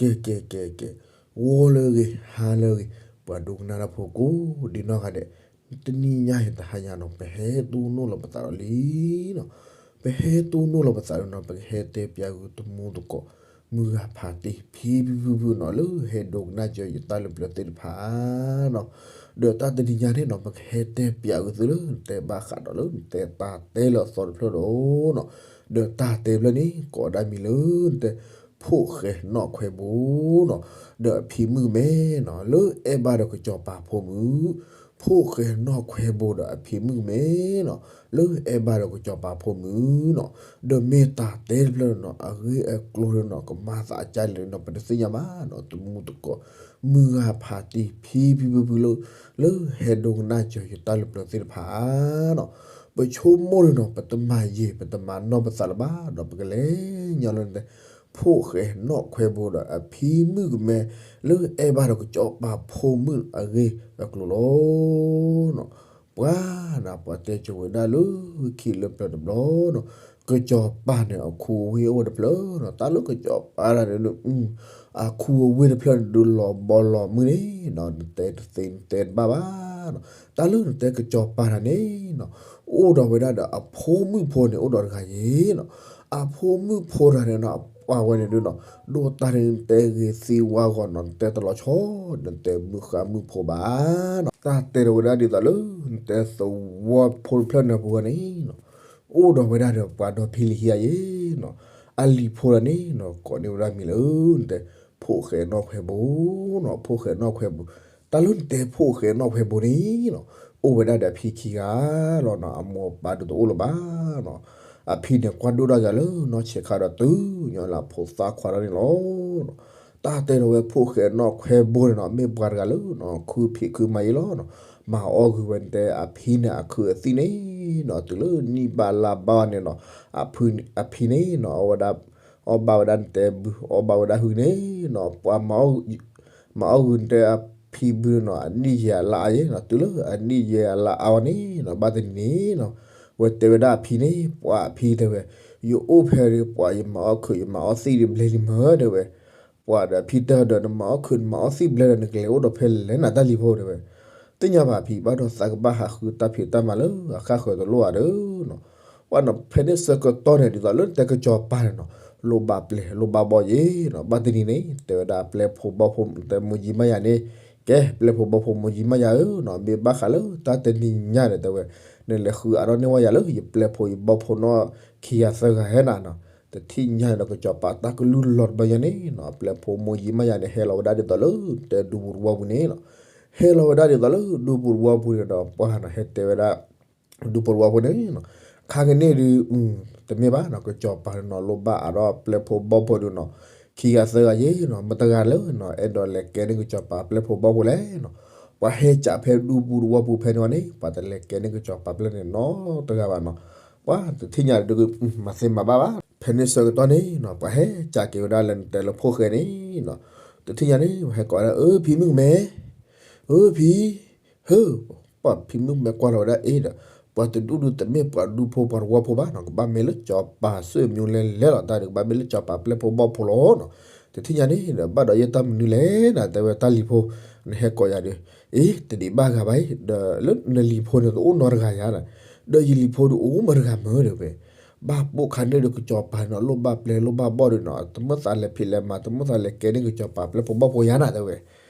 ကဲ ကဲ ကဲ ကဲ, ဂီၤလၢအဂ့ၤ ဟါလၢအဂ့ၤ, ပှၤဒိကနၣ်တၢ်ဖိကိးဒံနီၢ်ဂၤဒဲး, တနံၤညါအံၤတဟါညါနီၤ ပဟဲတိၢ်နီၣ်လီၤပသးဒီးလံနီၤ, ပဟဲတိၢ်နီၣ်လီၤပသးဒီးနီၤ ပကဟဲတဲပၠးဂုာ်တမူသကိး မုၢ်ဂၤဖးတံၢ် ဖံဖံဖုဖုနီၤ လၢဟဲဒိကနၣ်စၢၤယတၢ်လၢပျၢၤသ့ၣ်တဖၣ်နီၤ, ဒီးတၢ်တနံၤညါန့ၣ်နီၤ ပကဟဲတဲပၠးဂုာ်သုလၢနတဲဘၣ်ဃးဒီးလၢနတဲတၢ်တဲလၢအသီတဖျၢၣ်ဒီးနီၤ, ဒီးတၢ်တဲဖျၢၣ်န့ၣ် ကိးဒၣ်မံၤလၢနတဲ ဖိၣ်ဃဲနီၣ်ခွဲဘိနီၤ, ဒီးအဖံမုၣ်ကမဲနီၤ လၢအဲၣ်ဘၣ်ဒီးကစီၤပၤဖိမုၣ်, ဖိၣ်ဃဲနီၣ်ခွဲဘိဒီးအဖံမုၣ်ကမဲနီၤ လၢအဲၣ်ဘၣ်ဒီးကစီၤပၤဖိမုၣ်နီၤ, ဒီးမ့ၢ်တၢ်တဲတဖျၢၣ်နီၤ အဂ့ၢ်အကျိၤဒီးနီၤ ကမၤသးအကါလဲၣ်နီၤ ပတသ့ၣ်ညါဘၣ်နီၤ, တမူသကိး မုၢ်ဂၤဖးတံၢ် ဖံဖံဖုဖုလၢ လၢဟဲဒိကနၣ်စၢၤယတၢ်လၢပျၢၤသ့ၣ်တဖၣ်နီၤ, ပဆိကမိၣ်ဒီးနီၤ ပတမၤယံာ် ပတမၤနီၢ်ပသးလၢၤဘၣ်ဒီး ပကလဲၤညီလၢနတဲ ဖိၣ်ဃဲနီၣ်ခွဲဘိဒီးအဖံမုၣ်ကမဲ လၢအဲၣ်ဘၣ်ဒီးကစီၤပၤဖိမုၣ်အဂ့ၢ်အကျိၤလီၤ. ပှၤနီၤ ပှၤတဲကၠိဝဲဒၣ်လၢခံလၢပျၢၤတဘျီနီၤ, ကစီၤပၤန့ၣ် အခူအဝ့ၢ်အိၣ်ဝဲတဖျၢၣ်နီၤ, တၢ်လၢကစီၤပၤတဂၤန့ၣ် အခူအဝ့ၢ်တဖျၢၣ်န့ၣ် ဒုးလီၤဘီလီၤမုၢ်န့ၣ်နီၤ နတဲတသ့နတဲတဘၣ်ဘၣ်နီၤ, တၢ်လၢနတဲကစီၤပၤတဂၤန့ၣ်နီၤ အိၣ်ဒီးဝဲဒၣ်ဒီးအဖိမုၣ်ဖိန့ၣ် အိၣ်ဒီးတဂၤယ့ၤနီၤ, အဖိမုၣ်ဖိတဂၤန့ၣ်နီၤ အပှၤဝဲန့ၣ်ဒုးနီၤ ဒိၣ်တၢ်န့ၣ်နတဲဂ့ၤသံဝါဂီၤနီၤ နတဲတလီၤဆီ နတဲမုၢ်ဃါမုၢ်ဖိဘၣ်နီၤ, တၢ်တဲဒီးဝဲဒၣ်ဒ်သိးလၢ နတဲသဝီဖိတဖျၢၣ်န့ၣ်ပူၤဝဲန့ၣ်နီၤ အိၣ်ဒီးဝဲဒၣ်ဒီးပှၤဒီဖံလံၤဟံၣ်အါယ့ၤနီၤ, အလံၤဖိတဂၤန့ၣ်နီၤ ကိးန့ၢ်ဝဲဒၣ်မံၤလၢ နတဲ ဖိၣ်ဃဲနီၣ်ခွဲဘိနီၤ, ဖိၣ်ဃဲနီၣ်ခွဲဘိ, တၢ်လၢနတဲဖိၣ်ဃဲနီၣ်ခွဲဘိန့ၣ်နီၤ အိၣ်ဝဲဒၣ်ဒီးအဖံခံဂၤလီၤနီၤ, အမိၢ်အပၢ်ဒုးတအိၣ်လၢၤဘၣ်နီၤ, အဖံန့ၣ်ကွၢ်ဒိၣ်ဒၣ်ယၤလၢနီၢ်ဆဲးခါဒီးတုၤညီလၢအဖိသၣ်ခွါထီၣ်န့ၣ်လီၤ. တၢ်တဲဒီးဝဲဖိၣ်ဃဲနီၣ်ခွဲဘိန့ၣ်နီၤ မ့ၢ်ပှၤတဂၤလၢနီၤ ခုဖံးခုမၤယ့ၤလီၤနီၤ, မၤအီၣ်ဂုာ်ဝဲနတဲအဖံန့ၣ်အခုးအသံၣ်န့ၣ်နီၤ တုၤလၢနံၣ်ဘၣ်လါဘၣ်န့ၣ်နီၤ အဖံန့ၣ်နီၤ အဝဲဒၣ် အီၣ်ဘၣ်ဝဲဒၣ်နတဲဘု အီၣ်ဘၣ်ဝဲဒၣ်ဟုန့ၣ်နီၤ ပှၤ မၤအီၣ်ဂုာ်နတဲအဖံဘုန့ၣ်နီၤ အနံၣ်ယဲၢ်အလါအါယ့ၤနီၤ တုၤလၢအနံၣ်ယဲၢ်အလါအါဝဲန့ၣ်နီၤ ဘၣ်တနံၤန့ၣ်နီၤ ဝဲတဲဝဲဒၣ်အဖံန့ၣ် ပှၤအဖံတဲဝဲ ယအိၣ်ဖဲဒီး ပှၤယမၤအီၣ်ခုး ယမၤအီၣ်သံၣ်ဒီးဘျဲလံမၢတဲဝဲ ပှၤဒီးအဖံတဲဒီး နမၤအီၣ်ခုး နမၤအီၣ်သံၣ်ဘျဲဒီး နကလဲၤအိၣ်ဒီးဖဲလဲၣ်နၤတၢ်လံၤဖိတဲဝဲ သ့ၣ်ညါဘၣ်ဖံ ဘၣ်ဒီးသးကဘၣ်ဟးဃုတၢ်ဖံးတၢ်မၤလၢအဃၣ်ဃၢၤတလိၣ်ဧါဒီးနီၤ ပှၤနီၤ ဖဲန့ၣ်ဆၢကတီၢ်န့ၣ် ဒ်သိးလၢနတဲကစီၤပၤန့ၣ်နီၤ လိၣ်ဘၣ်ပျဲၢ်လိၣ်ဘၣ်ဘီၣ်ယ့ၤနီၤ ဘၣ်တနံၤန့ၣ် တဲဝဲဒၣ်ပျဲၢ်ဖိဘီၣ်ဖိတဲမိၢ်ယံၤမးယၤန့ၣ် ကဲ ပျဲၢ်ဖိဘီၣ်ဖိမိၢ်ယံၤမးယၤဧၢနီၤ မ့ၢ်ဘၣ်ဃးလၢတၢ်တနံၤညါန့ၣ် တဲဝဲ နလဲၤဃုအါထီၣ်န့ၢ်ဝဲယၤလၢ ယပျဲၢ်ဖိယဘီၣ်ဖိနီၢ်ခံဂၤသၢဂၤဟဲနၤနီၤ တထံၣ်ညါန့ၣ်ဒီး ကစီၤပၤတၢ်ကလုၢ်လီၤတဘျီညါန့ၣ်နီၤ ပျဲၢ်ဖိမိၢ်ယံၤမးယၤန့ၣ် ဟဲလီၤဝဲဒၣ်ဒ်သိးလၢ တဲဒူပူၤတဝီပူၤန့ၣ်နီၤ ဟဲလီၤဝဲဒၣ်ဒ်သိးလၢဒူပူၤတဝီပူၤန့ၣ်ဒီး ပှၤနီၤ ဟဲတဲဝဲဒၣ် ဒူပူၤတဝီပူၤန့ၣ်နီၤ ခါကန့ၣ်ဒုး တမ့ၢ်ဘၣ်နီၤ ကစီၤပၤနီၤ လိၣ်ဘၣ်အါထီၣ်ပျဲၢ်ဖိဘီၣ်ဖိဒုးနီၤ ခံဂၤသၢဂၤယ့ၤနီၤ မတဂၤလၢနီၤ အဲၣ်ဒိးလဲၤကဲန့ၢ်ကစီၤပၤပျဲၢ်ဖိဘီၣ်ဖိလဲၣ်နီၤ ပှၤဟဲကးဖဲဒူပူၤတဝီပူၤဖဲန့ၣ်ဝဲန့ၣ် ပှၤတလဲၤကဲန့ၢ်ကစီၤပၤပျဲၢ်န့ၣ်နီတဂၤဘၣ်နီၤ ပှၤတထံၣ်ညါဒုး မၤသ့မၤဘၣ်ဘၣ် ဖဲန့ၣ်ဆၢကတီၢ်န့ၣ်နီၤ ပှၤဟဲကးက့ၤဝဲဒၣ်လၢနတဲလၢဖိၣ်ဃဲန့ၣ်နီၤ တထံၣ်ညါန့ၣ် ပှၤဟဲကိးဝဲဒၣ် အၢ ဖံမုၣ်ကမဲ အၢ ဖံ ဟၢ ပှၤဖံမုၣ်မဲကွၢ်လီၤဝဲဒၣ်အ့ၣ်ဒီး ပှၤတဒူၣ်ဒုးတမ့ၢ်ပှၤဒူဖိပှၤတဝီဖိဘၣ်နီၤ ကဘၣ်မ့ၢ်လၢစီၤပၤစၢၣ်မူလဲၤလဲၤလီၤတၢ်ဒီး ကဘၣ်မ့ၢ်လၢစီၤပၤပျဲၢ်ဖိဘီၣ်ဖိလီၤနီၤ တထံၣ်ညါန့ၣ်ဒီး ဘၣ်ဒီးယဲတၢ်မနုၤလဲၣ်နီၤ တဲဝဲတၢ်လံၤဖိ နဟဲကိးယၤဒီး အ့ တဒံးဘၣ်ဂၤဘၣ်အံၤ ဒီးလၢနလံၤဖိန့ၣ် တအိၣ်နီတဂၤယၤနီၤ ဒီးယလံၤဖိဒုးအိၣ်မတဂၤမၢဒီးဝဲ ဘၣ်ပိာ်ခါန့ၣ်ဒီးကစီၤပၤနီၤ လိၣ်ဘၣ်ပျဲၢ်လိၣ်ဘၣ်ဘီၣ်ဒီးနီၤ တမ့ၢ်သးလဲၤဖံးလဲၤမၤ တမ့ၢ်သးလဲၤကဲန့ၢ်ကစီၤပၤပျဲၢ်ဖိဘီၣ်ဖိယၤနီၤ တဲဝဲ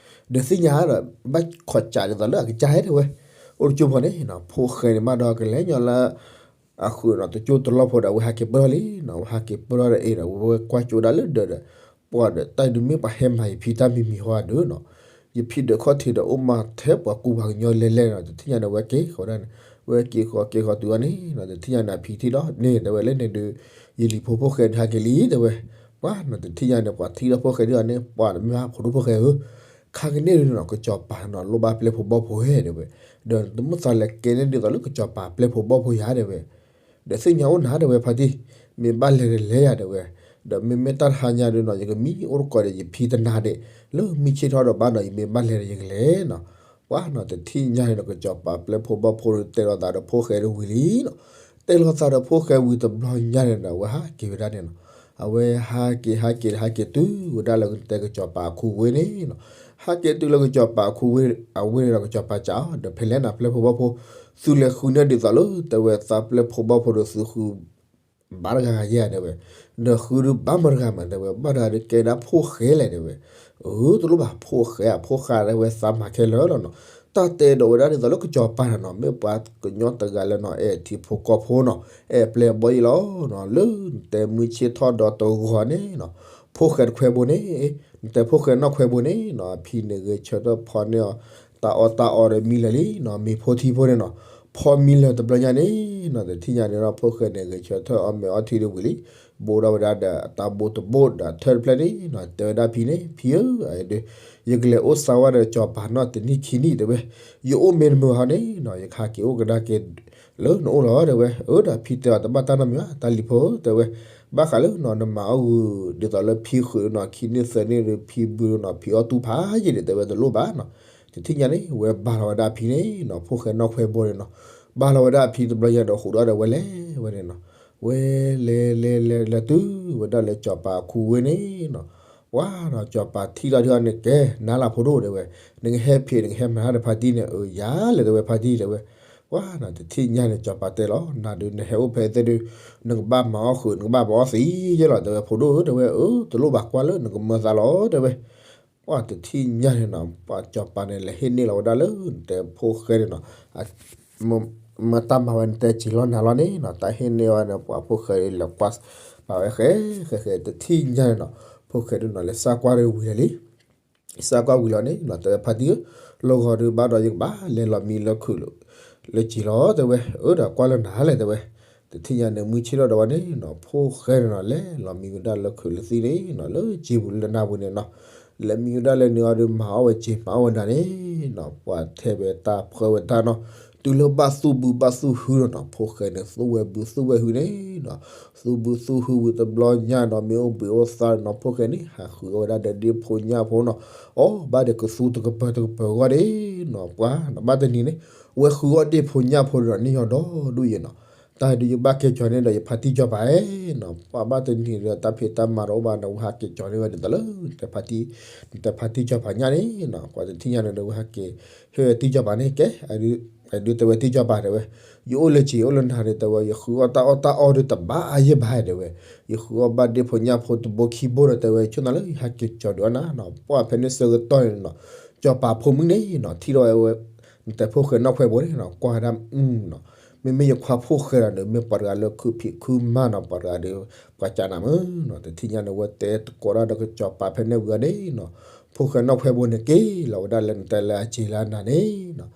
ဒီးသ့ၣ်ညါဒီး ဘၣ်ခိးစးဒ်သိးလၢအကစၢ်ဟဲတဲဝဲ အိၣ်တကၠိဖိန့ၣ်နီၤ ဖိၣ်ဃဲန့ၣ်မးဒီးကလဲၤညီလၢ အဃုာ်နီၤ တကၠိတလီၢ်ဖိဒီး အဝဲဟးက့ၤပၢၢ်ထီၣ်လံနီၤ အဝဲဟးက့ၤပၢၢ်ထီၣ်ဒီးအ့ၣ်ဒီး ဝဲကွၢ်ကၠိဒၣ်လၢဒၢးဒီး ပှၤဒီးတၢ်ဒုးမ့ၢ်ပှၤဟဲမၤယဖံတၢ်မံၤမံၤဟီဒီးနီၤ ယဖံဒီးခီၣ်ထံးဒီးအိၣ်မၤထဲပှၤကူပှၤကညီလဲၤလဲၤနီၤ တထံၣ်ညါန့ၣ် ဝဲက့ၤဃီၤဒၣ်န့ၣ် ဝဲက့ၤဃီၤက့ၤဃီၤတုၤအီၤန့ၣ်နီၤ တထံၣ်ညါန့ၣ် အဖံထံၣ်ဒီးန့ၣ် တဲဝဲလၢန့ၣ်ဒုး ယလံၤဖိဖိၣ်ဃဲဒုးဟးက့ၤလံ တဲဝဲ ပှၤနီၤ တထံၣ်ညါန့ၣ် ပှၤထံၣ်ဒီးဖိၣ်ဃဲဒုးအီၤန့ၣ် ပှၤတမ့ၢ်ဘၣ်ဖိဒိၣ်ဖိၣ်ဃဲဧၢ ခါကန့ၣ်ဒုးနီၤ ကစီၤပၤနီၤ လိၣ်ဘၣ်ပျဲၢ်ဖိဘီၣ်ဖိဧဲ တဲဝဲ ဒီးတမ့ၢ်သးလဲၤကဲန့ၢ်ဒ်သိးလၢကစီၤပၤပျဲၢ်ဖိဘီၣ်ဖိယၤ တဲဝဲ ဒီးသ့ၣ်ညါအိၣ်နၤ တဲဝဲဖါတံၢ် မ့ၢ်ဘၣ်လဲၤဒီးလဲၤယၤ တဲဝဲ ဒီးမ့မ့ၢ်တၢ်တဟါညါဒုးနီၤ ယကမံအိၣ်တကိးဒီး ယဖံတနၤဒဲး လၢမံဆ့ၣ်ထီၣ်ဒီးဘၣ်နီၤ ယမ့ၢ်ဘၣ်လဲၤဒီးယကလဲၤနီၤ ပှၤနီၤ တထံၣ်ညါန့ၣ်ဒီး ကစီၤပၤပျဲၢ်ဖိဘီၣ်ဖိဒီး တဲလိာ်သးဒီးဖိၣ်ဃဲဒုးဝံၤလံနီၤ တဲလိာ်သးဒီးဖိၣ်ဃဲဝံၤတဘျီညါန့ၣ်ဒီး အဝဲဟးက့ၤဝဲဒၣ်န့ၣ်နီၤ အဝဲဟးက့ၤဟးက့ၤဟးက့ၤတုၤဝဲဒၣ်လၢတဲကစီၤပၤအခူဝ့ၢ်န့ၣ်နီၤ, ဟးက့ၤတုၤလၢကစီၤပၤအခူဝ့ၢ်အဝ့ၢ်န့ၣ်ဒီး ကစီၤပၤစံးအီၤ ဒီးဖဲလဲၣ်နၤပျဲၢ်ဖိဘီၣ်ဖိ သုလဲၤဃုန့ၢ်ဒ်သိးလၢတဲဝဲသးပျဲၢ်ဖိဘီၣ်ဖိဒီးသုဃု ဘၣ်တဂၤဂၤယဲၢ်တဲဝဲ, ဒီးဃုဒုးဘၣ်မတဂၤမးတဲဝဲ ဘၣ်တဂၤဒုးကဲဒၣ်ဖိၣ်ဃဲလဲၣ်တဲဝဲ, အၢ တလိၣ်ဘၣ်ဖိၣ်ဃဲဧါ ဖိၣ်ဃဲတဲဝဲသးမၤခဲလၢာ်လီၤနီၤ, တၢ်တဲဒီးဝဲဒၣ်ဒ်သိးလၢကစီၤပၤနီၤနီၤ မ့ၢ်ပှၤကညီတဂၤလၢနီၤ အဲၣ်ထံဖိကီၢ်ဖိနီၤ အဲၣ်ပျဲၢ်ဘီၣ်ယံၤလီၤနီၤ လၢနတဲမုၢ်ဆ့ၣ်ထီၣ်ဒီးတဂီၤန့ၣ်နီၤ, ဖိၣ်ဃဲတခွဲဘိန့ၣ် နတဲဖိၣ်ဃဲနီၢ်ခွဲဘိန့ၣ်နီၤ အဖံန့ၣ်ဂဲၤဆၢထၢၣ်ဖီန့ၢ်အီၤ တၢ်အီၣ်တၢ်အီဒီးမံလၢာ်လံနီၤ မ့ၤဖိထံဖိန့ၣ်နီၤ ဖီမံလၢာ်တဘျီညါန့ၣ်နီၤ တထံၣ်ညါန့ၣ်ဒီး ဖိၣ်ဃဲန့ၣ်ဂဲၤဆၢထၢၣ်အီၣ်မ့ၤအီထံဒီးဝံၤလံ, ဘိးဒီးဝဲဒၣ်ဒီးတၢ်ဘိတဘိဒီးထၢၣ်တဖျၢၣ်န့ၣ်နီၤ တဲဝဲဒၣ်ဖံန့ၣ် ဖံဧၢ, ယကလဲၤအိၣ်စါဝါဒီးစီၤပၤနီၢ်တနံၣ်ခံနံၣ်တဲဝဲ, ယအိၣ်မ့ၢ်တမုာ်ဟီန့ၣ်နီၤ ယကဟးက့ၤအိၣ်ကဒါက့ၤလၢနအိၣ်လီၤတဲဝဲ, အၢ ဒီးဖံတဲအီၤတဘၣ်တၢ်နီတမံၤဘၣ် တၢ်လံၤဖိဧၢတဲဝဲ, ဘၣ်ဃးလၢနီၤ နမၤအီၣ်ဂုာ်ဒ်သိးလၢဖံဃုာ်နီၤ ခံနံၣ်သၢနံၣ်ဒီးဖံဘုနီၤ ဖံအီၣ်တူၢ်ဖးယံာ်န့ၣ်တဲဝဲတလိၣ်ဘၣ်နီၤ, တထံၣ်ညါန့ၣ် ဝဲဘၣ်လီၤဝဲဒၣ်ဖံန့ၣ်နီၤ ဖိၣ်ဃဲနီၢ်ခွဲဘိန့ၣ်နီၤ, ဘၣ်လီၤဝဲဒၣ်ဖံတဘျီညါဒီးဃိးဒီးဝဲလဲၤဝဲန့ၣ်နီၤ, ဝဲလဲၤလဲၤလဲၤလဲၤတုၤဝဲဒၣ်လၢစီၤပၤအခူဝ့ၢ်န့ၣ်နီၤ, ပှၤနီၤ စီၤပၤထံၣ်ဒီးဒ်အီၤန့ၣ် ကဲ နၤလၢဖိဒိၣ်တဲဝဲ, နကဟဲဖံးနကဟဲမၤတၢ်ဒီးဖါတံၢ်န့ၣ် အၢ ယၤလဲၣ်တဲဝဲဖါတံၢ်တဲဝဲ, ပှၤနီၤ တထံၣ်ညါန့ၣ် စီၤပၤတဲလီၤ နၤဒုးနဟဲအိၣ်ဖဲသ့ၣ်ဒုး နကဘၣ်မၤအီၣ်ဃုာ် နကဘၣ်မၤအီၣ်သံယဲလီၤတဲဝဲ ဖိဒိၣ်ဧၢတဲဝဲ, အၢ တလိၣ်ဘၣ်ကွၢ်လၢနကမၢသးလီၤတဲဝဲ, ပှၤတထံၣ်ညါန့ၣ်နီၤ ပှၤစီၤပၤန့ၣ် လဲၤဟ့ၣ်န့ၢ်လီၤဝဲဒၣ်လၢနတဲဖိၣ်ဃဲန့ၣ်နီၤ မၤတၢ်မၤဝဲန့ၣ် တဲစ့ၤလီၤနၤလီၤန့ၣ်နီၤ တၢ်ဟ့ၣ်န့ၢ်ဝဲန့ၣ် ပှၤဖိၣ်ဃဲလဲၤကွၢ်ပာ်ဝဲဃဲဃဲဃဲ တထံၣ်ညါန့ၣ်နီၤ ဖိၣ်ဃဲဒုးနီၤ လဲၤစၢ်ကွၢ်ဒီးဝံၤလၢာ်လံ စၢ်ကွၢ်ဝံၤလီၤန့ၣ်နီၤ တဲဝဲဖါတံၢ်ဧၢ, လီၢ်ဂီၤဒုးဘၣ်ဒီးယကဘၣ်လဲၤလီၤမံလၢခုးလၢစ့ၤလီၤတဲဝဲ, အၢ ဒီးကွၢ်လၢနၤလဲၣ်တဲဝဲ, တထံၣ်ညါန့ၣ် မုၢ်ဆ့ၣ်ထီၣ်ဒီးဝဲန့ၣ်နီၤ ဖိၣ်ဃဲန့ၣ်နီၤ လဲၤလီၤမံဝဲဒၣ်လၢခုးလၢသံၣ်န့ၣ်နီၤ လၢစ့ပူၤလၢနၢ်ပူၤန့ၣ်နီၤ လဲၤမံဝဲဒၣ်လၢန့ၣ်အီၤဒီး မၤအီၣ်ဝဲစ့မၤအီၣ်ဝဲနၤန့ၣ်နီၤ ပှၤထဲဝဲတၢ်ဖှၢဝဲတၢ်နီၤ တုၤလၢဘၣ်သူၣ်ဘုဘၣ်သူၣ်ဟုနီၤ ဖိၣ်ဃဲန့ၣ် သူၣ်ဝဲဘုသူၣ်ဝဲဟုန့ၣ်နီၤ သူၣ်ဘုသူၣ်ဟုဝံၤတဘျီညါနီၤ မ့ၢ်အိၣ်ဘှံးအိၣ်သါနီၤ ဖိၣ်ဃဲန့ၣ် ဟးဃုအီၣ်ဝဲဒၣ်ဒီးဒ့ၣ်ဖိညၣ်ဖိနီၤ အီၣ်ဘၣ်ဒီးကသူတကပၤတကပၤအဂီၢ်ဒၣ်နီၤ ပှၤနီၤ ဘၣ်တနံၤန့ၣ် ဝဲဃုအီၣ်ဒ့ၣ်ဖိညၣ်ဖိဒီးန့ၢ်ညီဒီဒူၣ်ယဲနီၤ တၢ်ဒုးယဘၣ်ကဲကီၤန့ၣ်ဒီးယဖါတံၢ်စီၤပၤနီၤ ပှၤဘၣ်တနံၤဒီးတၢ်ဖံးတၢ်မၤတအိၣ်ဘၣ်န့ၣ် ဝဲဟးက့ၤကီၤန့ၢ်ဝဲဒ်သိးလၢ နတဲဖါတံၢ်စီၤပၤညၣ်န့ၣ်နီၤ ပှၤတထံၣ်ညါန့ၣ်ဒီး ဝဲဟးက့ၤဟ့ၣ်ဝဲတံၢ်စီၤပၤန့ၣ် ကဲ အဒုးတဲဝဲတံၢ်စီၤပၤတဲဝဲ ယအိၣ်လၢစ့ ယအိၣ်လၢနၤဒီးတဲဝဲ ယဃုအီၣ်တၢ်အီၣ်တၢ်အီဒီးတဘၣ်အါယဲၢ်ဘၣ်တဲဝဲ ယဃုအီၣ်ဘၣ်ဒ့ၣ်ဖိညၣ်ဖိတဘိခံဘိဒီးတဲဝဲ ဆိၣ်နၤလၢယဟးက့ၤကီၤဒုးအီၣ်နၤနီၤ ပှၤဖဲန့ၣ်ဆၢကတီၢ်န့ၣ်နီၤ စီၤပၤဖိမုၣ်န့ၣ်နီၤ ထံၣ်ထီၣ်ဝဲ နတဲဖိၣ်ဃဲနီၢ်ခွဲဘိန့ၣ်နီၤ ကွၢ်ဒၣ်နီၤ မ့မ့ၢ်ယခွါဖိၣ်ဃဲဒီးန့ၣ် မ့ၢ်ပှၤတဂၤလၢခုဖံးခုမၤနီၤ ပှၤတဂၤဒီး ပှၤကးနးမးနီၤ တထံၣ်ညါန့ၣ် ဝဲတဲသကိးတၢ်ဒီးကစီၤပၤဖဲန့ၣ်ဝံၤအီၤန့ၣ်နီၤ ဖိၣ်ဃဲနီၢ်ခွဲဘိန့ၣ် က့ၤလီၤဝဲဒၣ်လၢနတဲလၢအစ့လၢအနၤန့ၣ်နီၤ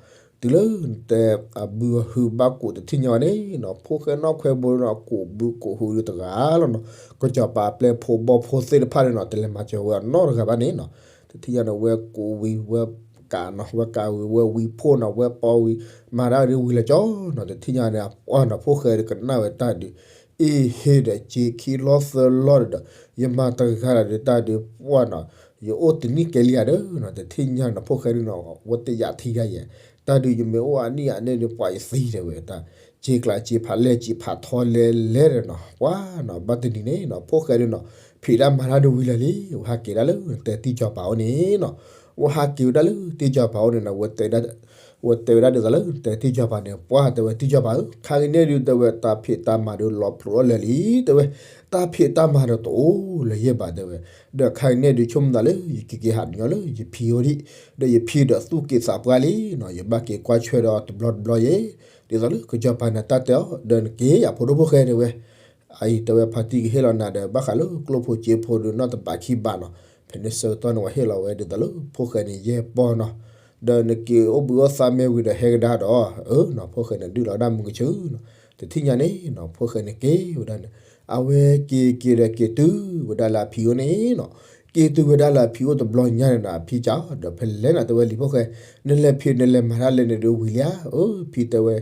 တုၤလၢနတဲ အဘုအဟုဘၣ်ကိးတထံၣ်ညါအီၤန့ၣ်နီၤ ဖိၣ်ဃဲနီၢ်ခွဲဘိန့ၣ်နီၤ ကိးဘုကိးဟုဒုးတဂၤလီၤနီၤ ကစီၤပၤအပျဲၢ်ဖိဘီၣ်ဖိသ့ၣ်တဖၣ်န့ၣ်နီၤ တလဲၤမၤစၢၤဝဲအီၤနီတဂၤဘၣ်န့ၣ်နီၤ တထံၣ်ညါန့ၣ် ဝဲကိးဝံၤဝဲကးနီၤ ဝဲကးဝံၤဝဲဝံၤဖှိၣ်နီၤ ဝဲပီဝံၤ မၤတၢ်ဒုးဝံၤလၢာ်ကၠီနီၤ တထံၣ်ညါန့ၣ် အပှၢ်နီၤ ဖိၣ်ဃဲဒုးကနၣ်ဝဲတၢ်ဒုး အ့ဟ့ဒီးစ့ခံလီသၢလီဒီး ယမၤတဂၤလၢာ်ဒီးတၢ်ဒုးပှၢ်နီၤ ယအိၣ်တနံၣ်ကဲလံဧါဒီးနီၤ တထံၣ်ညါနီၤ ဖိၣ်ဃဲဒုးနီၤ ဝဲတယာ်ထံယါယဲ တၢ်ဒုးယမ့ၢ်အိၣ်အနံၣ်အန့ၣ်ဒုး ပှၤယသံတဲဝဲတၢ် စ့ကျးစ့ဖးလဲၢ်စ့ဖးထီလဲၤလဲၤဒီးနီၤ ပှၢ်နီၤ ဘၣ်တနံၤန့ၣ်နီၤ ဖိၣ်ဃဲဒုးနီၤ ဖံးတၢ်မၤတၢ်ဒုးဝံၤလၢာ်လံ ဝဲဟးက့ၤဒၣ်လၢနတဲတံၢ်စီၤပၤအိၣ်န့ၣ်နီၤ ဝဲဟးက့ၤဝဲဒၣ်လၢတံၢ်စီၤပၤအိၣ်န့ၣ်နီၤ ဝဲတဲဝဲဒၣ်ဒ်သိးလၢ တဲတံၢ်စီၤပၤန့ၣ် ပှၢ်တဲဝဲတံၢ်စီၤပၤဧၢ ခါကနံၣ်ဒုးတဲဝဲ တၢ်ဖံးတၢ်မၤဒုးလီၤဖျိးထီၣ်လၢာ်လံ တဲဝဲ တၢ်ဖံးတၢ်မၤဒီးတအိၣ်လၢၤယဲၢ်ဘၣ်တဲဝဲ ဒီးခါကနံၣ်ဒုးဆိကမိၣ်သးလၢ ယကက့ၤဟးနညီလၢယဖံအိၣ်ဒံး ဒီးယဖံဒီးသူၣ်က့သးပှၢ်လံနီၤ ယဘၣ်က့ၤကွၢ်ဆွဲဒီးတဘျီတဘျီယဲၢ် ဒ်သိးလၢကစီၤပၤန့ၣ်တၢ်တဲအီၤ ဒီးနက့ၤယၤဖိဒိၣ်ဖိၣ်ဃဲတဲဝဲ အအံၤတဲဝဲဖါတံၢ်ကဟ့ၣ်လီၤနၤဒီး ဘၣ်ဃးလၢကျိၣ်ဖိစ့ဖိဒုးနီၢ်တဘးခံဘးနီၤ ဖဲန့ၣ်ဆၢကတီၢ်န့ၣ် ဝဲဟ့ၣ်လီၤဝဲဒ်သိးလၢဖိၣ်ဃဲန့ၣ်ယဲၢ်ပီၢ်နီၤ ဒီးနက့ၤအိၣ်ဘှံးအိၣ်သါမ့ၢ်ဝံၤဒီးဟဲကဒါဒီး အၢနီၤ ဖိၣ်ဃဲန့ၣ်ဒုးလီၤဝဲဒၣ်မုၢ်ကဆၢနီၤ တထံၣ်ညါန့ၣ်နီၤ ဖိၣ်ဃဲန့ၣ်က့ၤဝဲဒၣ်န့ၣ် အဝဲက့ၤက့ၤဒီးက့ၤတုၤဝဲဒၣ်လၢအဖံအိၣ်န့ၣ်နီၤ က့ၤတုၤဝဲဒၣ်လၢအဖံအိၣ်တဘျီညါန့ၣ်နီၤ အဖံစံး ဒီးဖဲလဲၣ်နၤတဲဝဲလံဖိၣ်ဃဲ နလဲၤဖံးနလဲၤမၤတၢ်လဲၣ်န့ၣ်ဒုးဝံၤလံဧါ အၢ ဖံတဲဝဲ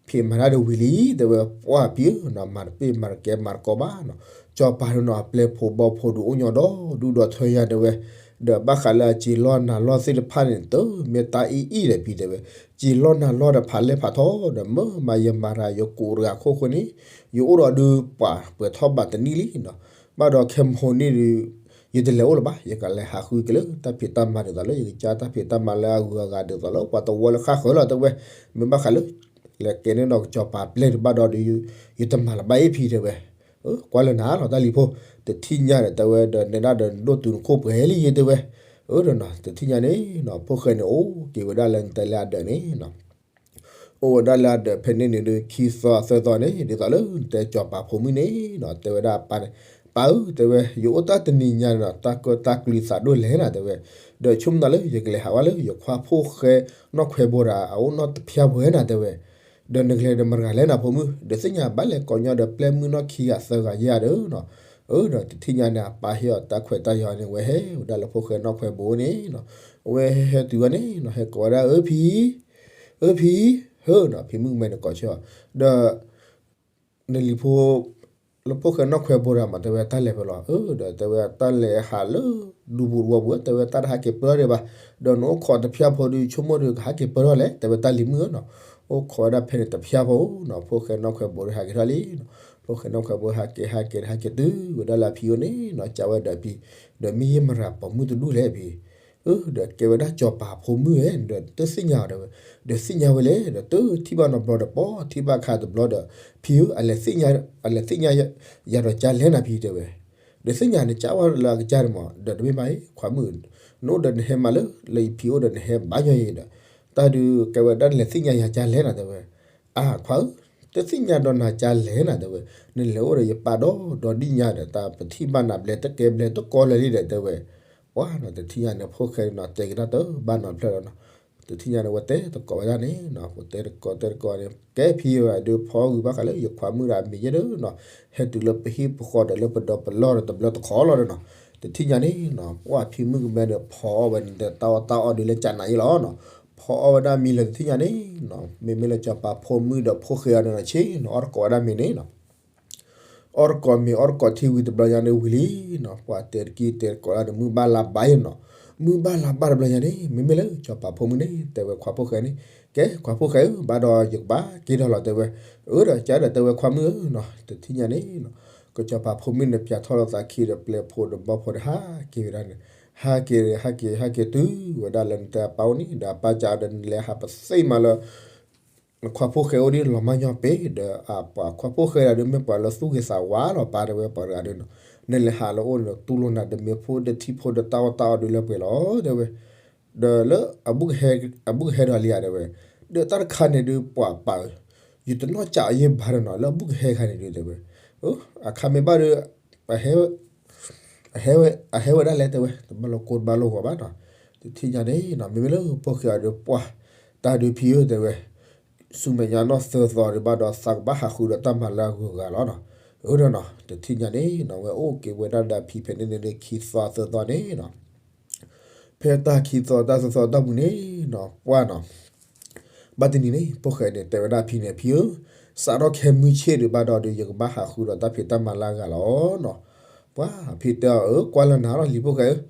ဖံးမၤတၢ်ဒုးဝံၤလံ တဲဝဲ ပှၢ်ဖံဧၢနီၤ မၤတပ့ၢ်မၤတကဲမၤတကိးဘၣ်နီၤ စီၤပၤဒုးနီၤ အပျဲၢ်ဖိဘီၣ်ဖိဒုးအိၣ်ညီဒီဒူၣ်ဒီထၢယါတဲဝဲ ဒီးဘၣ်ဃးလၢအစ့လီၢ်နၤလီၢ်သ့ၣ်တဖၣ်န့ၣ် တမ့ၢ်တၢ်အံၣ်အံၣ်ဒီးဖံတဲဝဲ စ့လီၢ်နၤလီၢ်ဒီးဖးလဲၢ်ဖးထီဒီး မၢမၤယမၤတၢ်ယကိးတဂၤခိၣ်ဃိန့ၣ် ယအိၣ်ဒီးဒုးပှၤပှဲၤထီၣ်ဘၣ်တနံၣ်လံနီၤ ဘၣ်ဒီးခဲမဟိန့ၣ်ဒီး ယတလဲၤအိၣ်လၢၤဘၣ်, ယကလဲၤဟးဃုက့ၤလၢတၢ်ဖံးတၢ်မၤဒ်သိးလၢ ယကစၢ်တၢ်ဖံးတၢ်မၤလၢအဂုၤအဂၤဒ်သိးလၢ ပှၤတဝီလၢဃၣ်ဃၢၤလီၤ တဲဝဲ, မ့ၢ်ဘၣ်ဃးလၢ လဲၤကဲန့ၣ်နီၤ ကစီၤပၤပျဲၢ်တဘၣ်ဒီးဒီး ယတမၤလၢၤဘၣ်အ့ၣ်ဖံ တဲဝဲ, ကွၢ်လၢနၤလီၤတၢ်လံၤဖိ, တထံၣ်ညါဒီး တဲဝဲဒီး နဲဒၣ်ဒီးနဒိၣ်တုာ်နခိၣ်ပှဲၤလံယ့ တဲဝဲ, အၢဒီးနီၤ တထံၣ်ညါန့ၣ်နီၤ ဖိၣ်ဃဲန့ၣ်အိၣ်က့ၤဝဲဒၣ်လၢနတဲလၢအဒၢးန့ၣ်နီၤ အိၣ်ဝဲဒၣ်လၢအဒၢးဖဲန့ၣ်န့ၣ်ဒီး ခံသီသၢသီန့ၣ် ဒ်သိးလၢနတဲကစီၤပၤဖိမုၣ်န့ၣ်နီၤ တဲဝဲဒၣ်ပၢ်န့ၣ်, ပၢ်ဧၢ တဲဝဲ ယအိၣ်တၢ်တနံၤညါန့ၣ်နီၤ တၢ်ကၢတၢ်ကျံသးဒိၣ်လဲၣ်နၤ တဲဝဲ, ဒီးဆိကမိၣ်သးလၢယကလဲၤဟးဝဲလၢယခွါဖိၣ်ဃဲနီၢ်ခွဲးဘိဒီး အအိၣ်နီတဖျၢၣ်ဖိဧါနၤ တဲဝဲ, ဒီးနကလဲၤဒီးမတၤတဂၤလဲၣ်နၤဖိမုၣ်, ဒီးသ့ၣ်ညါဘၣ်လဲၣ်ကိးညီဒီးပျဲၢ်မုၣ်နီၢ်ခံဂၤသၢဂၤယဲၢ်ဧါဒီးနီၤ, အၢဒီးတထံၣ်ညါန့ၣ် အပၢ်ဟ့ၣ်အီၤတၢ်ခွဲးတၢ်ယာ်န့ၣ် ဝဲဟဲဝဲဒၣ်လၢဖိၣ်ဃဲနီၢ်ခွဲးဘိန့ၣ်နီၤ, အဝဲဟဲတုၤဝဲန့ၣ်နီၤ ဟဲကိးဝဲဒၣ် အၢဖံ အၢဖံ, ဟၢနီၤ ဖံမုၣ်ကမဲန့ၣ်ကိးဆၢအီၤ, ဒီး နလံၤဖိ လၢဖိၣ်ဃဲနီၢ်ခွဲးဘိဒီးမး တဲဝဲတၢ်လဲၤဖဲလဲၣ်, အၢဒီးတဲဝဲတၢ်လဲၤဟးလၢ ဒူပူၤတဝီပူၤ တဲဝဲတၢ်တဟးက့ၤပၢၢ်ထီၣ်ဒံးဘၣ်, ဒီးနအိၣ်ခိးတဖျၢၣ်ဖိဒီး ဆိကမိၣ်ဒီးကဟးက့ၤပၢၢ်ထီၣ်လဲၣ် တဲဝဲတၢ်လံၤမုၣ်ဧၢနီၤ, အိၣ်ခိးဝဲဒၣ်ဖဲန့ၣ်တဖျၢၣ်ဖိနီၤ ဖိၣ်ဃဲနီၢ်ခွဲးဘိဒီးဟးက့ၤထီၣ်လံနီၤ, ဖိၣ်ဃဲနီၢ်ခွဲးဘိဟးက့ၤဟးက့ၤဟးက့ၤတုၤဝဲဒၣ်လၢအဖံအိၣ်န့ၣ်နီၤ ကးဝဲဒီးအဖံ, ဒီးမ့ၢ်ယမတၤပိာ်မုၣ်တဒူၣ်လဲၣ်ဖံ အၢဒီးကဲဝဲဒၣ်စီၤပၤဖိမုၣ်ဧၢ, ဒီးတသ့ၣ်ညါအီၤတဲဝဲ, ဒီးသ့ၣ်ညါဝဲလဲၣ်, ဒီးတထံၣ်ဘၣ်နီတဘျီဒီး ပီထံၣ်ဘၣ်ခါတဘျီဒီး, ဖံဧၢ, အလဲၤသ့ၣ်ညါ, အလဲၤသ့ၣ်ညါယၤဒီးကါလဲၣ်နၤဖံ တဲဝဲ, ဒီးသ့ၣ်ညါနကးဝဲလၢအကစၢ်န့ၣ်မး, ဒီးတမ့ၢ်ဘၣ်အံၤ ခွါမုၣ်, နအိၣ်ဒီးနဟဲမးလၢ လၢယဖံအိၣ်ဒီးနဟဲဘၣ်ညီယံၤဒီး, တၢ်ဒုးကဲဝဲဒၣ်နလဲၤသ့ၣ်ညါယၤကါလဲၣ်နၤတဲဝဲ, အါခွါဧၢ, တသ့ၣ်ညါဒီးနၤကါလဲၣ်နၤတဲဝဲ, နလဲၤအိၣ်ဒီးယပၢ်ဒီး ဒီးဒ်ညါဒီး တၢ်ပထံၣ်ဘၣ်နၤဘျဲၣ်တကဲဘျဲၣ်တကီလၢာ်လံဒီးတဲဝဲ, ပှၤနီၤ တထံၣ်ညါန့ၣ် ဖိၣ်ဃဲနီၤ တဲကဒါတၢ်ဘၣ်နီၤဖျၢၣ်ဒီးနီၤ, တထံၣ်ညါန့ၣ် ဝဲတဲတကိးဝဲဒၣ်န့ၣ်နီၤ, ပတဲတကိးတဲတကိးန့ၣ် ကဲဖံဝဲဒုးဖီဂုာ်ဘၣ်ဃးလၢယခွါမုၣ်ဒီးအမံၤယဲၢ်ဒီးနီၤ, ဟဲတုၤလၢပဟံၣ်ပဃီဒီးလၢပဒီပလီၢ်ဒီးတဘျီတခီလီၤဒီးနီၤ, တထံၣ်ညါန့ၣ်နီၤ ပှၤဖံမုၣ်ကမဲဒီးဖီအီၣ်ဝဲန့ၣ်ဒီးတၢ်အီၣ်တၢ်အီဒီးလၢကနၤယဲၢ်လီၤနီၤ, ဖီအီၣ်ဝဲဒၣ်မံၤလၢတထံၣ်ညါန့ၣ်နီၤ, မ့မ့ၢ်လၢစီၤပၤဖိမုၣ်ဒီးဖိၣ်ဃဲအီၤန့ၣ်နီၤ ဆ့နီၤ အီၣ်တကိးဝဲဒၣ်မ့ၤန့ၣ်နီၤ အီၣ်တကိးမ့ၤ အီၣ်တကိးထံဝံၤတဘျီညါန့ၣ်ဝံၤလံနီၤ, ပှၤတဲတကံၢ်တဲတကိးဒၣ်န့ၣ် မုၢ်ဘၣ်လါဘၣ်ယဲၢ်နီၤ, မုၢ်ဘၣ်လါဘၣ်တဘျီညါန့ၣ် မ့မ့ၢ်လၢစီၤပၤဖိမုၣ်န့ၣ် တဲဝဲခွါဖိၣ်ဃဲန့ၣ်, ကဲခွါဖိၣ်ဃဲဧၢ, ဘၣ်ဒီးယကဘၣ်က့ၤထီၣ်လီၤတဲဝဲ, အၢဒီးကဒီးတဲဝဲခွါမုၣ်ဧၢနီၤ, တထံၣ်ညါန့ၣ်နီၤ, ကစီၤပၤဖိမုၣ်န့ၣ် ပၠးထီၣ်လီၤသးခံဒီးပျဲၢ်ဖိဒီးဘီၣ်ဖိဒီးဟးက့ၤဝဲဒၣ်န့ၣ်, ဟးက့ၤ ဟးက့ၤ ဟးက့ၤတုၤဝဲဒၣ်လၢနတဲအပၢ်အိၣ်န့ၣ် ဒီးအပၢ်ကဒီးနလဲၤဟးပသ့ၣ်မးလၢ နခွါဖိၣ်ဃဲအိၣ်ဒ်လီၤမၢ်ညီပ့ၤ, ဒီးအပှၤခွါဖိၣ်ဃဲဒၣ်ဒ်မ့ၢ်ပှၤလၢသူၣ်ဂ့ၤသးဝါလီၤ ပၢ်တဲဝဲပှၤတဂၤဒ်နီၤ, နလဲၤဟးလၢအိၣ်န့ၣ် တူၢ်လိာ်နၤတမ့ၢ်ဖိဒီးထံဖိဒီးတၢ်အီၣ်တၢ်အီဒ်လၢပှဲၤလီၤတဲဝဲ, ဒီးလၢအဘူးကဟဲ အဘူးကဟဲဒီးလံဧါတဲဝဲ, ဒီးတၢ်တခါန့ၣ်ဒ်ပှၤပၢ်ဧၢ, ယတနီၢ်ကးအယဲၢ်ဘၣ်ဒီးနီၤ လၢအဘူးကဟဲခါန့ၣ်ဒ်တဲဝဲ, အခါမ့ၢ်ဘၣ်ဒီး အဟဲ အဟဲဝဲ အဟဲဝဲဒၣ်လဲၣ်တဲဝဲ တဘၣ်လိာ်ကိၢ်တဘၣ်လိာ်ဂီၤဘၣ်နီၤ, တထံၣ်ညါန့ၣ်နီၤ မ့မ့ၢ်လၢဖိၣ်ဃဲအီၤဒီးပှၢ် တၢ်ဒုးဖံဧၢတဲဝဲ, ဆူမဲာ်ညါနီၢ်သၢသီဒံးဘၣ်ဒီးသးကဘၣ်ဟးဃုာ်ဒီးတၢ်မၤလၢအဂုၤအဂၤလီၤနီၤ, အၢဒီးနီၤ တထံၣ်ညါန့ၣ်နီၤ ဝဲအိၣ်က့ၤဝဲဒၣ်ဒီးဖံဖဲန့ၣ်န့ၣ် ခံသီသၢသီန့ၣ်နီၤ ဖဲတၢ်ခံသီတၢ်သၢသီတၢ်ပူၤန့ၣ်နီၤ ပှၢ်နီၤ ဘၣ်တနံၤန့ၣ် ဖိၣ်ဃဲန့ၣ် တဲဝဲဒၣ်ဖံန့ၣ် ဖံဧၢ, စးထီၣ်ခဲမုၢ်ဆ့ၣ်ဒံးဘၣ်ဒီးဒီး ယကဘၣ်ဟးဃုာ်ဒီးတၢ်ဖံးတၢ်မၤလၢအဂၤလီၤနီၤ. ပှၢ်ဖံတဲအီၤ အၢ ကွၢ်လၢနၤလီၤ လံၤဖိၣ်ဃဲဧၢ,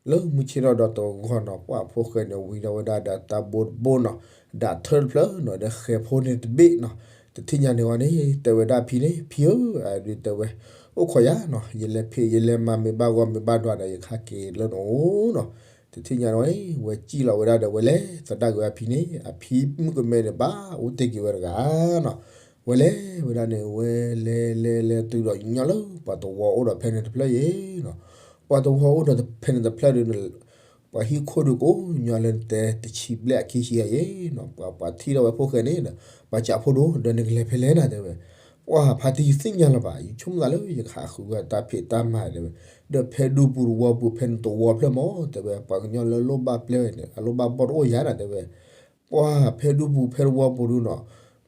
လၢမုၢ်ဆ့ၣ်ထီၣ်ဒီးတဂီၢ်နီၤ ပှၢ်ဖိၣ်ဃဲန့ၣ် ဝံၤဒီးဝဲဒၣ်ဒီးတၢ်ဘိတဘိနီၤ, ဒီးထၢၣ်တဖျၢၣ်နီၤ ဒီးဃဲၤဖိန့ၣ်တဘ့ၣ်နီၤ. တထံၣ်ညါန့ၣ်ဝဲန့ၣ် တဲဝဲဒၣ်ဖံန့ၣ် ဖံဧၢ, အဒုးတဲဝဲ အိၣ်ခိးယၤနီၤ, ယလဲၤဖံးယလဲၤမၤမ့ၢ်ဘၣ်ဂီၢ်မ့ၢ်ဘၣ်ဒွးဒီး ယကဟဲက့ၤလၢနအိၣ်နီၤ. တထံၣ်ညါန့ၣ်ဝဲ ဝဲစံၣ်လီၤဝဲဒၣ်ဒီး ဝဲလဲၤသဒၣ်က့ၤဝဲဖံန့ၣ် အဖံမုၣ်ကမဲန့ၣ် ဘၣ်အိၣ်တ့ၢ်က့ၤဝဲတဂၤနီၤ. ဝဲလဲၤဝဲဒၣ်န့ၣ် ဝဲလဲၤလဲၤလဲၤတုၤဒီး ညီလၢပှၤတဝီအိၣ်ဒီးဖဲန့ၣ်တဖျၢၣ်ယဲနီၤ. ပှၤတဝီအိၣ်ဒီးဖဲန့ၣ်တဖျၢၣ်ဒီး ပှၤဟံၣ်ခိၣ်ဒီးကိးညီလၢနတဲတဆံဘျဲၣ်အခံဆံယဲနီၤ. ပှၤ ပှၤထံၣ်ထီၣ်ဝဲဖိၣ်ဃဲန့ၣ်ဒီး ပှၤစံးဖိဒိၣ် ဒီးနကလဲၤဖဲလဲၣ်နၤတဲဝဲ. ပှၤဖါတံၢ်သ့ၣ်ညါလၢၤဘၣ် ယဆိကမိၣ်သးလၢယကဟးဃုာ်ဝဲတၢ်ဖံးတၢ်မၤတဲဝဲ. ဒီးဖဲဒူပူၤတဝီပူၤဖဲန့ၣ်တဝီဖျၢၣ်မးတဲဝဲ ပှၤကညီလၢလိၣ်ဘၣ်ပျဲၢ်ဝဲန့ၣ် အလိၣ်ဘၣ်ဘီၣ်တအိၣ်ယၤနၤတဲဝဲ. ပှၤဖဲဒူပူၤဖဲတဝီပူၤဒုနီၤ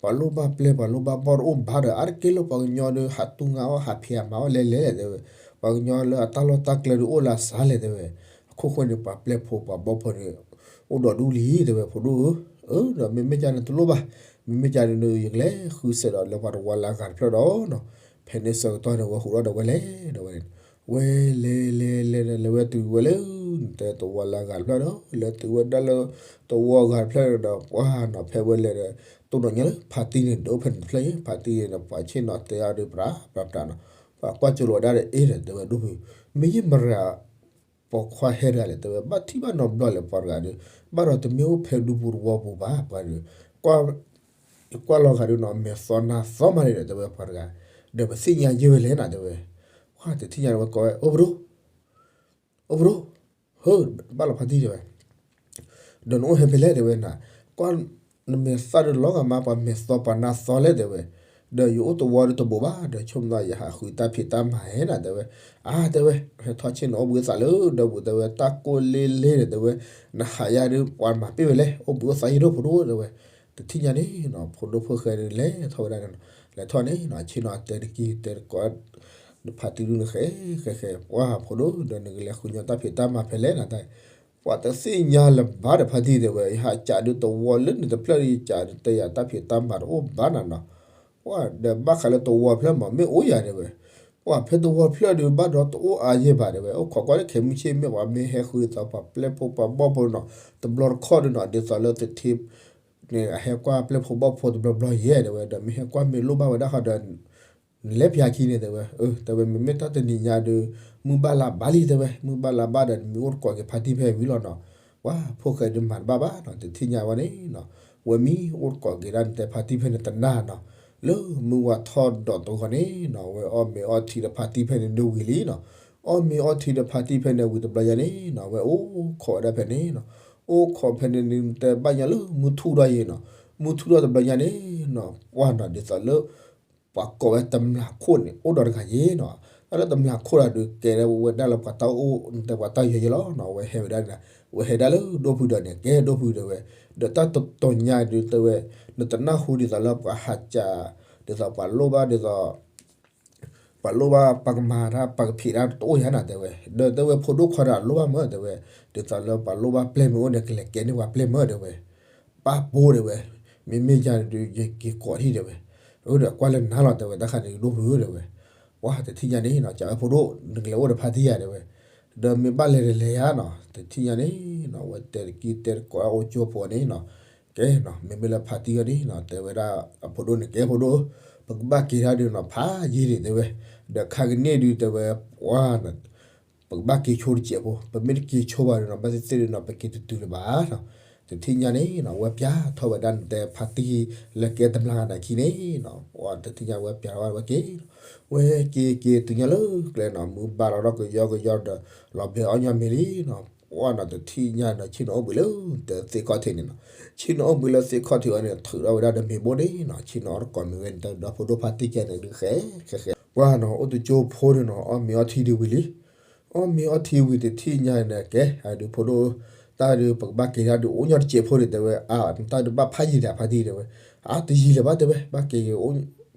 ပှၤလိၣ်ဘၣ်ပျဲၢ်ပှၤလိၣ်ဘၣ်ဘီၣ်တအိၣ်ဘၣ်ဒီး အါတက့ၢ်လၢပှၤကညီဒီး ဟးတူၢ်ငါအီၣ်ဟးဖံးဟးမၤအီၣ်လဲၤလဲၤလဲၣ်တဲဝဲ. ပှၤကညီလၢအတၢ်လီၢ်တၢ်ကျဲဒုးအိၣ်လၢအစးလဲၣ်တဲဝဲ. အခိၣ်ဃိန့ၣ် ပှၤပျဲၢ်ဖိပှၤဘီၣ်ဖိန့ၣ် အိၣ်ဒီးဒူလံတဲဝဲ ဖိဒိၣ်ဧၢ. အၢ ဒီးမ့မ့ၢ်ကန့ၣ်တလိၣ်ဘၣ်. မ့မ့ၢ်ကန့ၣ် ယကလဲၤဃုစဲးဒီးလၢပှၤတဝီလၢအဂၤတဖျၢၣ်ဒီးနီၤ. ဖဲန့ၣ်ဆၢကတီၢ်န့ၣ် ဝဲဟူးထီၣ်ဒီးဝဲလဲၤဒီးဝဲန့ၣ် ဝဲလဲၤလဲၤလဲၤလဲၤဝဲတုၤဝဲလၢ တဲတဝီလၢအဂၤတဖျၢၣ်ဒီး လဲၤတုၤဝဲဒၣ်လၢ တဝီအဂၤတဖျၢၣ်ဒီး ပှၤနီၤ ဖဲဝဲလဲၤဒီး တိၢ်နီၣ်ညါလၢဖါတံၢ်န့ၣ် ဒိၣ်ဖဲန့ၣ်တဖျၢၣ်အံၤ ဖါတံၢ်န့ၣ်ဒီး ပှၤဆ့ၣ်နီၤတဲအီၤဒီး ပြးပြးပြးနီၤ. ပကွၢ်ကၠိလိာ်ဝဲဒၣ်ဒီး အ့ဒီး တဲဝဲဒိၣ်ဖု, မ့ၢ်ယမရၤ ပိာ်ခွါဟဲတဂၤလဲၣ် တဲဝဲ, ဘၣ်ထံၣ်ဘၣ်နီတဘျီလဲၣ်ပှၤတဂၤဒီး, ဘၣ်ဒီးတမ့ၢ်အိၣ်ဖဲဒူပူၤသဝီပူၤဘၣ်ပှၤဒီး, ယကွၢ်လီၤဂာ်ဒုးနီၤ မဲာ်သီနါသီမးန့ၣ်ဒီး တဲဝဲပှၤတဂၤ, ဒီးပသ့ၣ်ညါယဲၢ်ဝဲလဲၣ်နၤ တဲဝဲ, ပှၤတထံၣ်ညါဒီးဝဲကိးဝဲ အိၣ်ပဒိၣ် အိၣ်ပဒိၣ်, ဟၢ ဘၣ်လီၤဖါတံၢ်တဲဝဲ ဒီးနအိၣ်ဟဲဖဲလဲၣ်တဲဝဲနၤ, ကွၢ်နမဲာ်သၣ်ဒီးလီၤဂာ်မး ပှၤမဲာ်သီပှၤနါသီလဲၣ်တဲဝဲ, ဒီးယအိၣ်သဝီဒီးတဘူးဘၣ် ဒီးဆိကမိၣ်ယဟးဃုတၢ်ဖံးတၢ်မၤဟဲနၤတဲဝဲ, အါတဲဝဲ, ဟဲထီၣ်ဆ့ၣ်နီၤအိၣ်ဘှံးအိၣ်သးလၢဒီးပူၤတဲဝဲ တၢ်ကိၢ်လ့လ့ဒီးတဲဝဲ, နဟးယါဒီးပှၤမၤပ့ၢ်ဝဲလဲၣ် အိၣ်ဘှံးအိၣ်သးယံၤဒိၣ်ဖိဒိၣ်တဲဝဲ, တထံၣ်ညါန့ၣ်နီၤ ဖိဒိၣ်ဖိၣ်ဃဲဒီးလဲၤထီၣ်ဝဲဒၣ်န့ၣ်နီၤ, လဲၤထီၣ်န့ၣ်နီၤ ဆ့ၣ်နီၤတဲတက့ၢ်တဲတကိး နဖါတံၢ်ဒုးနဃဲ ဃဲဃဲ ပှၤဖိဒိၣ် ဒီးနကလဲၤဃုညီတၢ်ဖံးတၢ်မၤဖဲလဲၣ်နၤတဲ, ပှၤတသ့ၣ်ညါလၢၤဘၣ်ဒီးဖါတံၢ်တဲဝဲ ယဟးကးဒုးသဝီလၢနတဖျၢၣ်ဒီး ယကးဒုးတဲယၤတၢ်ဖံးတၢ်မၤတအိၣ်ဘၣ်နၤနီၤ, ပှၤဒီးဘၣ်ဃးလၢသဝီဖျၢၣ်မး မ့ၢ်အိၣ်ယၤတဲဝဲ, ပှၤဖဲသဝီဖျၢၣ်ဒုးဘၣ်ဒီးတအိၣ်အါယဲၢ်ဘၣ်တဲဝဲ, အိၣ်ခိးကွၢ်လၢခဲမုၢ်ဆ့ၣ်မ့ၢ်ပှၤမ့ၢ်ဟဲဃုသးပှၤပျဲၢ်ဖိပှၤဘီၣ်ဖိနီၤ, တဘျီတခီၣ်ဒုးနီၤ ဒ်သိးလၢသထ့ န့ၣ် အဟဲကွၢ်ပျဲၢ်ဖိဘီၣ်ဖိတဘျီဘျီယဲၢ်တဲဝဲ, ဒီးမ့ၢ်ဟဲကွၢ်မ့ၢ်လိၣ်ဘၣ်ဝဲဒၣ်ဃီဒီး နလဲၤပျးခံန့ၣ်တဲဝဲ, အၢ တဲဝဲ မ့မ့ၢ်တၢ်တနံၤညါဒီး မုၢ်ဘၣ်လါဘၣ်လံတဲဝဲ, မုၢ်ဘၣ်လါဘၣ်ဒီး နမ့ၢ်အိၣ်တကိးက့ၤဖါတံၢ်ဖဲဝံၤလီၤနီၤ, ပှၤဖိၣ်ဃဲဒုးမၤတဘၣ်ဘၣ်နီၤ, တထံၣ်ညါဝဲန့ၣ်နီၤ, ဝဲမ့ၢ်အိၣ်တကိးက့ၤဒၣ်နတဲဖါတံၢ်ဖဲန့ၣ်တနၤနီၤ, လၢမုၢ်ဝါထီၣ်ဒီးတဂီၤန့ၣ်နီၤ ဝဲအီၣ်မ့ၤအီထံဒီးဖါတံၢ်ဖဲန့ၣ်ဒုးဝံၤလံနီၤ, အီၣ်မ့ၤအီထံဒီးဖါတံၢ်ဖဲန့ၣ်ဝံၤတဘျီညါန့ၣ်နီၤ ဝဲအိၣ်ခိးဝဲဒၣ်ဖဲန့ၣ်နီၤ, အိၣ်ခိးဖဲန့ၣ်န့ၣ် တဲဘၣ်ညါလၢမုၢ်ထူၣ်ဒီးယဲၢ်နီၤ, မုၢ်ထူၣ်ဒီးတဘျီညါန့ၣ်နီၤ ပှၤနီၤ ဒ်သိးလၢ ပှၤကိးဝဲတမျာ်ခိၣ်န့ၣ် အိၣ်ဒီးတဂၤယဲၢ်နီၤ, တၢ်လၢတမျာ်ခိၣ်တဂၤဒီး ကဲဝဲဒၣ်လၢပှၤတၢ်အိၣ် နတဲပှၤတၢ်ယဲၢ်ယဲၢ်လီၤနီၤ, ဝဲဟဲဝဲဒၣ်န့ၣ် ဝဲဟဲဒၣ်လၢဒိၣ်ဖုဒီးန့ၣ် ကဲဒိၣ်ဖုတဲဝဲ, ဒီးတၢ်တတီၤညါဒုးတဲဝဲ, နတနၢ်ဟူဒ်သိးလၢပှၤဟးကး ဒ်သိးပှၤလိၣ်ဘၣ်ဒ်သိး ပှၤလိၣ်ဘၣ်ပှၤကမၤတၢ် ပှၤကဖံးတၢ်တအိၣ်ယါနၤတဲဝဲ, ဒီးတဲဝဲဖိဒိၣ်ခွါဒီးလိၣ်ဘၣ်မၢတဲဝဲ, ဒ်သိးလၢပှၤလိၣ်ဘၣ်ပျဲၢ်မ့ၢ်အိၣ်န့ၣ် ကလဲၤကဲန့ၢ်ပှၤပျဲၢ်မၢတဲဝဲ, ပၢ်ဖိတဲဝဲ, မ့မ့ၢ်ယၤဒုး ယက့ၤကိးထံၣ်တဲဝဲ, အၢ ဒီးကွၢ်လၢနၤလီၤတဲဝဲ တၢ်ခါန့ၣ်ဒိၣ်ဖုတဲဝဲ, ပှၤတထံၣ်ညါန့ၣ်နီၤ ကးဝဲဖိဒိၣ် နကလဲၤအိၣ်ဒီးဖါတံၢ်ယၤတဲဝဲ, ဒီးမ့ၢ်ဘၣ်လဲၤဒီးလဲၤယါနီၤ တထံၣ်ညါန့ၣ်နီၤ ဝဲတဲတက့ၢ်တဲတကိးအိၣ်ကၠိဖိန့ၣ်နီၤ ကဲနီၤ မ့မ့ၢ်လၢဖါတံၢ်အီၤန့ၣ်နီၤ တဲဝဲဒၣ်အဖိဒိၣ်န့ၣ် ကဲဖိဒိၣ်ဧၢ, ပကဘၣ်က့ၤတၢ်ဒုးနီၤ ဖးယံာ်ဒံးတဲဝဲ, ဒီးခါကန့ၢ်ဒုးတဲဝဲ ပှၤနီၤ ပကဘၣ်က့ၤဆိတစဲးဖိ, ပမ့ၢ်တက့ၤဆိဘၣ်ဒုးနီၤ ဘၣ်သ့ၣ်သ့ၣ်ဒုးနီၤ ပက့ၤတတုၤလၢၤဘၣ်နီၤ, တထံၣ်ညါန့ၣ်နီၤ ဝဲပျးထီၣ်ဝဲဒၣ်နတဲဖါတံၢ် လၢကဲတမျာ်ဂၤန့ၣ်ခံန့ၣ်နီၤ ပှၤတထံၣ်ညါဝဲပျးထီၣ်ဝဲက့ၤ ဝဲက့ၤက့ၤတုၤညါလၢကျဲနီၤ မုၢ်ဘၣ်လီၤထီၣ်ကယီကယီဒီး လီၤဘျဲအီၣ်ညီမ့ၤလံနီၤ, ပှၤနီၤတထံၣ်ညါနီၤ ဆ့ၣ်နီၤအိၣ်ဘှံးလၢတၢ်သ့ၣ်ခီၣ်ထံးန့ၣ်နီၤ, ဆ့ၣ်နီၤအိၣ်ဘှံးလၢသ့ၣ်ခီၣ်ထံးအီၤန့ၣ် ထုးထီၣ်ဝဲဒၣ်ဒီးမ့ၤဘိန့ၣ်နီၤ, ဆ့ၣ်နီၤအီၣ်တကိးမ့ၤဝဲန့ၣ် တၢ်ဒီဖိဒိၣ်ဖါတံၢ်ကဲန့ၣ်ဒုးဃဲ ဃဲဃဲ ပှၤနီၤ အိၣ်တကၠိဖိန့ၣ်နီၤ အီၣ်မ့ၤအီထံဒုးဝံၤလံ အီၣ်မ့ၤအီထံဝံၤတထံၣ်ညါန့ၣ်ကဲ အဒုးဖိဒိၣ် တၢ်ဒုးပကဘၣ်က့ၤတၢ်ဒုးအိၣ်ညီတစဲးဖိန့ၣ်တဲဝဲ အါ တၢ်ဒုးဘၣ်ဖးယံာ်ဒံးဖါတံၢ်တဲဝဲ အါ တယံာ်လၢၤဘၣ်တဲဝဲ ဘၣ်က့ၤ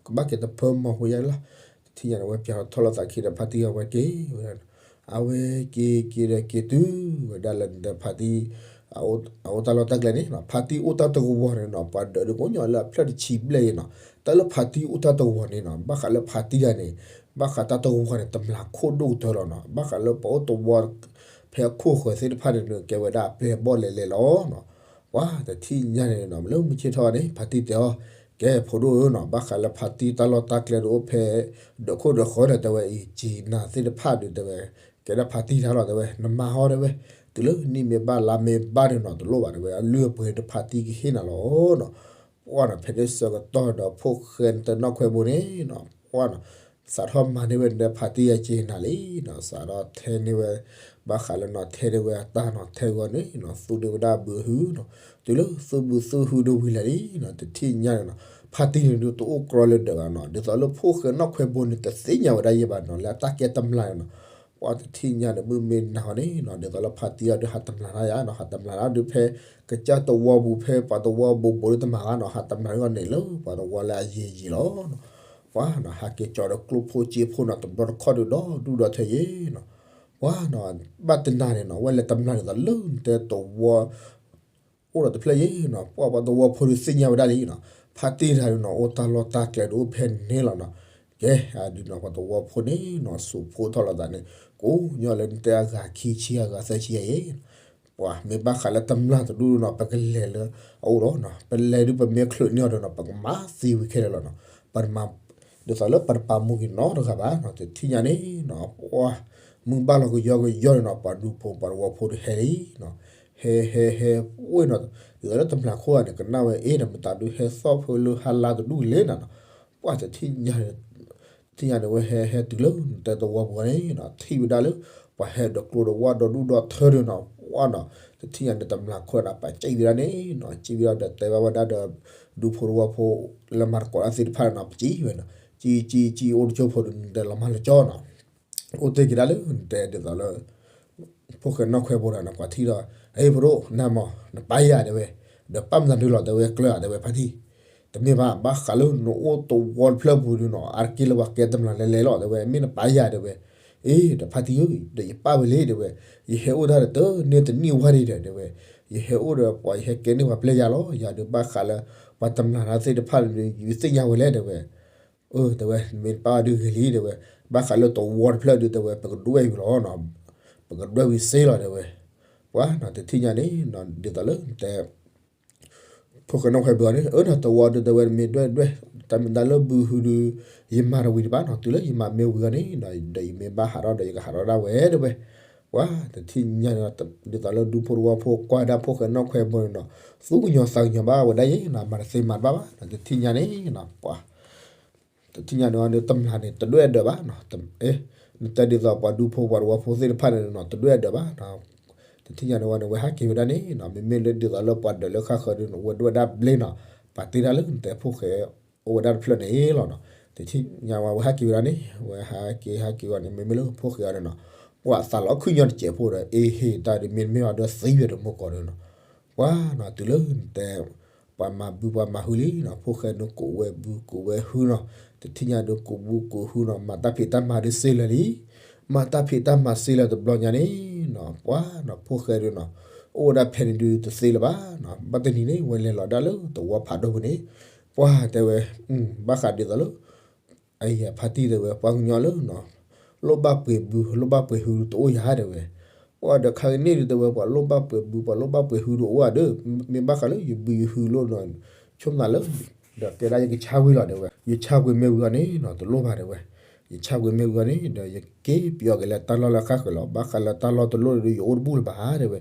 ကဘၣ်က့ၤတဖၢမီၤဖိယါလီၤ, တထံၣ်ညါန့ၣ် ဝဲပျးထီၣ်လီၤသးခံဒီးဖါတံၢ်အဝဲက့ၤဝဲဒၣ်နီၤ, အဝဲက့ၤက့ၤဒီးက့ၤတုၤဝဲဒၣ်လၢနတဲဖါတံၢ် အအိၣ်တၢ်လီၢ်တၢ်ကျဲန့ၣ်နီၤ, ဖါတံၢ်အိၣ်တၢ်တဂီၤန့ၣ်နီၤ ပှၤဒၢးဒုးကအိၣ်ညီလၢအဖျၢၣ်တဆံဘျဲၣ်အံၤနီၤ, တၢ်လၢဖါတံၢ်အိၣ်တၢ်တဂီၤန့ၣ်နီၤ ဘၣ်ဃးလၢဖါတံၢ်တဂၤန့ၣ် ဘၣ်ဃးတၢ်တဂီၤန့ၣ် တမျာ်ခိၣ်ဒိၣ်ကတၢၢ်လီၤနီၤ, ဘၣ်ဃးလၢပှၤအိၣ်သဝီ ဖဲအခိၣ်ဃၢၤသ့ၣ်တဖၣ်န့ၣ် ကဲဝဲဒၣ်အပျဲၢ်အဘီၣ်လဲၤလဲၤလီၤနီၤ, ပှၤတထံၣ်ညါန့ၣ်နီၤ လၢမုၢ်ဆ့ၣ်ထီၣ်န့ၣ် ဖါတံၢ်တဲအီၤ ကဲဖိဒိၣ်ဧၢနီၤ ဘၣ်ဃးလၢဖါတံၢ်တၢ်လီၢ်တၢ်ကျဲဒုးအိၣ်ဖဲ ဒီးခိၣ်ဒီးဃီဒီးတဲဝဲအံၤ ကၠံနၤသ့ၣ်တဖၣ်ဒုးတဲဝဲ ကဲဒၣ်ဖါတံၢ်တၢ်လီၤတဲဝဲ နမၤဟီတဲဝဲ တုၤလၢနံၣ်မ့ၢ်ဘၣ်လါမ့ၢ်ဘၣ်န့ၣ်နီၤ တလိၣ်ဘၣ်တဲဝဲ အလုၢ်အပှ့ၤဒီးဖါတံၢ်ကဟ့ၣ်နၤလီၤနီၤ, ပှၤနီၤ ဖဲန့ၣ်ဆၢကတီၢ်ဒီးဖိၣ်ဃဲနတနီၣ်ခွဲးဘိန့ၣ်နီၤ ပှၤနီၤ စးထီၣ်မၤန့ၢ်ဝဲနဖါတံၢ်အကၠံနၤလံနီၤ စးထီၣ်ထဲန့ၢ်ဝဲ ဘၣ်ဃးလၢနီၤ ထဲန့ၢ်ဝဲအတၢ်နီၤ ထဲဂီၤန့ၣ်နီၤ သူန့ၢ်ဝဲဒၣ်ဘုဟုနီၤ တုၤလၢသူဘုသူဟုဒိၣ်ဝံၤလၢာ်လံနီၤ တထံၣ်ညါန့ၣ်နီၤ ဖါတံၢ်န့ၣ်ဒုးတအိၣ်ကြီလၢၤဒၢးဘၣ်နီၤ ဒ်သိးလၢဖိၣ်ဃဲနီၣ်ခွဲးဘိန့ၣ် တသ့ၣ်ညါဝဲဒၣ်ယဲၢ်ဘၣ်နီၤ လၢအတၢ်ကဲတမျာ်န့ၣ်နီၤ ပှၤတထံၣ်ညါန့ၣ် မုၢ်မ့ၢ်နၤဃီန့ၣ်နီၤ ဒ်သိးလၢဖါတံၢ်အီၤဒုးဟးတမျာ်တၢ်ယါနီၤ ဟးတမျာ်တၢ်ဒုးဖဲ ကစၢ်သဝီပူၤဖဲပှၤသဝီဘိးဘိးဒုးတမၤဘၣ်နီၤ ဟးတမျာ်တၢ်ဂီၢ်န့ၣ်လၢပှၤသဝီလၢအယံၤယံၤလီၤနီၤ ပှၤနီၤ ဟးက့ၤကၠီၤဒီးကျိဖိစ့ဖိနီၤ တဘျီတခီၣ်ဒုးဒီဒူၣ်ဒီထၢယဲၢ်နီၤ ပှၤနီၤ ဘၣ်တနၤန့ၣ်နီၤ ဝဲလဲၤတမျာ်န့ၣ်ဒီးလၢနတဲသဝီ အိၣ်ဒီးတဖျၢၣ်ယဲၢ်နီၤ ပှၤပှၤသဝီဖိဒုးသ့ၣ်ညါဝဲဒၣ်လံနီၤ ဖါတံၢ်တဂၤဒုးနီၤ အိၣ်တၢ်လီၢ်တၢ်ကျဲဒုးအိၣ်ဖဲန့ၣ်လီၤနီၤ ကဲ အဒုးနီၤ ပှၤသဝီဖိန့ၣ်နီၤ စူးဖိထီၣ်လိာ်သးန့ၣ် ကိးညီလၢနတဲအဂၤခံဆံအဂၤသၢဆံယဲၢ် ပှၤမ့ၢ်ဘၣ်ဃးလၢတမျာ်တဒူၣ်နီၤ ပကလဲၤလၢအအိၣ်လီၤနီၤ ပလဲၤဒုးပမ့ၢ်ချုးန့ၢ်အီၤဒီးနီၤ ပကမၤသံဝံၤခဲလၢာ်လီၤနီၤ ပတမၤ ဒ်သိးလၢပတပာ်မူက့ၤနီတဂၤဘၣ်နီၤ, တထံၣ်ညါန့ၣ်နီၤ, ပှၤမုၢ်ဘၣ်လီၤကယီကယီန့ၣ်နီၤ, ပှၤဒူဖိပှၤသဝီဖိဒီးဟဲလံနီၤ, ဟဲဟဲဟဲအိၣ်နီၤ, ဒ်သိးလၢတမျၢ်ခိၣ်ဂၤန့ၣ် ကနၣ်ဝဲအ့ၣ်ဒီး မတၤဒုးဟဲသီၣ်ဖုလၢဟါလါတဒူၣ်လဲၣ်နီၤနီၤ, ပှၤတထံၣ်ညါ တထံၣ်ညါန့ၣ် ဝဲဟဲဟဲတုၤလၢနတဲသဝီပူၤန့ၣ်နီၤ, ထံၣ်ဝဲဒၣ်လၢ ပှၤဟဲဒီးကျိဒီးဝၣ်ဒီဒူၣ်ဒီထၢဒုးနီၤ, ပှၤနီၤ, တထံၣ်ညါန့ၣ် တမျၢ်ခိၣ်န့ၣ် ပာ်စံၣ်ဝဲဒၣ်န့ၣ်နီၤ, စံၣ်ဝဲဒၣ်ဒီးတဲဘၣ်ဝဲဒၣ်ဒီး ဒူဖိသဝီဖိ လၢမၤသကိးတၢ်သ့ၣ်တဖၣ်န့ၣ်နီၤ, ပစံၣ်ဝဲနီၤ, စံၣ်စံၣ်စံၣ်အိၣ်တကၠိဖိဒီး နတဲလီၤမၢ်လၢကၠီနီၤ, အိၣ်တ့ၢ်က့ၤဒၣ်လၢနတဲဒ်သိးလၢ ဖိၣ်ဃဲနီၣ်ခွဲးဘိန့ၣ်နီၤ, ပှၤထံၣ်ဒီး အ့ ဖိဒိၣ် နၤမး နပာ်ယၤတဲဝဲ, ဒီးပာ်မနုၤဒုးလီၤတဲဝဲ ကျၢၤဧါတဲဝဲ ဖါတံၢ်, တမ့ၢ်ဘၣ် ဘၣ်ဃးလၢနအိၣ်သဝီတဖျၢၣ်ပူၤဒုးနီၤ, အါတက့ၢ်လၢပှၤကဲတမျၢ်လဲၤလဲၤလီၤတဲဝဲ, မ့ၢ်နပာ်ယၤတဲဝဲ, အ့ ဒီးဖါတံၢ်ဧၢ, ဒီးယပာ်ဝဲလံတဲဝဲ, ယဟဲအိၣ်တၢ်ဒီးတန့ၢ်တနံၣ်ဝဲဒံးဒီးတဲဝဲ, ယဟဲအိၣ်ဒီးပှၤ ယဟဲကဲန့ၢ်ပှၤပျဲယၤလီၤ, ယၤဒီးဘၣ်ဃးလၢ ပှၤတမျၢ်သ့ၣ်တဖၣ်န့ၣ် ယသ့ၣ်ညါဝဲလဲၣ်တဲဝဲ အၢ တဲဝဲ နမ့ၢ်တပာ်ဒုးဂ့ၤလံတဲဝဲ, ဘၣ်ဃးလၢသဝီတဖျၢၣ်ဒုးတဲဝဲ ပကဒွဲၣ်ဝံၤလီၤနီၤ, ပကဒွဲၣ်ဝံၤစ့လီၤတဲဝဲ, ပှၤနီၤ တထံၣ်ညါန့ၣ်နီၤ ဒ်သိးလၢနတဲ ဖိၣ်ဃဲနီၣ်ခွဲးဘုးအီၤန့ၣ် အၢ နီၤ သဝီဒုးတဲဝဲ နမ့ၢ်ဒွဲၣ်ဒွဲၣ် တၢ်မ့ၢ်တၢ်လၢဘုဟုဒုး ယမၤတဝံၤတဘၣ်နီၤ, တုၤလၢယမၤမ့ၢ်ဝံၤအီၤန့ၣ်နီၤ ဒီးယမ့ၢ်ဘၣ်ဟးထီၣ်ဒီးယကဟးထီၣ်ဒၣ်ဝဲတဲဝဲ, ပှၤတထံၣ်ညါန့ၣ် ဒ်သိးလၢဒူဖိသဝီဖိကွၢ်ဒၣ်ဖိၣ်ဃဲနီၣ်ခွဲးဘုးန့ၣ်နီၤ, သူၣ်ကညီၤသးကညီၤဘၣ်ဝဲဒၣ်ယဲနီၤ, မၤတသ့မၤတဘၣ်ဘၣ်နီၤ, တထံၣ်ညါန့ၣ်နီၤ ပှၤ တထံၣ်ညါန့ၣ်ဝဲန့ၣ် တမျၢ်န့ၣ် တဒွဲၣ်ဒၢးဘၣ်နီၤ, နတဲဒ်သိးပှၤဒူဖိပှၤသဝီဖိသ့ၣ်တဖၣ်န့ၣ်နီၤ တဒွဲၣ်ဒၢးဘၣ်နီၤ, တထံၣ်ညါန့ၣ်ဝဲန့ၣ် ဝဲဟးက့ၤဝဲဒၣ်န့ၣ်နီၤ, မ့မ့ၢ်လၢဒ်သိးလၢပှၤဒၢးလၢဃၣ်ဃၢၤဒုးနီၤ ဝဲဒွဲၣ်ဒၣ်ဘျ့နီၤ, ပာ်တ့ၢ်ဒၣ်လၢနတဲဖိၣ်ဃဲ အိၣ်ဝဲဒၣ်တဖျၢၣ်န့ၣ်လီၤနီၤ, တထံၣ်ညါဝဲ ဝဲဟးက့ၤဝဲဒၣ်န့ၣ်, ဝဲဟးက့ၤဟးက့ၤဝဲန့ၣ် မ့မ့ၢ်လၢဖိၣ်ဃဲအီၤန့ၣ်နီၤ, ပှၤသးလီၤခုၣ်ညီတစဲးဖိဒီး အ့ဟ့ၣ်တၢ်ဒုးမ့တမ့ၢ်အီၤဒီးသံဝဲတမိၢ်ကီၢ်ဒီးနီၤ ပှၤနီၤ တုၤလၢနတဲ ပှၤမၤဘုပှၤမၤဟုလံနီၤ, ဖိၣ်ဃဲန့ၣ်ကိးဝဲဘုကိးဝဲဟုနီၤ, တထံၣ်ညါဒုးကိးဘုကိးဟုနီၤ, မၤတၢ်ဖံးတၢ်မၤဒုးစ့လၢာ်လံ, မၤတၢ်ဖံးတၢ်မၤစ့လၢာ်တဘျီညါန့ၣ်နီၤ, ပှၤနီၤ ဖိၣ်ဃဲဒုးနီၤ, အိၣ်ဝဲဒၣ်ဖဲန့ၣ်ဒုးတသ့လၢၤဘၣ်နီၤ, ဘၣ်တနံၤန့ၣ် ဝဲလဲၤလီၤဒၣ်လၢသဝီဖးဒိၣ်ပူၤန့ၣ်, ပှၤတဲဝဲ, ဘၣ်ဃးဒ်သိးလၢ အံၤဖါတံၢ်တဲဝဲ ပှၤကညီလၢနီၤ, လိၣ်ဘၣ်ပှ့ၤဘု လိၣ်ဘၣ်ပှ့ၤဟုတအိၣ်ယၤတဲဝဲ, ပှၤဒီးခါကန့ၣ်ဒုးတဲဝဲ ပှၤလိၣ်ဘၣ်ပှ့ၤဘု ပှၤလိၣ်ဘၣ်ပှ့ၤဟုတအိၣ်ဧါဒီး မ့ၢ်ဘၣ်ဃးလၢယဘုယဟုလိၣ်နီၤ, ဆိကမိၣ်လၢ ဒီးကဲဒၣ်ယကဆါဝံၤလီၤတဲဝဲ, ယဆါပှ့ၤမ့ၢ်ဝံၤအီၤန့ၣ်နီၤ တလိၣ်ဘၣ်တဲဝဲ, ယဆါပှ့ၤမ့ၢ်ဝံၤအီၤန့ၣ် ဒီးယက့ၤပယီၤက့ၤလၢတၢ်လီၢ်လၢဃၣ်ဃၢၤလီၤ, ဘၣ်ဃးလၢတၢ်လီၢ်တလိၣ်ဒီးယအိၣ်တဘူၣ်လၢၤဘၣ်တဲဝဲ,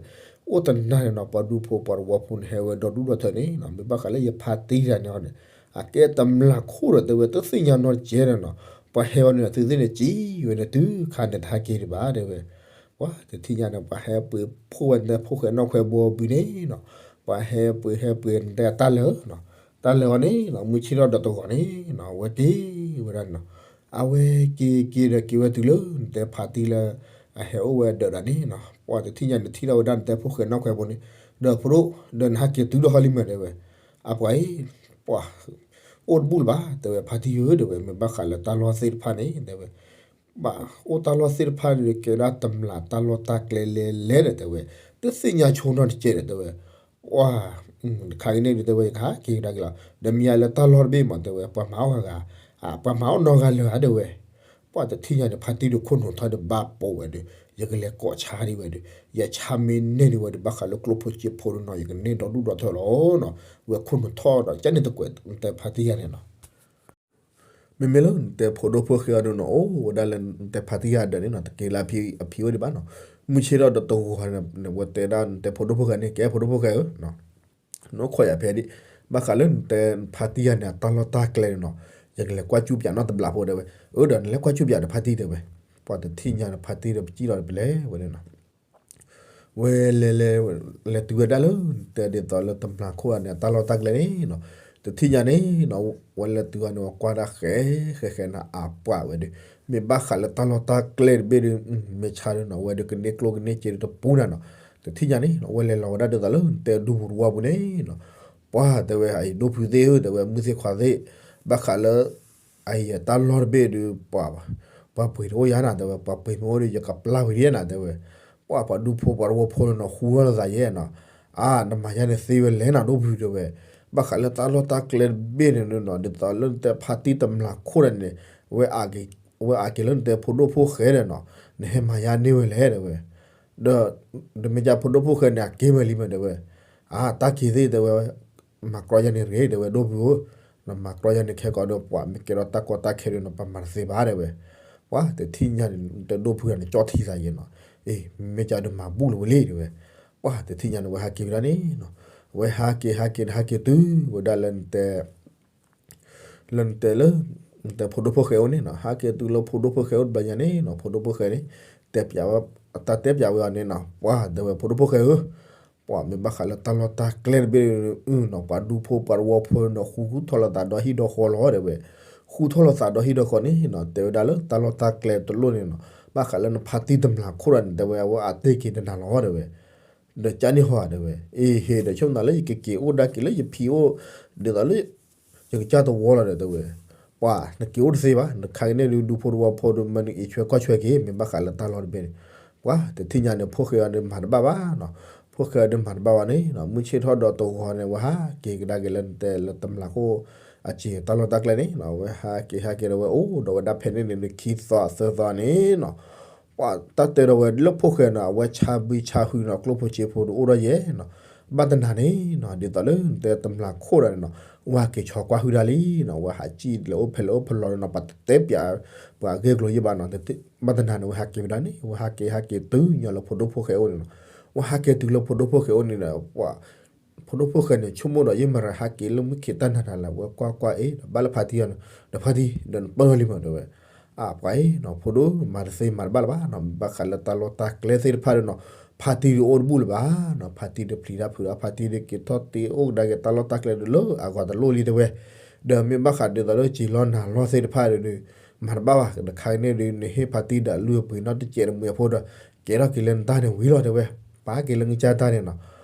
အိၣ်တနၤန့ၣ်နီၤ ပှၤဒူဖိပှၤသဝီဖိန့ၣ် ဟဲဝဲဒီဒူၣ်ဒီထၢန့ၣ်နီၤ, မ့ၢ်ဘၣ်ဃးလၢယဖါတံၢ်တဂၤန့ၣ်အီၤန့ၣ် အကဲတမျၢ်ခိၣ်ဒီးတဲဝဲ တသ့ၣ်ညါနီတစဲးဒီးနီၤ, ပှၤဟဲဝဲန့ၣ် သုသ့ၣ်န့ၣ်စံးဝဲန့ၣ် တုၤခါန့ၣ်တဟဲက့ၤဒံးဘၣ်တဲဝဲ, ပှၤတထံၣ်ညါန့ၣ် ပှၤဟဲပှ့ၤဖှိၣ်ဝဲနတဲဖိၣ်ဃဲနီၣ်ခွဲးဘိဘုန့ၣ်နီၤ, ပှၤဟဲပှ့ၤဟဲပှ့ၤနတဲတၢ်လၢာ်နီၤ, တၢ်လၢာ်အီၤန့ၣ်နီၤ မုၢ်ဆ့ၣ်ထီၣ်ဒီးတဂီၤန့ၣ်နီၤ ဝဲက့ၤဝဲဒၣ်နီၤ, အဝဲက့ၤက့ၤဒီးက့ၤဝဲတုၤလၢနတဲဖါတံၢ်လၢ အဟဲအိၣ်ဝဲဒၢးဒၣ်န့ၣ်နီၤ, ပှၤတထံၣ်ညါန့ၣ်ထံၣ်ထီၣ်ဝဲဒၣ်နတဲဖိၣ်ဃဲနီၣ်ခွဲးဘိန့ၣ်, ဒီးဖိဒိၣ် ဒီးနဟဲက့ၤတုၤလီၤဟီလံမ့ၢ်တဲဝဲ, အပှၤအံၤ ပှၤ အိၣ်တဘူၣ်လၢၤဘၣ် တဲဝဲ ဖါတံၢ်ဧၢ တဲဝဲ မ့ၢ်ဘၣ်ဃးလၢတၢ်လီၢ်သ့ၣ်တဖၣ်န့ၣ် တဲဝဲ ဘၣ်အိၣ်တၢ်လီၢ်သ့ၣ်တဖၣ်န့ၣ် ကဲဒၣ်တမျၢ်တၢ်လီၢ်တၢ်ကျဲလဲၣ်လဲၣ်ဒီး တဲဝဲ တသ့ၣ်ညါဆိနီတစဲးဒီး တဲဝဲ ပှၤ တခါကန့ၣ်ဒုး တဲဝဲ ယကဟဲက့ၤကဒါက့ၤလီၤ ဒီးမ့ၢ်ယၤလၢတၢ်လီၢ်တဘ့ၣ်မး တဲဝဲ ပှၤမၤအီၣ်ဂၤဂၤ ပှၤမၤအီၣ်နီတဂၤလၢၤဧါ တဲဝဲ ပှၤတထံၣ်ညါန့ၣ် ဖါတံၢ်ဒုးခိၣ်နူာ်ထီၣ်ဒီးဘၣ်ပိာ်ဝဲဒီး ယကလဲၤကိးဆါဒံးဝဲဒီး ယဆါမ့ၢ်န့ၢ်ဒံးဝဲဒီး ဘၣ်ဃးလၢကျိဖိစ့ဖိတနီၤ ယကန့ၢ်ဒီဒူၣ်ဒီထၢလီၤနီၤ ဝဲခိၣ်နူာ်ထီၣ်ဒီး ကန့ၣ်တကွဲး နတဲဖါတံၢ်ယၤန့ၣ်နီၤ မ့မ့ၢ်လၢနတဲဖိဒိၣ်ဖိၣ်ဃဲအီၤဒုးနီၤ အိၣ်ဝဲဒၣ်လၢနတဲဖါတံၢ်ယၤဒၢးန့ၣ်နီၤ တက့ၤလၢအဖံးအဝဲဒံးဘၣ်နီၤ မုၢ်ဆ့ၣ်ထီၣ်ဒီးတဂီၤန့ၣ် ဝဲတဲဒၣ်နတဲဖိဒိၣ်ဖိၣ်ဃဲန့ၣ် ကဲဖိဒိၣ်ဖိၣ်ဃဲဧၢ နီၢ်ခိးယၤဖဲဒံး ဘၣ်ဃးလၢနတဲဖါတံၢ်ယၤန့ၣ် အတၢ်လီၢ်တၢ်ကျဲန့ၣ်နီၤ ယကလဲၤကွၢ်ကၠူၣ်ပၠးနီတဘျီဖိတဲဝဲ အၢ ဒီးနလဲၤကွၢ်ကၠူၣ်ပၠးဒီးဖါတံၢ်တဲဝဲ ပှၤတထံၣ်ညါဒီးဖါတံၢ်ဒီးပစံၣ်လီၤဒီးပလဲၤဝဲန့ၣ်နီၤ ဝဲလဲၤလဲၤ လဲၤတုၤဝဲဒၣ်လၢ တဲဒ်သိးလၢတမျၢ်ခိၣ်ဂၤန့ၣ် အတၢ်လီၢ်တၢ်ကျဲန့ၣ်နီၤ တထံၣ်ညါန့ၣ်နီၤ ဝဲလဲၤတုၤဝဲန့ၣ် ဝဲကွၢ်ဒၣ်ဃဲ ဃဲဃဲန့ၣ် အပှၤဝဲဒီး မ့ၢ်ဘၣ်ဃးလၢတၢ်လီၢ်တၢ်ကျဲတဘ့ၣ်ဒီး မ့ၢ်ဆါဒီးနီၤ ဝဲဒီးကန့ၢ်ကျိကန့ၢ်စ့ဒီးတပူၤနၤနီၤ တထံၣ်ညါန့ၣ်နီၤ ဝဲလဲၤလီၤဝဲဒၣ်ဒ်သိးလၢ တဲဒူပူၤတဝီပူၤန့ၣ်နီၤ ပှၤတဲဝဲ အံၤဒိၣ်ဖုသ့ၣ်ဧၢ တဲဝဲ မုၢ်သ့ၣ်ခွါသ့ၣ် ဘၣ်ဃးလၢ အံၤတၢ်လီၢ်တဘ့ၣ်ဒီး ပှၤ ပှၤပှ့ၤတအိၣ်ယၤနၤ တဲဝဲ ပှၤပှ့ၤမ့ၢ်အိၣ်ဒီး ယကပျၢ်ဝံၤဒ်နၤ တဲဝဲ ပှၤပှၤဒူဖိပှၤတဝီဖိန့ၣ်နီၤ ဃူထီၣ်လၢသးယဲနီၤ အါ နမၤယၤန့ၣ်သ့ဝဲလဲၣ်နၤ ဒိၣ်ဖု တဲဝဲ ဘၣ်ဃးလၢတၢ်လီၢ်တၢ်ကျဲတဘ့ၣ်န့ၣ်နီၤ ဒ်သိးလၢနတဲဖါတံၢ်တမျၢ်ခိၣ်န့ၣ် ဝဲအက့ၤလၢနတဲဖိဒိၣ်ဖိၣ်ဃဲန့ၣ်နီၤ နဟဲမၤယၤန့ၢ်ဝဲလဲၣ် တဲဝဲ ဒီး တမ့ၢ်ကဖိဒိၣ်ဖိၣ်ဃဲန့ၣ် အက့ၤဝဲလံမ့ၢ် တဲဝဲ အါ တၢ်က့ၤသ့ၣ် တဲဝဲ မၤကြီယၤန့ၣ်တဂ့ၤ တဲဝဲ ဒိၣ်ဖုဧၢ နမၤကြီယၤန့ၣ်ခဲကိာ်ဒီး ပှၤမ့ၢ်ကဲထီၣ်တၢ်ကီတၢ်ခဲဒီး နပမၤတသ့ဘၣ် တဲဝဲ. ပှၤတထံၣ်ညါန့ၣ် နတဲဒိၣ်ဖုဂၤန့ၣ် ကၠီထံသးယဲနီၤ, အ့ မ့ၢ်ကဒီးမၤဘူၣ်လၢၤဝဲလံ တဲဝဲ. ပှၤတထံၣ်ညါန့ၣ် အဝဲဟးက့ၤဝဲဒၣ်န့ၣ်နီၤ, အဝဲဟးက့ၤဟးက့ၤဒီးဟးက့ၤတုၤဝဲဒၣ်လၢနတဲ လၢနတဲလၢ နတဲဖိဒိၣ်ဖိၣ်ဃဲအိၣ်န့ၣ်နီၤ, ဟးက့ၤတုၤလၢဖိဒိၣ်ဖိၣ်ဃဲအိၣ်တဘျီညါန့ၣ်နီၤ, ဖိဒိၣ်ဖိၣ်ဃဲန့ၣ် တဲပၠးဝဲ တၢ်တဲပၠးဝဲအီၤန့ၣ်နီၤ, ပှၤတဲဝဲဖိဒိၣ်ဖိၣ်ဃဲဧၢ, ပှၤမ့ၢ်ဘၣ်ဃးလၢတၢ်လီၢ်တၢ်ကျဲတဘ့ၣ်နီၤ, ပှၤဒူဖိပှၤတဝီဖိဒီး ဃူဃူထီၣ်လိာ်သးဒီးဟံၣ်ဒီးဃီလီၤ တဲဝဲ. ဃူထီၣ်လိာ်သးဒီးဟံၣ်ဒီးဃီန့ၣ်နီၤ, တဲဝဲဒၣ်လၢတၢ်လီၢ်တၢ်ကျဲတလိၣ်န့ၣ်နီၤ, ဘၣ်ဃးလၢနဖါတံၢ်တမျာ်ခိၣ်ဒီးန့ၣ် တဲဝဲ အဝဲအတ့ၢ်က့ၤတနၤလီၤ တဲဝဲ. ဒီးကန့ၢ်ဟီဧါ တဲဝဲ, အ့ဟ့ၣ် ဒီးဆိကမိၣ်လၢယကက့ၤအိၣ်ဒၣ်က့ၤလၢယဖံအိၣ် ဒ်သိးလၢ ယကစၢ်သဝီလီၤဒီး တဲဝဲ. ပှၤနက့ၤအိၣ်တသ့ဘၣ်, နခါကန့ၣ်ဒုး ဒူဖိတဝီဖိဒီး မ့ၢ်နအံးဆွဲကွၢ်ဆွဲက့ၤ မ့ၢ်ဘၣ်ဃးလၢတၢ်လီၢ်တဘ့ၣ်န့ၣ်. ပှၤတထံၣ်ညါန့ၣ် ဖိၣ်ဃဲအီၤဒီးမၤတဘၣ်ဘၣ်နီၤ, ဖိၣ်ဃဲအီၤဒီးမၤတဘၣ်ဘၣ်န့ၣ်နီၤ, မုၢ်ဆ့ၣ်ထီၣ်ဒီးတဂီၤန့ၣ် အဝဲဟးက့ၤကဒါက့ၤလၢနတဲလၢတမျာ်ခိၣ်အစ့ၤတၢ်လီၢ်တၢ်ကျဲန့ၣ်နီၤ, အဝဲဟးက့ၤဟးက့ၤဒီး အဝဲအိၣ်ဒီးဝဲဒၣ်ဖဲန့ၣ်န့ၣ် နခံသီသၢသီန့ၣ်နီၤ. ပှၤတၢ်တဲဒီးဝဲလၢဖိၣ်ဃဲနီၤ, အဝဲဆါဘံဆါဟုနီၤ, ကျိၣ်ဖိစ့ဖိဒီးအိၣ်ဒီးယဲနီၤ, ဘၣ်တနၤန့ၣ်နီၤ, ဒ်သိးလၢနတဲတမျာ်ခိၣ်ဒီးန့ၣ်နီၤ, ဝဲဟးက့ၤဆီကွၢ်ဟုဒၣ်လံနီၤ, ဝဲဟးစံၣ်လဲၤအိၣ်ဖဲလဲၣ်အိၣ်ဖဲလဲၣ်ဒီးနီၤ, ပှၤတတဲပၠး ပှၤဂ့ၢ်ကျိၤယဲၢ်ဘၣ်နီၤ, ဘၣ်တနၤန့ၣ် ဝဲဟးက့ၤဝဲဒၣ်န့ၣ်, ဝဲဟးက့ၤဟးက့ၤတုၤညီလၢဖိဒိၣ်ဖိၣ်ဃဲအိၣ်န့ၣ်နီၤ, ဝဲဟးက့ၤတုၤလၢဖိဒိၣ်ဖိၣ်ဃဲအိၣ်န့ၣ်ဒီး ပှၤ ဖိဒိၣ်ဖိၣ်ဃဲန့ၣ် ဆိကမိၣ်ဒီး ယမ့ၢ်ဟးက့ၤလၢမုၢ်ခံးတၢ်နၤနၤလၢ ဝဲကွၢ်ကွၢ်အ့ၣ်ဒီး ဘၣ်လၢဖါတံၢ်အီၤန့ၣ် ဒီးဖါတံၢ်ဒီးနပၢၢ်ထီၣ်လံမး တဲဝဲ. အပှၤအံၤနီၤ, ဖိဒိၣ်မၤတသ့မၤတဘၣ်လၢၤဘၣ်နီၤ, ဘၣ်ဃးလၢတၢ်လီၢ်တၢ်ကျဲသ့ၣ်တဖၣ်ဒီးနီၤ, ဖါတံၢ်ဒီးအိၣ်တဘူၣ်လၢၤဘၣ်နီၤ, ဖါတံၢ်ဒီးပျံၤတၢ်ဖုးဒီး ဖါတံၢ်ဒီးက့ၤထီၣ်တ့အိၣ်ကဒါက့ၤတၢ်လီၢ်တၢ်ကျဲဒီးလၢအဂီၢ်တလိၣ်လံ တဲဝဲ. ဒီးမ့ၢ်ဘၣ်ဃးဒ်သိးလၢစံာ်လီၢ်နၤလီၢ်သ့ၣ်တဖၣ်ဒီး မၤတဘၣ်ဘၣ်, တခါန့ၣ်ဒီး နဟ့ၣ်ဖါတံၢ်ဒီးအလုၢ်အပှ့ၤနီတစဲးတမှဲၤဖိဒီး ကဲထီၣ်က့ၤလၢနတၢ်န့ၣ်ဝံၤလီၤ တဲဝဲ. ပာ်က့ၤလၢနကစၢ်တၢ်န့ၣ်နီၤ.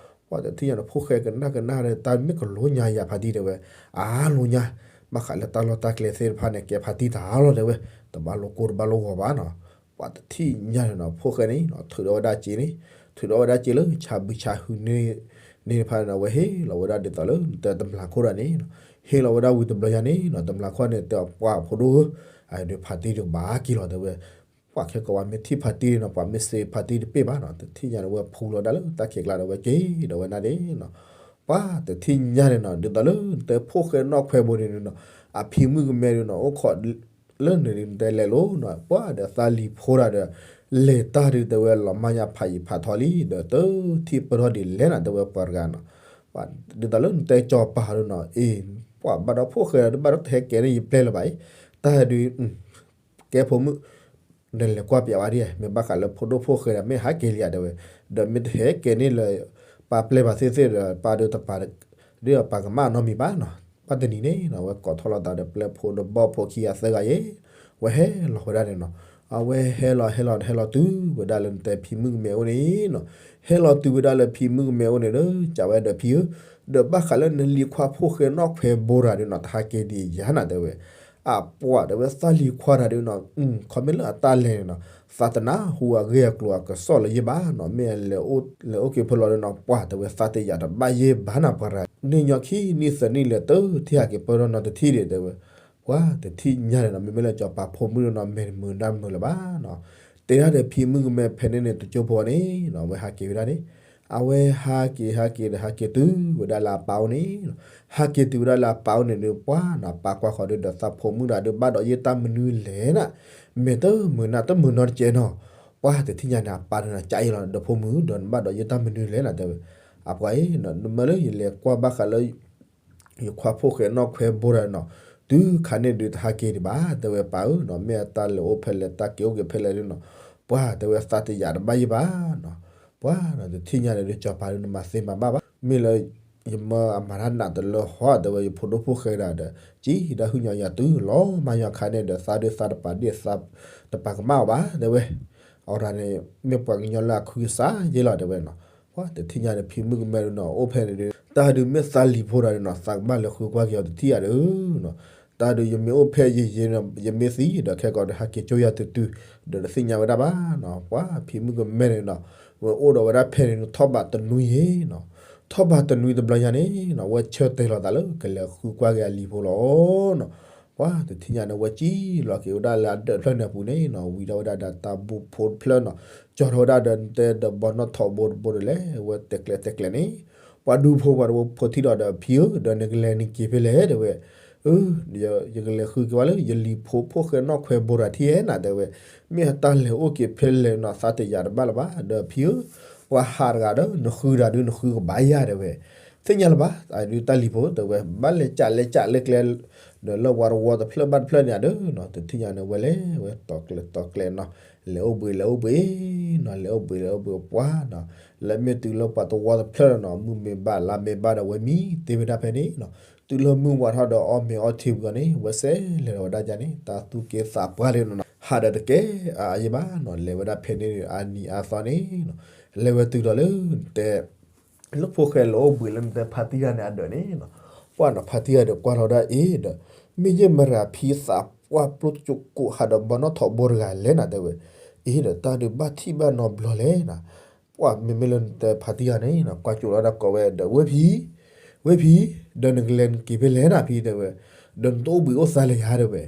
ပှၤတထံၣ်ညါန့ၣ် ဖိၣ်ဃဲကနၣ်ကနၣ်ဒီး တၢ်မ့ၢ်ကလိညါယၤဖါတံၢ် တဲဝဲ. အါလိညါ, ဘၣ်ဃးလၢတၢ်လီၢ်တၢ်ကျဲသ့ၣ်တဖၣ်န့ၣ် ကဲဖါတံၢ်တၢ်လီၤ တဲဝဲ. တဘၣ်လိကိၢ်တဘၣ်လိဂီၤဘၣ်နီၤ. ပှၤတထံၣ်ညါန့ၣ်နီၤ, ဖိၣ်ဃဲန့ၣ်နီၤ ထုးဒီးဝဲဒၣ်စ့န့ၣ်, ထုးဒီးဝဲဒၣ်စ့လၢ ဆါဘုဆါဟုန့ၣ်တဖၣ်န့ၣ်နီၤ, အဝဲဟ့ၣ်လီၤဝဲဒၣ်ဒ်သိးလၢ နတဲတမျာ်ခိၣ်တၢ်န့ၣ်နီၤ. ဟ့ၣ်လီၤဝဲဒၣ်ဝံၤတဘျီညါန့ၣ်နီၤ, တမျာ်ခိၣ်န့ၣ် တဲအီၤ ပှၤဖိဒိၣ်ဧၢ, အဒုးဖါတံၢ်ဒီးဘၣ်က့ၤလီၤ တဲဝဲ. ပှၤခဲကိးဝဲမ့ၢ်ထံၣ်ဖါတံၢ်န့ၣ်နီၤ, ပှၤမ့ၢ်စ့ဖါတံၢ်တပ့ၢ်ဘၣ်နီၤ, တထံၣ်ညါန့ၣ် ဝဲဖူလီၤဒၣ်လၢတၢ်ခံးကျါဒီး ဝဲက့ၤဒီးဝဲဒၣ်န့ၣ်နီၤ. ပှၤတထံၣ်ညါန့ၣ်နီၤ, ဒ်သိးလၢ နတဲဖိၣ်ဃဲနီၣ်ခွဲဘိန့ၣ်နီၤ, အဖံမုၣ်ကမဲဒုးနီၤ အိၣ်ခိး လၢန့ၣ်ဒုး နတဲလဲၤလိၤနီၤ, ပှၤဒီးသးလံၤဖိတၢ်ဒီး လဲၤတၢ်ဒုး တဲဝဲ လီၤမၢ်ညါဖးယံာ်ဖးထီလံ, ဒီးတထံၣ်ပၢၢ်ထီၣ်ဒ်လဲၣ်နီၤ တဲဝဲပှၤတဂၤနီၤ. ပှၤဒ်သိးလၢနတဲစီၤပၤဒုးနီၤ, အ့ၣ် ပှၤဘၣ်ဒီးဖိၣ်ဃဲဒီး တဘၣ်ဒီးတဟဲကဲန့ၢ်ယပျဲၢ်လၢၤဘၣ်အံၤ, တၢ်ဒုး ကဲဖိမုၣ် နလဲၤကွၢ်ပၠးဝဲဒၣ်, မ့ၢ်ဘၣ်ဃးလၢဖိဒိၣ်ဖိၣ်ဃဲဒီး မ့ၢ်ဟးက့ၤလံဧါ တဲဝဲ, ဒီးမ့ၢ်တဟဲကဲန့ၢ်လၢ ပၢ်ပျဲၢ်ဘၣ်သ့ၣ်သ့ၣ်ဒီး ပၢ်ဒုးတပာ် ဒ်ပာ်ကမၣ်နီတမံၤဘၣ်နီၤ. ဘၣ်တနံၤန့ၣ်နီၤ ဝဲကိးထီၣ်လိာ်သးဒီးပျဲၢ်ဖိဒီးဘီၣ်ဖိခံဂၤသၢဂၤယဲ, ဝဲဟဲလီၤဝဲဒၣ်န့ၣ်နီၤ. အဝဲဟဲလီၤဟဲလီၤဟဲလီၤတုၤဝဲဒၣ်လၢနတဲဖံမုၣ်ကမဲအိၣ်န့ၣ်နီၤ. ဟဲလီၤတုၤဝဲဒၣ်လၢဖံမုၣ်ကမဲအိၣ်န့ၣ်ဒီး စံးဝဲဒီးဖံဧၢ, ဒီးဘၣ်ဃးလၢနလံၤခွါဖိၣ်ဃဲနီၣ်ခွဲဘိတၢ်ဒုးနီၤ တဟးက့ၤဒံးယၤနၤ တဲဝဲ. အပှၤတဲဝဲသးလံၤခွါတၢ်ဒုးနီၤ, ခီမ့ၢ်လၢအတၢ်လဲၤန့ၣ်နီၤ, သးတနၢ်ဟူအဂ့ၢ်အကျိၤအကစီၣ်လၢၤယဲၢ်ဘၣ်နီၤ, မ့ၢ်အလဲၤအိၣ် လဲၤအိၣ်က့ၤဖဲလီၤဒုးနီၤ, ပှၤတဲဝဲသးတယာ်တဘၣ်ယဲၢ်ဘၣ်နၤပှၤတဂၤ, န့ၢ်ညီခံနံၣ်သၢနံၣ်လဲၤတထံၣ်ဟးက့ၤပၢၢ်ထီၣ်နီတထံၣ်ဒံး တဲဝဲ. ပှၤတထံၣ်ညါန့ၣ်နီၤ, မ့မ့ၢ်လၢစီၤပၤဖိမုၣ်ဒုးနီၤ မဲာ်တမုာ်နၢ်တမုာ်လၢၤဘၣ်နီၤ. တဲဒၣ်ဒီးဖံမုၣ်ကမဲဖဲန့ၣ်န့ၣ် တကၠိဖိန့ၣ်နီၤ အဝဲဟးက့ၤဝဲဒၣ်န့ၣ်, အဝဲဟးက့ၤဟးက့ၤဒီးဟးက့ၤတုၤဝဲဒၣ်လၢအပၢ်အိၣ်န့ၣ်နီၤ. ဟးက့ၤတုၤဝဲဒၣ်လၢအပၢ်အိၣ်န့ၣ်ဒုး ပှၤနီၤ ပၢ်ကွၢ်ဃီၤဒုးဒီးသးဖိမုၣ်တၢ်ဒုး ဘၣ်ဒီးယဲၢ်တၢ်မနုၤလဲၣ်နၤ, မဲာ်တမုာ်နၢ်တမုာ်နီတကဲနီၤ. ပှၤတထံၣ်ညါန့ၣ် အပၢ်ဒုးနီၤ ကၢ်အံၤလီၤ ဒီးဖိမုၣ် ဒီးနဘၣ်ဒီးယဲၢ်တၢ်မနုၤလဲၣ်နၤ တဲဝဲ. အပှၤအံၤနီၤ နမ့ၢ်လၢယလဲၤကွၢ်ဘၣ်ဃးလၢ ယခွါဖိၣ်ဃဲနီၣ်ခွဲဘိတၢ်နီၤ, တုၤခါန့ၣ်ဒုးတဟးက့ၤဒံးဘၣ် တဲဝဲပၢ်ဧၢနီၤ, မ့ၢ်အတၢ်လဲၤအိၣ်ဖဲလဲၣ် တၢ်က့ၤအိၣ်က့ၤဖဲလဲၣ်ဒုးနီၤ, ပှၤတဲဝဲသးတယာ်တဘၣ်ယဲၢ်ဘၣ်နီၤ. ပှၤနီၤ တထံၣ်ညါန့ၣ်ဒုး စီၤပၤဒုးနမၤသ့မၤဘၣ်ဘၣ်, မ့ၢ်လၢ ယမၢအမၤတၢ်နးတလၢဟီ တဲဝဲ ယဖိဒိၣ်ဖိၣ်ဃဲဒၣ်ဒီး ကံဒၣ်ဟုၣ်ညီယၤတုၤလီၤမၢ်ညီခါန့ၣ်ဒီး သးဒုးသးတပာ်ဒ့ၣ်သး တပာ်ကမၣ်အီၤဘၣ် တဲဝဲ. အဝဲဒၣ်န့ၣ် မ့ၢ်ပှၤကညီလၢအခုကစၢ်ယဲၢ်လီၤ တဲဝဲနီၤ. ပှၤတထံၣ်ညါန့ၣ် ဖံမုၣ်ကမဲဒုးနီၤ အိၣ်ဖဲန့ၣ်ဒုး တၢ်ဒုးမ့ၢ်သးလံၤဖိတၢ်ဒုးနီၤ သးကဘၣ်လဲၤဃုကွၢ်က့ၤအီၤတထံၣ်ဧါဒုးနီၤ. တၢ်ဒုးယမ့ၢ်အိၣ်ဖဲယံာ်ယံာ်နီၤ ယမ့ၢ်သံဒီး ခဲကိာ်ဒီးဟဲက့ၤကၠိယၤတုၤတုၤ ဒီးတသ့ၣ်ညါဝဲဒၣ်ဘၣ်နီၤ. ပှၤဖံမုၣ်ကမဲန့ၣ်နီၤ ဝဲအိၣ်ဒီးဝဲဒၣ်ဖဲန့ၣ် ထီၣ်ဘးတနွံယဲၢ်နီၤ. ထီၣ်ဘးတနွံတဘျီညါန့ၣ်နီၤ ဝဲဆၢတဲာ်လီၤသးလၢကလဲၤဃုကွၢ်က့ၤအလံၤဖိလီၤနီၤ. ပှၤတထံၣ်ညါန့ၣ် ဝဲစံၣ်လီၤက့ၤဝဲဒၣ်လၢအဒၢးဖျၢၣ်န့ၣ်အပူၤန့ၣ်နီၤ ဝံၤထီၣ်ဝဲဒၣ်ဒီးတၢ်ဘိဖိတဖျၢၣ်နီၤ ကၠီထီၣ်ဝဲဒၣ်ဒီးတဲဒီးဘီနီၣ်ထိးဘိတဘိဒီးလဲၤဝဲတဲကျဲတဲကျဲန့ၣ် ပှၤဒူဖိပှၤတဝီဖိထံၣ်ဒီးဒီး ဖံဧၢ ဒီးနကလဲၤနက့ၤဖဲလဲၣ် တဲဝဲ. အၢ ယကလဲၤဃုက့ၤဝဲလၢ ယလံၤဖိဖိၣ်ဃဲနီၣ်ခွဲဘိတဂၤထံၣ်ဧဲနီၤ တဲဝဲ, မ့ၢ်အတၢ်လဲၤအိၣ်က့ၤဖဲလဲၣ်နီၤ သးတယာ်တဘၣ်လၢၤဘၣ် ဒီးဖံဧၢ, ပှၤဟးတဂၤဒီး နဃုတဂၤဒုး နဃုကဘၣ်ယၤ တဲဝဲ, သ့ၣ်ညါလၢၤဘၣ် အဒုးတၢ်လံၤဖိ တဲဝဲ ဘၣ်လဲၤကးလဲၤကးလၢကျဲ ဒီးလၢပှၤတဝီတဖျၢၣ်ဘၣ်တဖျၢၣ်န့ၣ်ဒီးနီၤ တထံၣ်ညါန့ၣ် ဝဲလဲၤဝဲတီၤကျဲၤတီၤကျဲၤနီၤ, လဲၤအိၣ်ဘှံးလဲၤအိၣ်ဘှံးနီၤ လဲၤအိၣ်ဘှံးလဲၤအိၣ်ဘှံးပှၢ်နီၤ, လၢမ့ၢ်တုၤလၢပှၤတဝီတဖျၢၣ်နီၤ မုၢ်မ့ၢ်ဘၣ်လါမ့ၢ်ဘၣ်ဒီး ဝဲမံတ့ၢ်ဝဲဒၣ်ဖဲန့ၣ်နီၤ, တုၤလၢမုၢ်ဝါထီၣ်ဒီးအီၣ်မ့ၤအီထံဝံၤအီၤန့ၣ် ဝဲစဲးလဲၤဒီးဝဲဒၣ်ယၤန့ၣ် တၢ်သူၣ်က့သးပှၢ်လံနီၤ ဟးဒီးတကဲအါအါယံဘၣ်နီၤ လဲၤဝဲဒၣ်ဖဲန့ၣ်အနံၤအါသီန့ၣ်နီၤ, လဲၤဝဲတုၤဒီးလၢ တဲ လၢဖိၣ်ဃဲလၢအိၣ်ဘှံးလၢနတဲဖါတံၢ်ဂၤန့ၣ်အဒၢးန့ၣ်နီၤ, ပှၢ်နီၤ ဖါတံၢ်ဂၤဒီးကွၢ်ထီၣ်ဒၣ်အ့ၣ်ဒီး, မ့ၢ်ယဲၢ်မရၤဖံသးပှၢ်ပျိကၠိကိးဟးဒီးဘီနီၣ်ထိးဘိတဂၤလဲၣ်နၤ တဲဝဲ, အ့ၣ်ဒီးတၢ်ဒုးဘၣ်ထံၣ်ဘၣ်နီတဘျီလဲၣ်နၤ, ပှၢ်မ့မ့ၢ်လၢနတဲဖါတံၢ်ဂၤန့ၣ်နီၤ ကွၢ်ကၠိလီၤဒၣ်ကိးဝဲဒီး ဝဲဖံ, ဝဲဖံ, ဒီးနကလဲၤနက့ၤဖဲလဲၣ်နၤဖံတဲဝဲ, ဒီးနတအိၣ်ဘှံးအိၣ်သါလၢၤယၤတဲဝဲ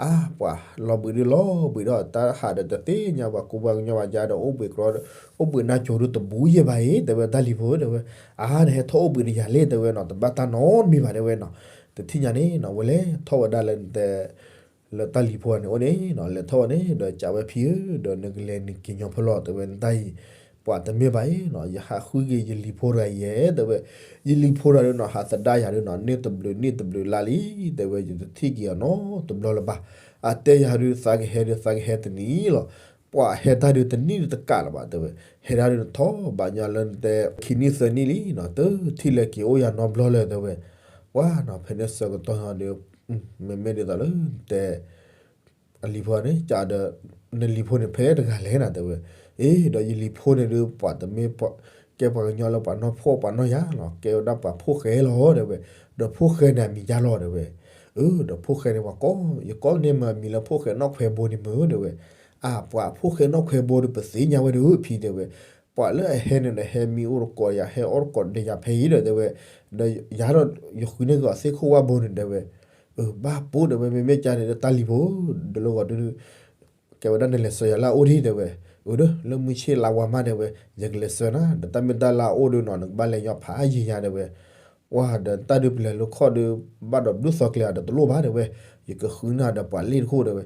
အါ ပှၤလီၤဘှံးဒုးလီၤဘှံးဒီး တၢ်ဟးဒီးတသ့ၣ်ညါပှၤကူပှၤကညီဘၣ်ယၤဒီး အိၣ်ဘှံးကရီ, အိၣ်ဘှံးနါကိၤဒုးတဘူးယဲၢ်ဘၣ်အံၤ တဲဝဲတၢ်လံၤဖိတဲဝဲ, အါ နဟဲထီၣ်အိၣ်ဘှံးဒီးယၤလဲၣ်တဲဝဲနီၤ တဘၣ်တၢ်နီတမံၤဘၣ်တဲဝဲနီၤ, တထံၣ်ညါန့ၣ်နီၤ ဝဲလဲၤထီၣ်ဝဲဒၣ်လၢနတဲ လၢတၢ်လံၤဖိန့ၣ်အိၣ်န့ၣ်နီၤ လဲၤထီၣ်ဝဲန့ၣ် ဒီးကးဝဲဖံဧၢ ဒီးနကလဲၤနက့ၤညီဖိလီၤတဲဝဲ နတၢ်အံၤ ပှၤတမ့ၢ်ဘၣ်အံၤနီၤ ယဟးဃုက့ၤယလံၤဖိတဂၤယဲၢ်တဲဝဲ, ယလံၤဖိတဂၤဒုးနီၤ ဟးသဒၣ်ယၤဒုးနီၤ န့ၢ်တဘျုးန့ၢ်တဘျုးလါလံ တဲဝဲ ယတထံၣ်က့ၤအီၤနီတဘျီလၢၤဘၣ်, အတဲယၤဒုးသးကဟဲဒုးသးကဟဲတနံၤလီၤ, ပှၤဟဲတၢ်ဒုးတနံၣ်တကးလၢၤဘၣ်တဲဝဲ, ဟဲဒၣ်ဒုးထီၣ်ဘၣ်ညီလၢနတဲ ခံနံၣ်သၢနံၣ်လံနီၤ တထံၣ်လဲၤက့ၤအိၣ်ယၤနီတဘျီလၢၤတဲဝဲ, ပှၤနီၤ ဖဲန့ၣ်ဆၢကတီၢ်ညီဒုး မ့မ့ၢ်ဒ်သိးလၢနတဲ အလံၤဖိန့ၣ် ကးဒီး နလံၤဖိန့ၣ် ဖဲတဂၤလဲၣ်နၤတဲဝဲ, အ့ ဒီးယလံၤဖိန့ၣ်ဒုး ပှၤတမ့ၢ် ကဲပှၤကညီလၢပှၤနီၢ်ဖှီၣ်ပှၤနီၢ်ယာ်လီၤ ကဲဝဲဒၣ်ပှၤဖိၣ်ဃဲလီၤတဲဝဲ, ဒီးဖိၣ်ဃဲန့ၣ်အမံၤယါလီၤတဲဝဲ, အၢ ဒီးဖိၣ်ဃဲန့ၣ် ပှၤကိး ယကိးန့ၢ်မ့ၢ်အမံၤလၢဖိၣ်ဃဲနီၣ်ခွဲဘိန့ၣ်မ့ၢ်တဲဝဲ, အါ ပှၤဖိၣ်ဃဲနီၣ်ခွဲဘိဒုး ပသ့ၣ်ညါဝဲဒုးဖံတဲဝဲ, ပှၤလၢအဟဲန့ၣ်ဒီး ဟဲမံအိၣ်တကိးယၤ ဟဲအီၣ်တကိးဒီးယၤဖဲအံၤဒီးတဲဝဲ, ဒီးယၤဒီး ယဃုန့ၢ်က့ၤအီၤသ့ၣ်ခိၣ်ဝၣ်ဘိန့ၣ်တဲဝဲ, အၢ ဘၣ်ပိၢ်တဲဝဲ မ့မ့ၢ်ကါန့ၣ်ဒီးတၢ်လံၤဖိ ဒီးလၢဂီၤဒုး ကဲဝဲဒၣ်နလဲၤဆှၢယၤလၢအအိၣ်ဒံးတဲဝဲ, အၢ ဒီး လၢမုၢ်ဆ့ၣ်လါဝါမးတဲဝဲ, ယကလဲၤဆှၢနၤ ဒီးတၢ်မ့ၢ်တၢ်လၢအအိၣ်ဒုးနီၤ နကဘၣ်လဲၤညီဖးယံၤညါတဲဝဲ, ပှၤဒီးတၢ်ဒုးပလဲၤလၢခီၣ်ဒုး ဘၣ်ဒီးဘျုးသီကျဲၤဒီးတလိၣ်ဘၣ်တဲဝဲ, ယကဃုနၤဒီးပှၤလ့ၣ်တခိၣ်တဲဝဲ,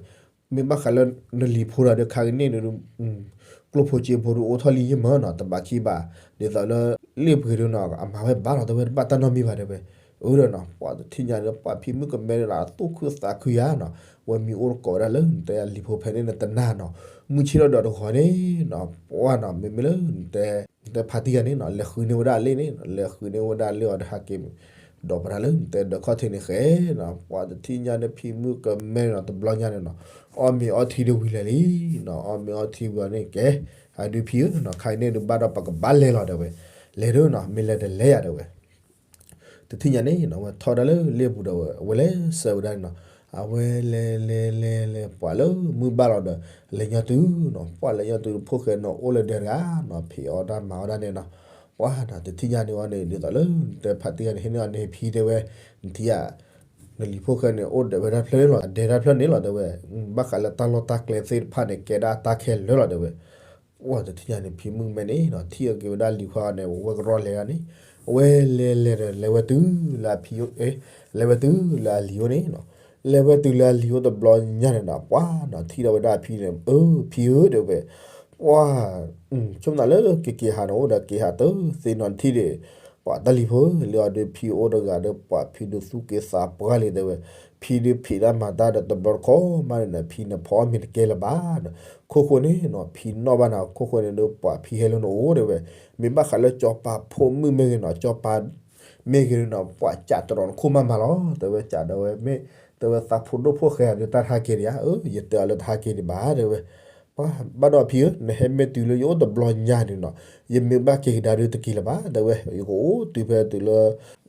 မ့ၢ်ဘၣ်ဃးလၢ နလံၤဖိတဂၤဒီးခါကန့ၣ်ဒုး ကျိဖိစ့ဖိဒုးအိၣ်ထီၣ်လံယမၢနီၤ တဘးခံဘး, ဒ်သိးလၢ လ့ၣ်ပှ့ၤဒုးနီၤ အမၤဝဲဘၣ်လီၤတဲဝဲ တဘၣ်တၢ်နီတမံၤဘၣ်တဲဝဲ, အၢ ဒီးနီၤ ပှၤတထံၣ်ညါဒီး ပှၤဖံမုၣ်ကမဲဒီး သူၣ်ခုသးခုယၤနီၤ, ဝဲမံအိၣ်တကိးဝဲဒၣ်လၢ နတဲအလံၤဖိဖဲန့ၣ်နတနာ်နီၤ, မုၢ်ဆ့ၣ်ထီၣ်ဒီးတဂီၤန့ၣ်နီၤ ပှၤနီၤ မ့မ့ၢ်လၢ နတဲဖါတံၢ်ဂၤန့ၣ်နီၤ လဲၤဃုန့ၢ်ဝဲဒၣ်အလ့ၣ်န့ၣ် လဲၤဃုန့ၢ်ဝဲဒၣ်အလ့ၣ်အီၤဒီးဟးက့ၤ ဒီးပှၤတၢ်လၢနတဲဒီးခီၣ်ထံးန့ၣ်ဃဲနီၤ ပှၤတထံၣ်ညါဒီးဖံမုၣ်ကမဲနီၤ တဘျီညါန့ၣ်နီၤ, အီၣ်မ့ၤအီထံဒုးဝံၤလဲၤလံနီၤ အီၣ်မ့ၤအီထံဝံၤအီၤန့ၣ်ကဲ, အဒုးဖံဧၢနီၤ ခါအံၤန့ၣ်ဒုးဘၣ်ဒီးပကဘၣ်လဲၤလီၤတဲဝဲ, လဲၤဒုးနီၤ မ့ၢ်လဲၤတလဲၤယၤတဲဝဲ တထံၣ်ညါန့ၣ်နီၤ အဝဲထီၣ်ဒၣ်လၢလ့ၣ်ပူၤဒီး အဝဲလဲၤဆှၢဝဲဒၣ်န့ၣ်နီၤ, အဝဲလဲၤလဲၤလဲၤလဲၤ ပှၤလၢမုၢ်ဘၣ်လီၤဒီး လဲၤညီတုၤနီၤ ပှၤလဲၤညီတုၤဖိၣ်ဃဲနီၤ အိၣ်လၢဒဲတဂၤနီၤ ဖံးအီၣ်တၢ်မၤအီၣ်တၢ်န့ၣ်နီၤ, ပှၤနီၤ တထံၣ်ညါန့ၣ်ဝဲန့ၣ် ဒ်သိးလၢ နတဲဖါတံၢ်ဂၤန့ၣ် ဟ့ၣ်န့ၢ်အီၤန့ၣ်ဖံတဲဝဲ, နထံၣ်ဧါ နလံၤဖိၣ်ဃဲန့ၣ် အိၣ်ဒဲးဝဲဒၣ်ဖျၢၣ်န့ၣ်လီၤ အဒဲဒၣ်ဖျၢၣ်န့ၣ်လီၤတဲဝဲ, ဘၣ်ဃးလၢတၢ်လီၢ်တၢ်ကျဲသ့ၣ်တဖၣ်န့ၣ် ကဲဒၣ်တၢ်ခဲလၢာ်လီၤတဲဝဲ ပှၤတထံၣ်ညါန့ၣ် ဖံမုၣ်မဲန့ၣ်နီၤ ထံၣ်အက့ၤဝဲဒၣ်လံၤခွါန့ၣ် ဝဲကရီလဲၤဒၣ်န့ၣ်, အဝဲလဲၤလဲၤဒီး လဲၤဝဲတုၤလၢအဖံ, လဲၤဝဲတုၤလၢအလံၤအိၣ်န့ၣ်နီၤ, လဲၤဝဲတုၤလၢအလံၤအိၣ်တဘျီညါန့ၣ်နီၤ ပှၤနီၤ ထံၣ်ဒီးဝဲဒၣ်အဖံန့ၣ် အၢ ဖံဧၢတဲဝဲ, ပှၤ ဆိကမိၣ်လၢကက့ၤဟးန့ၣ်အိၣ်ဒီးက့ၤဟးတသ့နီတထံၣ်ဒံး, ပှၤတၢ်လံၤဖိလၢအီၤဒီးဖံအိၣ်တဂၤဒီး ပှၤဖံဒုးသူၣ်က့သးပှၢ်လံတဲဝဲ, ဖံဒုးဖံးတၢ်မၤတၢ်ဒီးတဘျီတခီၣ်မးန့ၣ်နီၤ ဖံန့ၣ်ဖီအီၣ်မ့ၤတကဲလၢၤဘၣ်နီၤ, ခိၣ်ဃိန့ၣ်နီၤ ဖံနီၣ်ဘၣ်နၤ ခိၣ်ဃိန့ၣ်ဒီး ပှၤဖံဟဲလၢနအိၣ်တဲဝဲ, မ့ၢ်ဘၣ်ဃးလၢစီၤပၤဖိမုၣ်မ့ၢ်ဂ့ၤနီၤ စီၤပၤ မ့ၢ်ဂ့ၤနီၤ ပှၤကးတရီးနခိၣ်မးမးလီၤ တဲဝဲ, ကးဒီးဝဲမ့ၢ် တဲဝဲသးဖိဒိၣ်ဖိၣ်ဃဲဧါဒီး တၢ်တဟးက့ၤဒံးဧါ, အၢ ယတဲအီၤလၢတဟးက့ၤဒံးဘၣ်တဲဝဲ, ပှၤ ဘၣ်ဒီးဖံဧၢ နဟဲမ့ၢ်တုၤလၢယအိၣ်တဘျီညါန့ၣ်နီၤ, ယမ့ၢ်ဘၣ်က့ၤကဒါဒုးတက့ၤလၢၤဘၣ် တဲဝဲ, ယကအိၣ်တုၤဖဲတုၤလၢ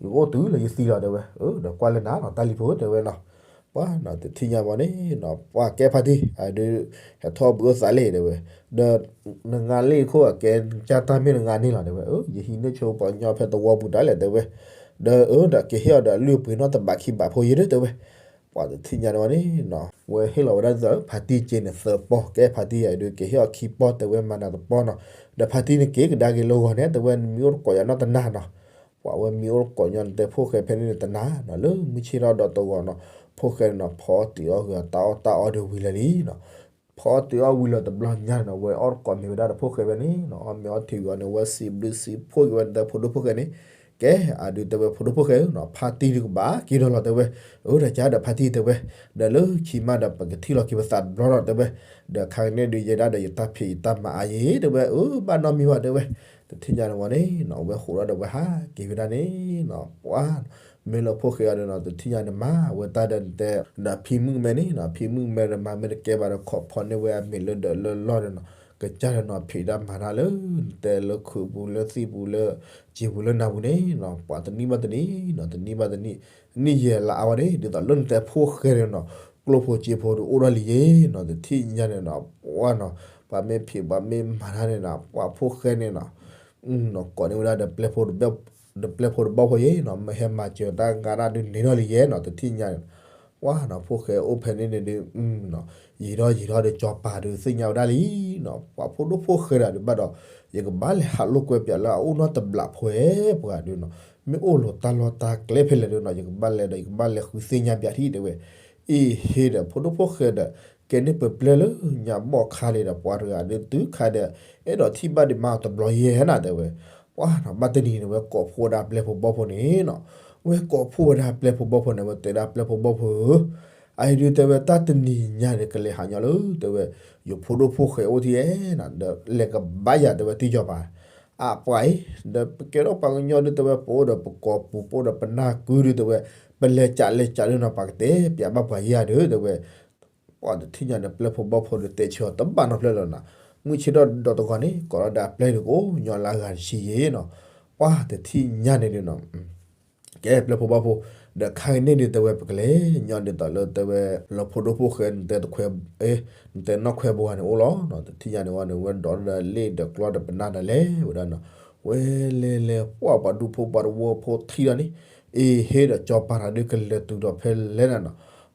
ယအိၣ်တုၤလၢယသံလီၤတဲဝဲ, အၢ ဒီးကွၢ်လၢနၤနီၤ တၢ်လံၤဖိတဲဝဲနီၤ, ပှၤနီၤ တထံၣ်ညါဘၣ်န့ၣ်နီၤ ပှၤကဲဖါတံၢ် အဒုး ဟဲထီၣ်ဘှံးအိၣ်သးလ့ၣ်တဲဝဲ, ဒီး နငါလ့ၣ်ခိၣ်အကဲ ကၢ်တၢ်မ့ၢ်နငါန့ၣ်လီၤတဲဝဲ, အၢ ယဟံးန့ၢ်ဆိပှၤကညီဖဲသဝီပူၤဒၣ်လဲာ်တဲဝဲ, ဒီးအၢ ဒီးကဟ့ၣ်အီၤဒီးအလုၢ်အပှ့ၤနီတဘးခံဘးဖိယဲၢ်တဲဝဲ, ပှၤတထံၣ်ညါန့ၣ်ဝဲန့ၣ်နီၤ ဝဲဟ့ၣ်လီၤဝဲဒၣ်ဒ်သိး ဖါတံၢ်က့န့ၣ်သၢပီၢ် ကဲဖါတံၢ်ယၤဒုး ကဟ့ၣ်အီၤခံပီၢ်တဲဝဲမၤနၤတပီၢ်နီၤ, ဒီးဖါတံၢ်န့ၣ်က့ၤကဒါက့ၤလၢဂီၤန့ၣ် တဲဝဲနမံၤအိၣ်တကိးယၤနီတနၤနီၤ, ပှၤဝဲမံအိၣ်တကိးညီန့ၣ် တဲဖိၣ်ဃဲဖဲန့ၣ်န့ၣ်တနၤနီၤ လၢမုၢ်ဆ့ၣ်ထီၣ်ဒီးတဂီၤနီၤ ဖိၣ်ဃဲန့ၣ်နီၤ ဖီအီၣ်တ့ၤအီၣ်ဂ့ၤအီၤ တၢ်အီၣ်တၢ်အီဒုးဝံၤလၢာ်လံနီၤ. ဖီအီၣ်တ့ၤအီၣ်ဝံၤလၢာ်တဘျီညါန့ၣ်နီၤ ဝဲအီၣ်တကိးမ့ၢ်ဝဲဒၣ်ဒီးဖိၣ်ဃဲဖဲန့ၣ်နီၤ အီၣ်မ့ၤအီထံဝံၤအီၤန့ၣ် ဝဲစံးဘျုးစံးဖှိၣ်က့ၤဝဲန့ၣ် တဲဖိဒိၣ်ဖိၣ်ဃဲန့ၣ် ကဲ အဒုးတဲဝဲဖိဒိၣ်ဖိၣ်ဃဲဧၢနီၤ ဖါတံၢ်ဒုးကဘၣ်က့ၤဒီးလီၤတဲဝဲ, အၢတၢ်ကါဒီးဖါတံၢ်တဲဝဲ, ဒီးလၢခံမးဒီးပကထံၣ်လီၤက့ၤပသးတဘျီဒီးတဲဝဲ, ဒီးခါကန့ၣ်ဒုးယဲဒၣ်ဒီးယတၢ်ဖံးယတၢ်မၤအါယဲတဲဝဲ, အၢဘၣ်နီတမံၤဘၣ်တဲဝဲ, တထံၣ်ညါန့ၣ်ဝဲန့ၣ်နီၤ အဝဲဃိးဒီးဒီးဝဲဟးက့ၤဝဲဒၣ်န့ၣ်နီၤ ပှၤ မ့ၢ်လၢဖိၣ်ဃဲအီၤဒီးနီၤ တထံၣ်ညါန့ၣ်မၤဝဲတၢ်ဒီးနတဲ, ဒီးဖံမုၣ်ကမဲန့ၣ်နီၤ ဖံမုၣ်ကမဲဒီးမၤမ့ၢ်တကဲဘၣ်ဒီး ခိးဖီန့ၢ်ဝဲအမ့ၤလၢဒၢးလၢလီၢ်ဒီးနီၤ ကစၢ်ဒီးနီၤ ဖံးတၢ်မၤတၢ်လၢ နတဲလၢခုးပူၤလၢသံၣ်ပူၤလၢ စံာ်ပူၤလၢနၤပူၤန့ၣ်နီၤ ပှၤတနံၣ်ဘၣ်တနံၣ်နီၤ တနံၣ်ဘၣ်တနံၣ်, နံၣ်ယဲၢ်လါအါဝဲန့ၣ် ဒ်သိးလၢနတဲဖိၣ်ဃဲန့ၣ်နီၤ ကျိၣ်ဖိစ့ဖိဒီးအိၣ်ထီၣ်လံယဲနီၤ တထံၣ်ညါန့ၣ်နီၤ ပှၤနီၤ ပှၤမ့ၢ်ဖံးပှၤမ့ၢ်မၤတၢ်န့ၣ်နီၤ ပှၤဖိၣ်ဃဲန့ၣ်နီၤ ကိးန့ၢ်ဝဲဒၣ်ဒီး ဒီးပျဲၢ်ဖိဒီးဘီၣ်ဖိယဲနီၤ မ့ၢ်ဟဲမၤစၢၤတၢ်ဂၤဒၣ်ဒုးန့ၢ်ထီၣ်လံယဲနီၤ တထံၣ်ညါန့ၣ်, ပှၤနီၤ ဖိၣ်ဃဲအိၣ်ဖဲန့ၣ်န့ၣ်ဒုး, ယံာ်ထီၣ်ယံာ်ထီၣ်ဒီးစီၤပၤဒုးသ့ၣ်ညါဝဲဒၣ်လံနီၤ ပှၤဖိဒိၣ်ဖိၣ်ဃဲဒၣ်ဒုးဘၣ်ဒီး, ယကဘၣ်လဲၤဟးလိာ်ကွဲပၠးလၢအအိၣ်နီတဘျီဖိဧဲပှၤဒုးနီၤ, မ့ၢ်အိၣ်လိာ်တၢ်လီၢ်တၢ်ကျဲဖဲလဲၣ်ဒုးနီၤ ယကဘၣ်လဲၤဒီး ယကဘၣ်လဲၤဃုသ့ၣ်ညါပၠးထံၣ်တဲဝဲ, အ့ဟ့ဒီး ဖိဒိၣ်ဖိၣ်ဃဲဒီး ကဲန့ၢ်ပပျဲၢ်လၢညါဘီၣ်ခါန့ၣ်ဒီး ပှၤတဂၤဒုးတုၤခါဒီး အဲၣ်ဒိးထံၣ်ဘၣ်ဒံးမးတဘျီယဲနီၤတဲဝဲ, ပှၤနီၤ ဘၣ်တနံၤန့ၣ် ဝဲကိးဖှိၣ်ဝဲဒၣ်ပျဲၢ်ဖိဘီၣ်ဖိန့ၣ်နီၤ, ဝဲကိးဖှိၣ်ဝဲဒၣ်ပျဲၢ်ဖိဘီၣ်ဖိန့ၣ် ဝဲတဲဒၣ်ပျဲၢ်ဖိဘီၣ်ဖိဧၢ, အအံၤဒုးတဲဝဲတၢ်တနံၤညါန့ၣ် ကလဲၤဟးညီလၢတဲဝဲ, ယဖိဒိၣ်ဖိၣ်ဃဲအိၣ်ထံၣ်ဧဲနီၤ ဒီးလဲၤကဘၣ်ယၤတဲဝဲတံၢ်စီၤပၤ, အပှၤအံၤ, ဒီးပကဲထီၣ်ပှၤကညီဒုးတဲဝဲ ပအိၣ်ဒီးပကိာ်ပူၤ ပအိၣ်ဒီးပနၢ်ကုဒုးတဲဝဲ, ပလဲၤကးလဲၤကးဒုးနီၤ ပှၤကတဲပၠးဘၣ်ပှၤယဲၢ်ဂၤဒုးတဲဝဲ ပှၤတထံၣ်ညါန့ၣ် ပျဲၢ်ဖိဘီၣ်ဖိဒီးတဲဆၢအီၤတဘၣ်နီတဖျၢၣ်လၢၤနီၤ, မုၢ်ဆ့ၣ်ထီၣ်ဒီးတဂီၤန့ၣ် ကိးလီၤဒီးအပျဲၢ်ဒုးကအိၣ်ညီလၢအဂၤတဆံယဲနီၤ, ပှၤတထံၣ်ညါန့ၣ်ဒုးနီၤ, ကဲပျဲၢ်ဖိဘီၣ်ဖိ, ဒီးခါကန့ၣ်ဒုးတဲဝဲပကလဲၤညီဒ်သိးလၢတဲဝဲ, လၢဖိဒိၣ်ဖိၣ်ဃဲ နတဲတခွဲ, နတဲနီၢ်ခွဲဘိဧါန့ၣ်အိၣ်လီၤ, တထံၣ်ညါန့ၣ်ဝဲန့ၣ် ဝဲဒိးဒီးလ့ၣ်ဒီးကျီဒီးပနၢ်ဒီးလဲၤဝဲဒၣ်နီၤ, ဝဲလဲၤလဲၤ ပှၤပှၤဒူဖိပှၤတဝီဖိထံၣ်ဒီးန့ၣ်, အ့ဟ့ဒီးစီၤပၤတၢ်ဒုးကလဲၤတုၤဒီးဖဲလဲၣ်နၤနီၤ,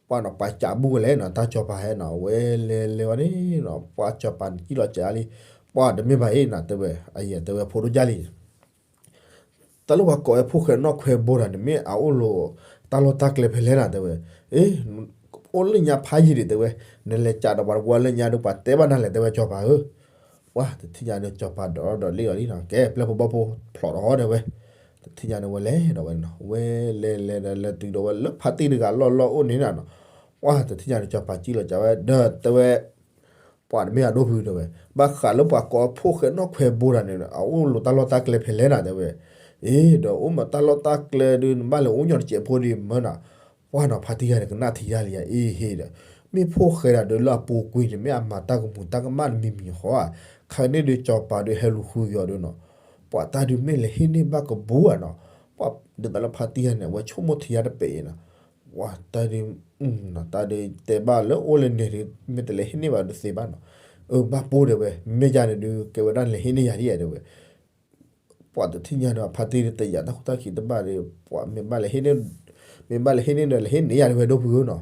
ပှၤနီၤပှၤကးဘူၣ်ဝဲလဲၣ်နီၤ တၢ်စီၤပၤဟဲနီၤ ဝဲလဲၤလဲၤဝဲန့ၣ်နီၤ ပှၤစီၤပၤန့ၣ်ကံၣ်လီၤကးလံ, ပှၤတမ့ၢ်ဘၣ်အံၤနီၤ တဲဝဲ, အယဲတဲဝဲဖိဒိၣ်ကၢ်လံ တၢ်လၢပှၤကိးဝဲဖိၣ်ဃဲနီၢ်ခွဲဘိတၢ်န့ၣ် မ့ၢ်အအိၣ်လိာ်တၢ်လီၢ်တၢ်ကျဲဖဲလဲၣ်နၤတဲဝဲ, အ့, အိၣ်လၢညါဖးယံာ်ဒံးတဲဝဲ, နလဲၤကးဒီးပှၤတဝီလၢညါဒုး ပှၤတဲဘၣ်နၤလဲၣ်တဲဝဲစီၤပၤဧၢ, ပှၤတထံၣ်ညါန့ၣ် စီၤပၤဒိးဒီးလ့ၣ်ဒီးလံနီၤ ကဲပျဲၢ်ဖိဘီၣ်ဖိဖျိးဒီးတဲဝဲ, တထံၣ်ညါန့ၣ်ဝဲလဲၤဒီးဝဲနီၤ ဝဲလဲၤလဲၤဒီးလဲၤတုၤဒီးဝဲလၢဖါတံၢ်တဂၤလီၢ်လီၢ်အိၣ်န့ၣ်နၤနီၤ, ပှၤတထံၣ်ညါန့ၣ် စီၤပၤကံၣ်လီၤကးဝဲ ဒီးတဲဝဲ ပှၤတမ့ၢ်အဒိၣ်ဖုတဲဝဲ, ဘၣ်ဃးလၢပှၤကိးဖိၣ်ဃဲနီၢ်ခွဲဘိတၢ်န့ၣ် အအိၣ်လိာ်တၢ်လီၢ်တၢ်ကျဲဖဲလဲၣ်နၤတဲဝဲ, အ့ ဒီးအိၣ်မးတၢ်လီၢ်တၢ်ကျဲဒုး နဘၣ်လဲၤအိၣ်ညီတစဲးဖိဒံးမၢနၤ, ပှၤနီၤဖါတံၢ်ဂၤန့ၣ် ကနၣ်ထံၣ်ယၤလံယၤ အ့ဟ့ဒီး, မ့ၢ်ဖိၣ်ဃဲဒၣ်ဒီးလၢအပူၤကွံာ်န့ၣ် မ့ၢ်အမၤတၢ်ကမူၤတၢ်ကမၣ်တမံၤမံၤဃီ, ခါန့ၣ်ဒုးစီၤပၤဒုးဟဲလူၤဃုက့ၤအီၤဒုးနီၤ, ပှၤတၢ်ဒုးမ့ၢ်လဲၤဟ့ၣ်န့ၢ်ဘၣ်ကဘူဧါနီၤ, ပှၤဒ်သိးလၢဖါတံၢ်ဂၤန့ၣ် အဝဲဆိကမိၣ်ထံယၤတပဲာ်အံၤနီၤ, ပှၤတၢ်ဒုး တၢ်ဒုးတဲဘၣ်လၢအိၣ်လၢန့ၣ်ဒုး မ့ၢ်တလဲၤဟ့ၣ်န့ၢ်ဘၣ်ဒုးသ့ဘၣ်နီၤ, အၢ ဘၣ်ပိၢ်တဲဝဲ မ့ၢ်ယၤန့ၣ်ဒုး ကဲဝဲဒၣ်လဲၤဟ့ၣ်န့ၢ်ယၤဒ်ယဲတဲဝဲ, ပှၤတထံၣ်ညါဒီးဖါတံၢ်တယာ်တၢ်ခိၣ်တၢ်ခံးတဘၣ်ဒီး ပှၤမ့ၢ်ဘၣ်လဲၤဟ့ၣ်န့ၢ်, မ့ၢ်ဘၣ်လဲၤဟ့ၣ်န့ၢ်ဒီးလဲၤဟ့ၣ်န့ၢ်ယၤဒ်ဝဲဒိၣ်ဖုဧၢနီၤ,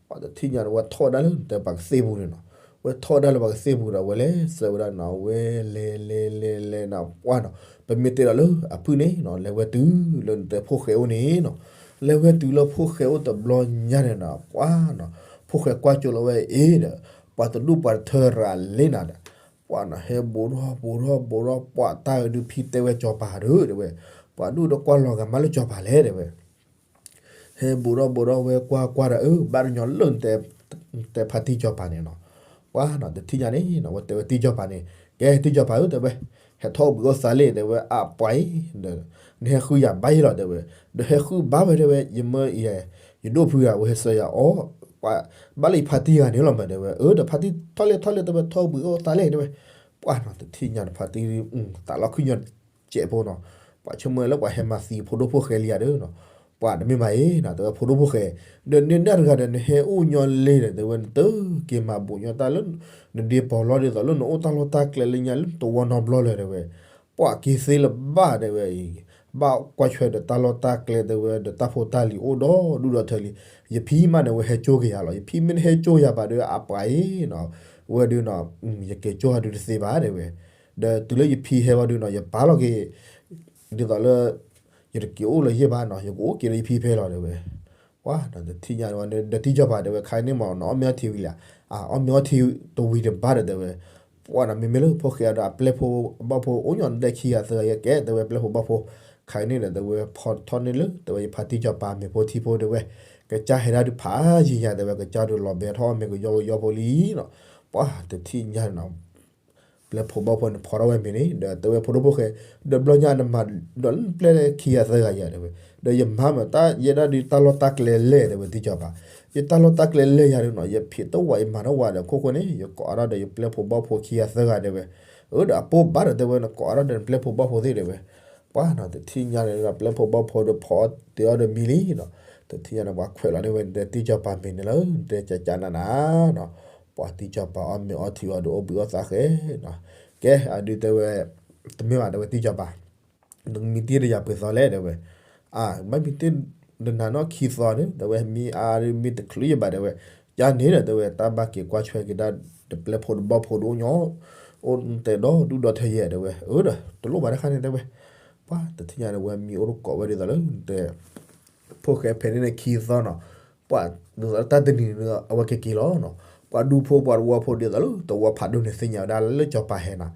ပှၤတထံၣ်ညါဒီးဝဲထီၣ်ဝဲဒၣ်လၢနတဲပှၤကသ့ၣ်ပူၤန့ၣ်နီၤ, ဝဲထီၣ်ဝဲဒၣ်လၢပှၤကသ့ၣ်ပူၤဒီး ဝဲလဲၤစၢၤဝဲဒၣ်နီၤ ဝဲလဲၤလဲၤလဲၤလဲၤနီၤ ပှၤနီၤ, ပမ့ၢ်တဲဒီးလၢအဖုၣ်န့ၣ်နီၤ လဲၤဝဲတုၤလၢနတဲဖိၣ်ဃဲအိၣ်န့ၣ်နီၤ, လဲၤဝဲတုၤလၢဖိၣ်ဃဲအိၣ်တဘျီညါန့ၣ်နီၤ ပှၤနီၤ, ဖိၣ်ဃဲကွၢ်ကၠိလီၤဝဲအ့ဒီး, ပှၤတဒူၣ်ပှၤတထၢရၤလ့နၤဒီး ပှၤနီၤ ဟဲဘူးထီၣ်ဘူးထီၣ်ဘူးထီၣ် ပှၤတၢ်အဒုးဖံတဲဝဲစီၤပၤဒီးတဲဝဲ, ပှၤဒူၣ်ဒီးကွၢ်လီၤဂာ်မးလၢစီၤပၤလဲၣ်တဲဝဲ ဟဲဘူးထီၣ်ဘူးထီၣ်ဝဲကွၢ်ကွၢ်ဒီး အၢ ဘၣ်တညီလၢနတဲဖါတံၢ်စီၤပၤန့ၣ်နီၤ, ပှၤနီၤ တထံၣ်ညါန့ၣ်နီၤ ဝဲတဲဝဲတံၢ်စီၤပၤန့ၣ် ကဲတံၢ်စီၤပၤဧၢတဲဝဲ, ဟဲထီၣ်အိၣ်ဘှံးအိၣ်သါလ့ၣ်တဲဝဲ အပှၤအံၤ, နဟဲဃုယၤဘၣ်ယဲလီၤတဲဝဲ, ဒီးဟဲဃုဘၣ်ဝဲတဲဝဲ ယမၢအံၤ, ယဒိၣ်ဖုဂၤဝဲဟဲစၢၤယၤအီၤ, ပှၤဘၣ်လၢယဖါတံၢ်ဂၤန့ၣ်လီၤမးတဲဝဲ, အၢ ဒီးဖါတံၢ်ထီၣ်လဲၣ်ထီၣ်လဲၣ်တဲဝဲ ထီၣ်အိၣ်ဘှံးအိၣ်သါလ့ၣ်တဲဝဲ, ပှၤနီၤ တထံၣ်ညါန့ၣ်ဖါတံၢ် သးလီၤခုၣ်ညီ စဲးဖိနီၤ, ပှၤဆိကမိၣ်လၢပှၤဟဲမၤသံဖိဒိၣ်ဖိၣ်ဃဲလံဧါဒီးနီၤ, ပှၤတမ့ၢ်ဘၣ်အံၤနီၤ တဲဝဲဖိဒိၣ်ဖိၣ်ဃဲ, ဒီးန့ၢ်ဒၣ်တဂၤဒီး နဟဲအိၣ်ညီလ့ၣ်ဒီး တဲဝဲ နတက့ၤမၤဘူးညီတၢ်လၢ နဒ့ပီၤလီၢ်ဒ်သိးလၢနအိၣ်တၢ်လီၢ်တၢ်ကျဲလၢညါလၢတဝီနီတဘျီလၢၤတဲဝဲ, ပှၤက့ၤသ့လၢၤဘၣ်တဲဝဲအံၤ, ဘၣ်ကွၢ်ဆွဲဒီးတၢ်လီၢ်တၢ်ကျဲတဲဝဲ ဒီးတၢ်ဖိတၢ်လံၤအိၣ်ဒီဒူၣ်ဒီထၢလံ, ယဖံမးန့ၣ် ဝဲဟဲကၠိက့ၤယၤလီၤ, ယဖံမ့ၢ်တဟဲကၠိယၤဘၣ်ဒီး အပှၤအံၤနီၤ, ဝဲဒုးနီၤ ယက့ၤကၠိဟးဒုးတသ့ဘၣ်တဲဝဲ, ဒီးတုၤလၢယဖံဟဲဝဲဒုးနီၤ ယပာ်လီၤက့ၤ ဒ်သိးလၢ ယတက့ၤအိၣ်လၢၤယဲၢ်ဘၣ်နီၤ, ယကအိၣ်က့ၤလၢယဖံဖဲလီၤ တဲဝဲ. ပှၤနီၤ တထံၣ်ညါန့ၣ်ဝဲ ဒီးတံၢ်စီၤပၤ တဲဝဲ ခဲအံၤန့ၣ်မးနီၤ အီၣ်မ့ၤအီထံဝံၤလံဧါ, အအီၣ်မ့ၤအီထံတဝံၤတဘၣ်ဒီး တဲဝဲ, ပှၤနီၤ မ့မ့ၢ်လၢဖိၣ်ဃဲအံၤဒီး အပျဲၢ်ဖိဘီၣ်ဖိအိၣ်ညီနုၢ်တဲခံဂၤသၢဂၤယဲၢ်ကဲ တဲဝဲ ပျဲၢ်ဖိဘီၣ်ဖိ, ခဲအံၤန့ၣ်ဒီး တဲဝဲ ဖီထီၣ်န့ၢ်လၢ တဲဝဲ ယဖါတံၢ်စီၤပၤမ့ၤဖိထံဖိ တဲဝဲ, ကစၢ်ဟဲဒၣ်ဒုးဖးယံၤယၤ တဲဝဲ ကစၢ်ဒုးလီၤဘဲထီၣ်အီၣ်မ့ၤကယီကယီဖိလံနီၤ. ပှၤတထံၣ်ညါန့ၣ်နီၤ ပျဲၢ်ဖိဘီၣ်ဖိန့ၣ် ဖီထီၣ်ဝဲမ့ၤန့ၣ် ဒီးတဲဝဲ ဖိဒိၣ်ဖိၣ်ဃဲ, ဒီးဘျီညါနမၤဒီးလၢပျဲၢ်ခံဂၤသၢဂၤယၤ တဲဝဲ, ဒီးယမၤမးတၢ် ယဲဒၣ်ဒုးတၢ်လီၢ်တၢ်ကျဲလဲၣ် တဲဝဲ တံၢ်စီၤပၤ, ယတၢ်လီၢ်တၢ်ကျဲလဲၣ်ယၤဒုးနီၤ ယဖံးတဝး ယမၤတဝးဒီး ခိၣ်ဃိန့ၣ် ယကိးအါထီၣ်ဒီးယပျဲၢ်ဖိဘီၣ်ဖိခံဂၤသၢဂၤ တဲဝဲ, အၢ ဒီးအပိၢ်ဘၣ်ဒီး တဲဝဲ နကိးအါထီၣ်ဒီးနပျဲၢ်ဖိဘီၣ်ဖိသ့ၣ် တဲဝဲ. ပှၤနီၤ တထံၣ်ညါန့ၣ်ဒီး ပျဲၢ်ဖိဘီၣ်ဖိဒီးဖီအီၣ်တ့ၤအီၣ်ဒီးမံလံနီၤ. တထံၣ်ညါန့ၣ် ပှၤခွဲးလီၤန့ၢ်ဝဲဒီးတံၢ်စီၤပၤမ့ၤန့ၣ်လီၤ တဲကကနးနးနီၤ. ပှၤတံၢ်စီၤပၤအီၣ်မ့ၤအီထံအီၤဒီးအိၣ်ဘှံးအိၣ်သါဃဲနီၤ. ကဲ အဒုးတဲဝဲ, တမ့ၢ်ဘၣ် တဲဝဲ တံၢ်စီၤပၤ, နမံတ့ၢ်ဒီးယၤပှဲၤသီလဲၣ် တဲဝဲ. အါ ဘၣ်မံတ့ၢ်ဒီးနၤနီၢ်ခံသီန့ၣ် တဲဝဲ မံအါဒုးမံတချုးယဘၣ် တဲဝဲ. ကန့ၣ်ဒီး တဲဝဲ တၢ်ဘၣ်က့ၤကွၢ်ဆွဲက့ၤဒၣ် တပျဲၢ်ဖိတဘီၣ်ဖိဒုးအိၣ်ညီ အိၣ်တဲဒီဒူၣ်ဒီထၢယဲၢ် တဲဝဲ. အၢ ဒီးတလိၣ်ဘၣ်တခါန့ၣ် တဲဝဲ. ပှၤတထံၣ်ညါန့ၣ် ဝဲမံအိၣ်တကိးဝဲဒ်သိးလၢ တဲ ဖိၣ်ဃဲဖဲန့ၣ်န့ၣ်ခံသီနီၤ. ပှၤဒ်သိးလၢတၢ်တနံၤန့ၣ် အဝဲက့ၤက့ၤလီၤနီၤ. ပှၤဒူဖိပှၤတဝီဖိဒ်သိးလၢ တဝီဖးဒိၣ်န့ၣ်သ့ၣ်ညါဝဲဒၣ်လၢစီၤပၤဟဲနီၤ.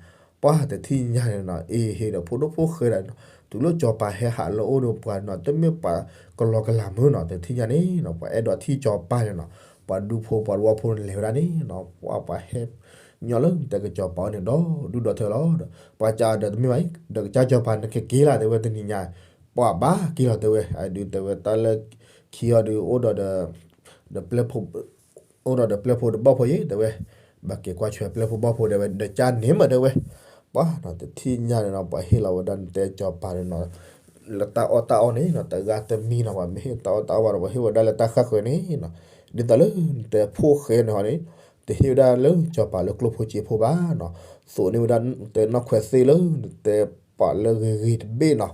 ပှၤတထံၣ်ညါန့ၣ်နီၤ အ့ဟ့ၣ်ဒီးဖိဒိၣ်ဖိၣ်ဃဲဒီး တုၤလၢစီၤပၤဟဲဟးလၢအအိၣ်ဒီးပှၤနီၤ တမ့ၢ်ပှၤကလီကလးမုၢ်နီၤ. တထံၣ်ညါန့ၣ်နီၤ ပှၤအဲၣ်ဒိးထံၣ်စီၤပၤန့ၣ်နီၤ. ပှၤဒူဖိပှၤတဝီဖိန့ၣ်လဲၤဝဲဒၣ်န့ၣ်နီၤ ပှၤ ပှၤဟဲညီလၢတဲကစီၤပၤအအိၣ်န့ၣ်ဒီး ဒူၣ်ဒီထၢလီၤဒီး ပှၤကးဒီးတမ့ၢ်ဘၣ်အံၤ ဒီးကစၢ်စီၤပၤန့ၣ်ကက့ၤလၢ တဲဝဲ တနံၤညါ ပှၤဘၣ်က့ၤလီၤ တဲဝဲ. အဒုးတဲဝဲတၢ်လၢခံအီၤဒုးအိၣ်ဒီး ဒီးပျဲၢ် အိၣ်ဒီးဒီးပျဲၢ်ဖိဒီးဘီၣ်ဖိယဲၢ် တဲဝဲ. ဘၣ်က့ၤကွၢ်ဆွဲပျဲၢ်ဖိဘီၣ်ဖိ တဲဝဲ ဒီးကန့ၣ်မး တဲဝဲ. ပှၤနီၤ တထံၣ်ညါန့ၣ်နီၤ ပှၤဟ့ၣ်လီၤဝဲဒၣ်နတဲစီၤပၤန့ၣ်နီၤ လၢတၢ်အီၣ်တၢ်အီန့ၣ်နီၤ တဂၤတမံၤနီၤ ပှၤမ့ၢ်ဟ့ၣ်တၢ်အီၣ်တၢ်အီဘၣ်ဒီး ပှၤဟ့ၣ်ဝဲဒၣ်လၢတၢ်ဃၣ်ဃၢၤန့ၣ်နီၤ. ဒ်သိးလၢနတဲဖိၣ်ဃဲန့ၣ်ဟီန့ၣ် တဟ့ၣ်ဝဲဒၣ်လၢစီၤပၤလၢကျိၣ်ဖိစ့ဖိဘၣ်နီၤ. သိးန့ၢ်ဝဲဒၣ်တဲနီၢ်ခွဲးသ့ၣ်လၢနတဲပှၤလၢဂ့ၤဂ့ၤတဘ့ၣ်နီၤ.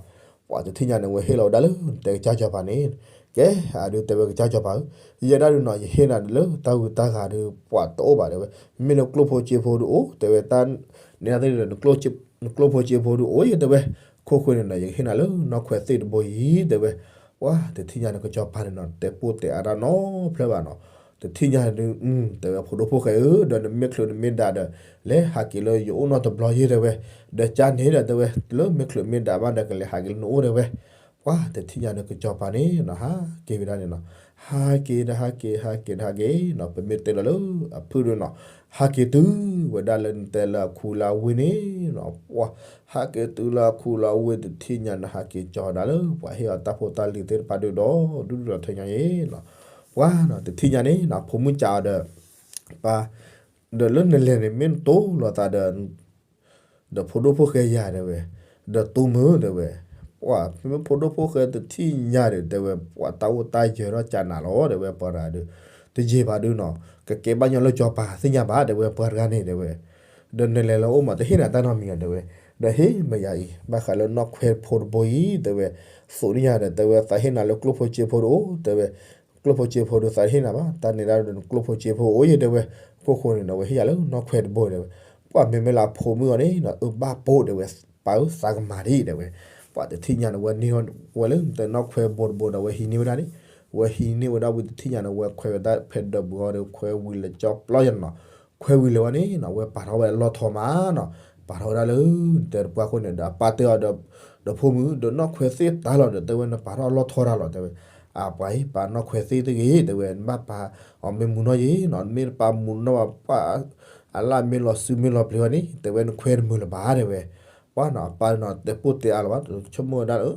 ပှၤတထံၣ်ညါန့ၣ် ဝဲဟ့ၣ်လီၤဝဲဒၣ်လၢနတဲကစၢ်စီၤပၤန့ၣ် ကဲ အဒုးတဲဝဲကစၢ်စီၤပၤဧၢ, ယဲဒၣ်ဒုးနီၤ ယဟ့ၣ်နၤလၢတၢ်ဂုၤတၢ်ဂၤဒီး ပှၤတအိၣ်ဘၣ် တဲဝဲ. မ့ၢ်လၢကျိၣ်ဖိစ့ဖိဒုးအိၣ် တဲဝဲ တၢ်န့ၣ်သ့ၣ်ဒီး နကျိၣ်ဖိစ့ဖိဒုးအိၣ်ယဲၢ် တဲဝဲ. ခိၣ်ဃိန့ၣ်နီၤ ယကဟ့ၣ်နၤလၢနီၢ်ခွဲးသ့ၣ်တဘိအံၤ တဲဝဲ. ပှၤတထံၣ်ညါန့ၣ် ကစီၤပၤန့ၣ်နီၤ တဲပိၢ်တဲအါတၢ်နီဖျၢၣ်ဘၣ်နီၤ. တထံၣ်ညါဒုး တဲဝဲ ဖိဒိၣ်ဖိၣ်ဃဲဧၢ, ဒီးနမ့ၢ်ချုးနမ့ၢ်ဒးဒီး လဲၤဟးက့ၤလၢယအိၣ်နီတဘျီယဲၢ် တဲဝဲ. ဒီးကန့ၣ်ဒီး တဲဝဲ လၢမ့ၢ်ချုးမ့ၢ်ဒးဘၣ်ဒီး ကလဲၤဟးက့ၤလၢနအိၣ် တဲဝဲ. ပှၤတထံၣ်ညါန့ၣ် ကစီၤပၤန့ၣ်နီၤ ဟးက့ၤဝဲဒၣ်န့ၣ်နီၤ. ဟးက့ၤဒီးဟးက့ၤ ဟးက့ၤဒီးဟးက့ၤနီၤ ပမ့ၢ်တဲလီၤလၢအဖုၣ်ဒုးနီၤ ဟးက့ၤတုၤဝဲဒၣ်လၢနတဲလၢအခူလၢအဝ့ၢ်န့ၣ်နီၤ. ပှၤ ဟးက့ၤတုၤလၢအခူလၢအဝ့ၢ် တထံၣ်ညါန့ၣ် ဟးက့ၤကၠီၤဝဲဒၣ်လၢ ပှၤဟ့ၣ်အီၤတၢ်ဖိတၢ်လံၤသ့ၣ်တဖၣ်ဒုးဒီး ဒူၣ်ဒူၣ်ဒီးထၢညါယဲၢ်နီၤ. ပှၤနီၤ တထံၣ်ညါန့ၣ်နီၤ ဖိမုၣ်ကးအီၤဒီး ပှၤ ဒီးလၢနလဲၤန့ၣ် မ့ၢ်နတိၢ်လိာ်သးဒီး ဒီးဖိဒိၣ်ဖိၣ်ဃဲယၤ တဲဝဲ, ဒီးတိၢ်မုၢ် တဲဝဲ. ပှၤ မ့မ့ၢ်ဖိဒိၣ်ဖိၣ်ဃဲတထံၣ်ညါဒီး တဲဝဲ ပှၤတၢ်အိၣ်တၢ်ယၢၤထီၣ်ကနးလီၤ တဲဝဲ ပှၤတဂၤဒီး တယံာ်ဘၣ်ဒုးနီၤ ကကဲဘၣ်ညီလၢစီၤပၤသ့ၣ်ညါဘၣ် တဲဝဲ ပှၤတဂၤန့ၣ် တဲဝဲ. ဒီးနလဲၤလၢအိၣ်မး တဟ့ၣ်နၤတၢ်နီတမံၤနီၤ တဲဝဲ. ဒီးဟ့ၣ်မ့ၢ်ယၤအံၤ ဘၣ်ဃးလၢနီၢ်ခွဲးဖိတဘိအံၤ တဲဝဲ သိးန့ၢ်ယၤဒီး တဲဝဲ သးဟ့ၣ်နၤလၢကျိၣ်ဖိစ့ဖိတအိၣ် တဲဝဲ. ကျိၣ်ဖိစ့ဖိဒုးသးတဟ့ၣ်နၤဘၣ် တၢ်န့ၣ်ဒၣ်ဒီးနကျိၣ်ဖိစ့ဖိအိၣ်ယဲၢ် တဲဝဲ. ခိၣ်ဃိန့ၣ်ဒီး ဝဲဟ့ၣ်ယၤလၢနီၢ်ခွဲးတဘိ တဲဝဲ. ပှၤမ့မ့ၢ်လၢအဖိမုၣ်အီၤန့ၣ်နီၤ အၢ ဘၣ်ပိာ် တဲဝဲ ပၢ်ဧၢ သးကမၤဒံး တဲဝဲ. ပှၤတထံၣ်ညါန့ၣ် ဝဲန့ၢ်ဝဲလၢနတဲနီၢ်ခွဲးတဘိတဘိဒီး ဝဲဟံးန့ၢ်ဝဲဒၣ်န့ၣ် ဝဲဟံးန့ၢ်ဝဲဒၣ်ဝံၤတထံၣ်ညါန့ၣ် ဝဲခွဲးဝဲဒၣ်ဖဲဒၢးဘုးအီၤဒီး ခွဲးဝံၤလၢကၠီပျီယဲၢ်နီၤ. ခွဲးဝံၤလၢၤဝဲန့ၣ်နီၤ ဝဲပာ်ထီၣ်ဝဲအလီၢ်ထီမးနီၤ. ပာ်ထီၣ်ဝဲဒၣ်လၢ နတဲတပှၢ်ခိၣ်န့ၣ်ဒီး အပၢ်တဲအီၤဒီး ဒီးဖိမုၣ် ဒီးနီၢ်ခွဲးသ့ၣ်တၢ်လီၤဒီး တဲဝဲ နပာ်ထီၣ်အလီၢ်ထီတၢ်လီၤ တဲဝဲ. အပှၤအံၤ ပာ်နီၢ်ခွဲးသ့ၣ်တဂ့ၤ တဲဝဲ နဘၣ်ပာ်အီၤမ့ၢ်မုၢ်နီၢ်ယဲၢ်နီၤ နမ့ၢ်တပာ်မုၢ်နီၢ်ဘၣ် ပှၤ အလၢ်မ့ၢ်လီၤစုမ့ၢ်လီၤပျံၤဝဲန့ၣ် တဲဝဲ နခွဲးတမုာ်လၢၤဘၣ် တဲဝဲ. ပှၤနီၤ အပၢ်နီၤ တဲပိၢ်တဲအါလၢၤဘၣ် ဆိကမိၣ်ဝဲဒၣ်လၢ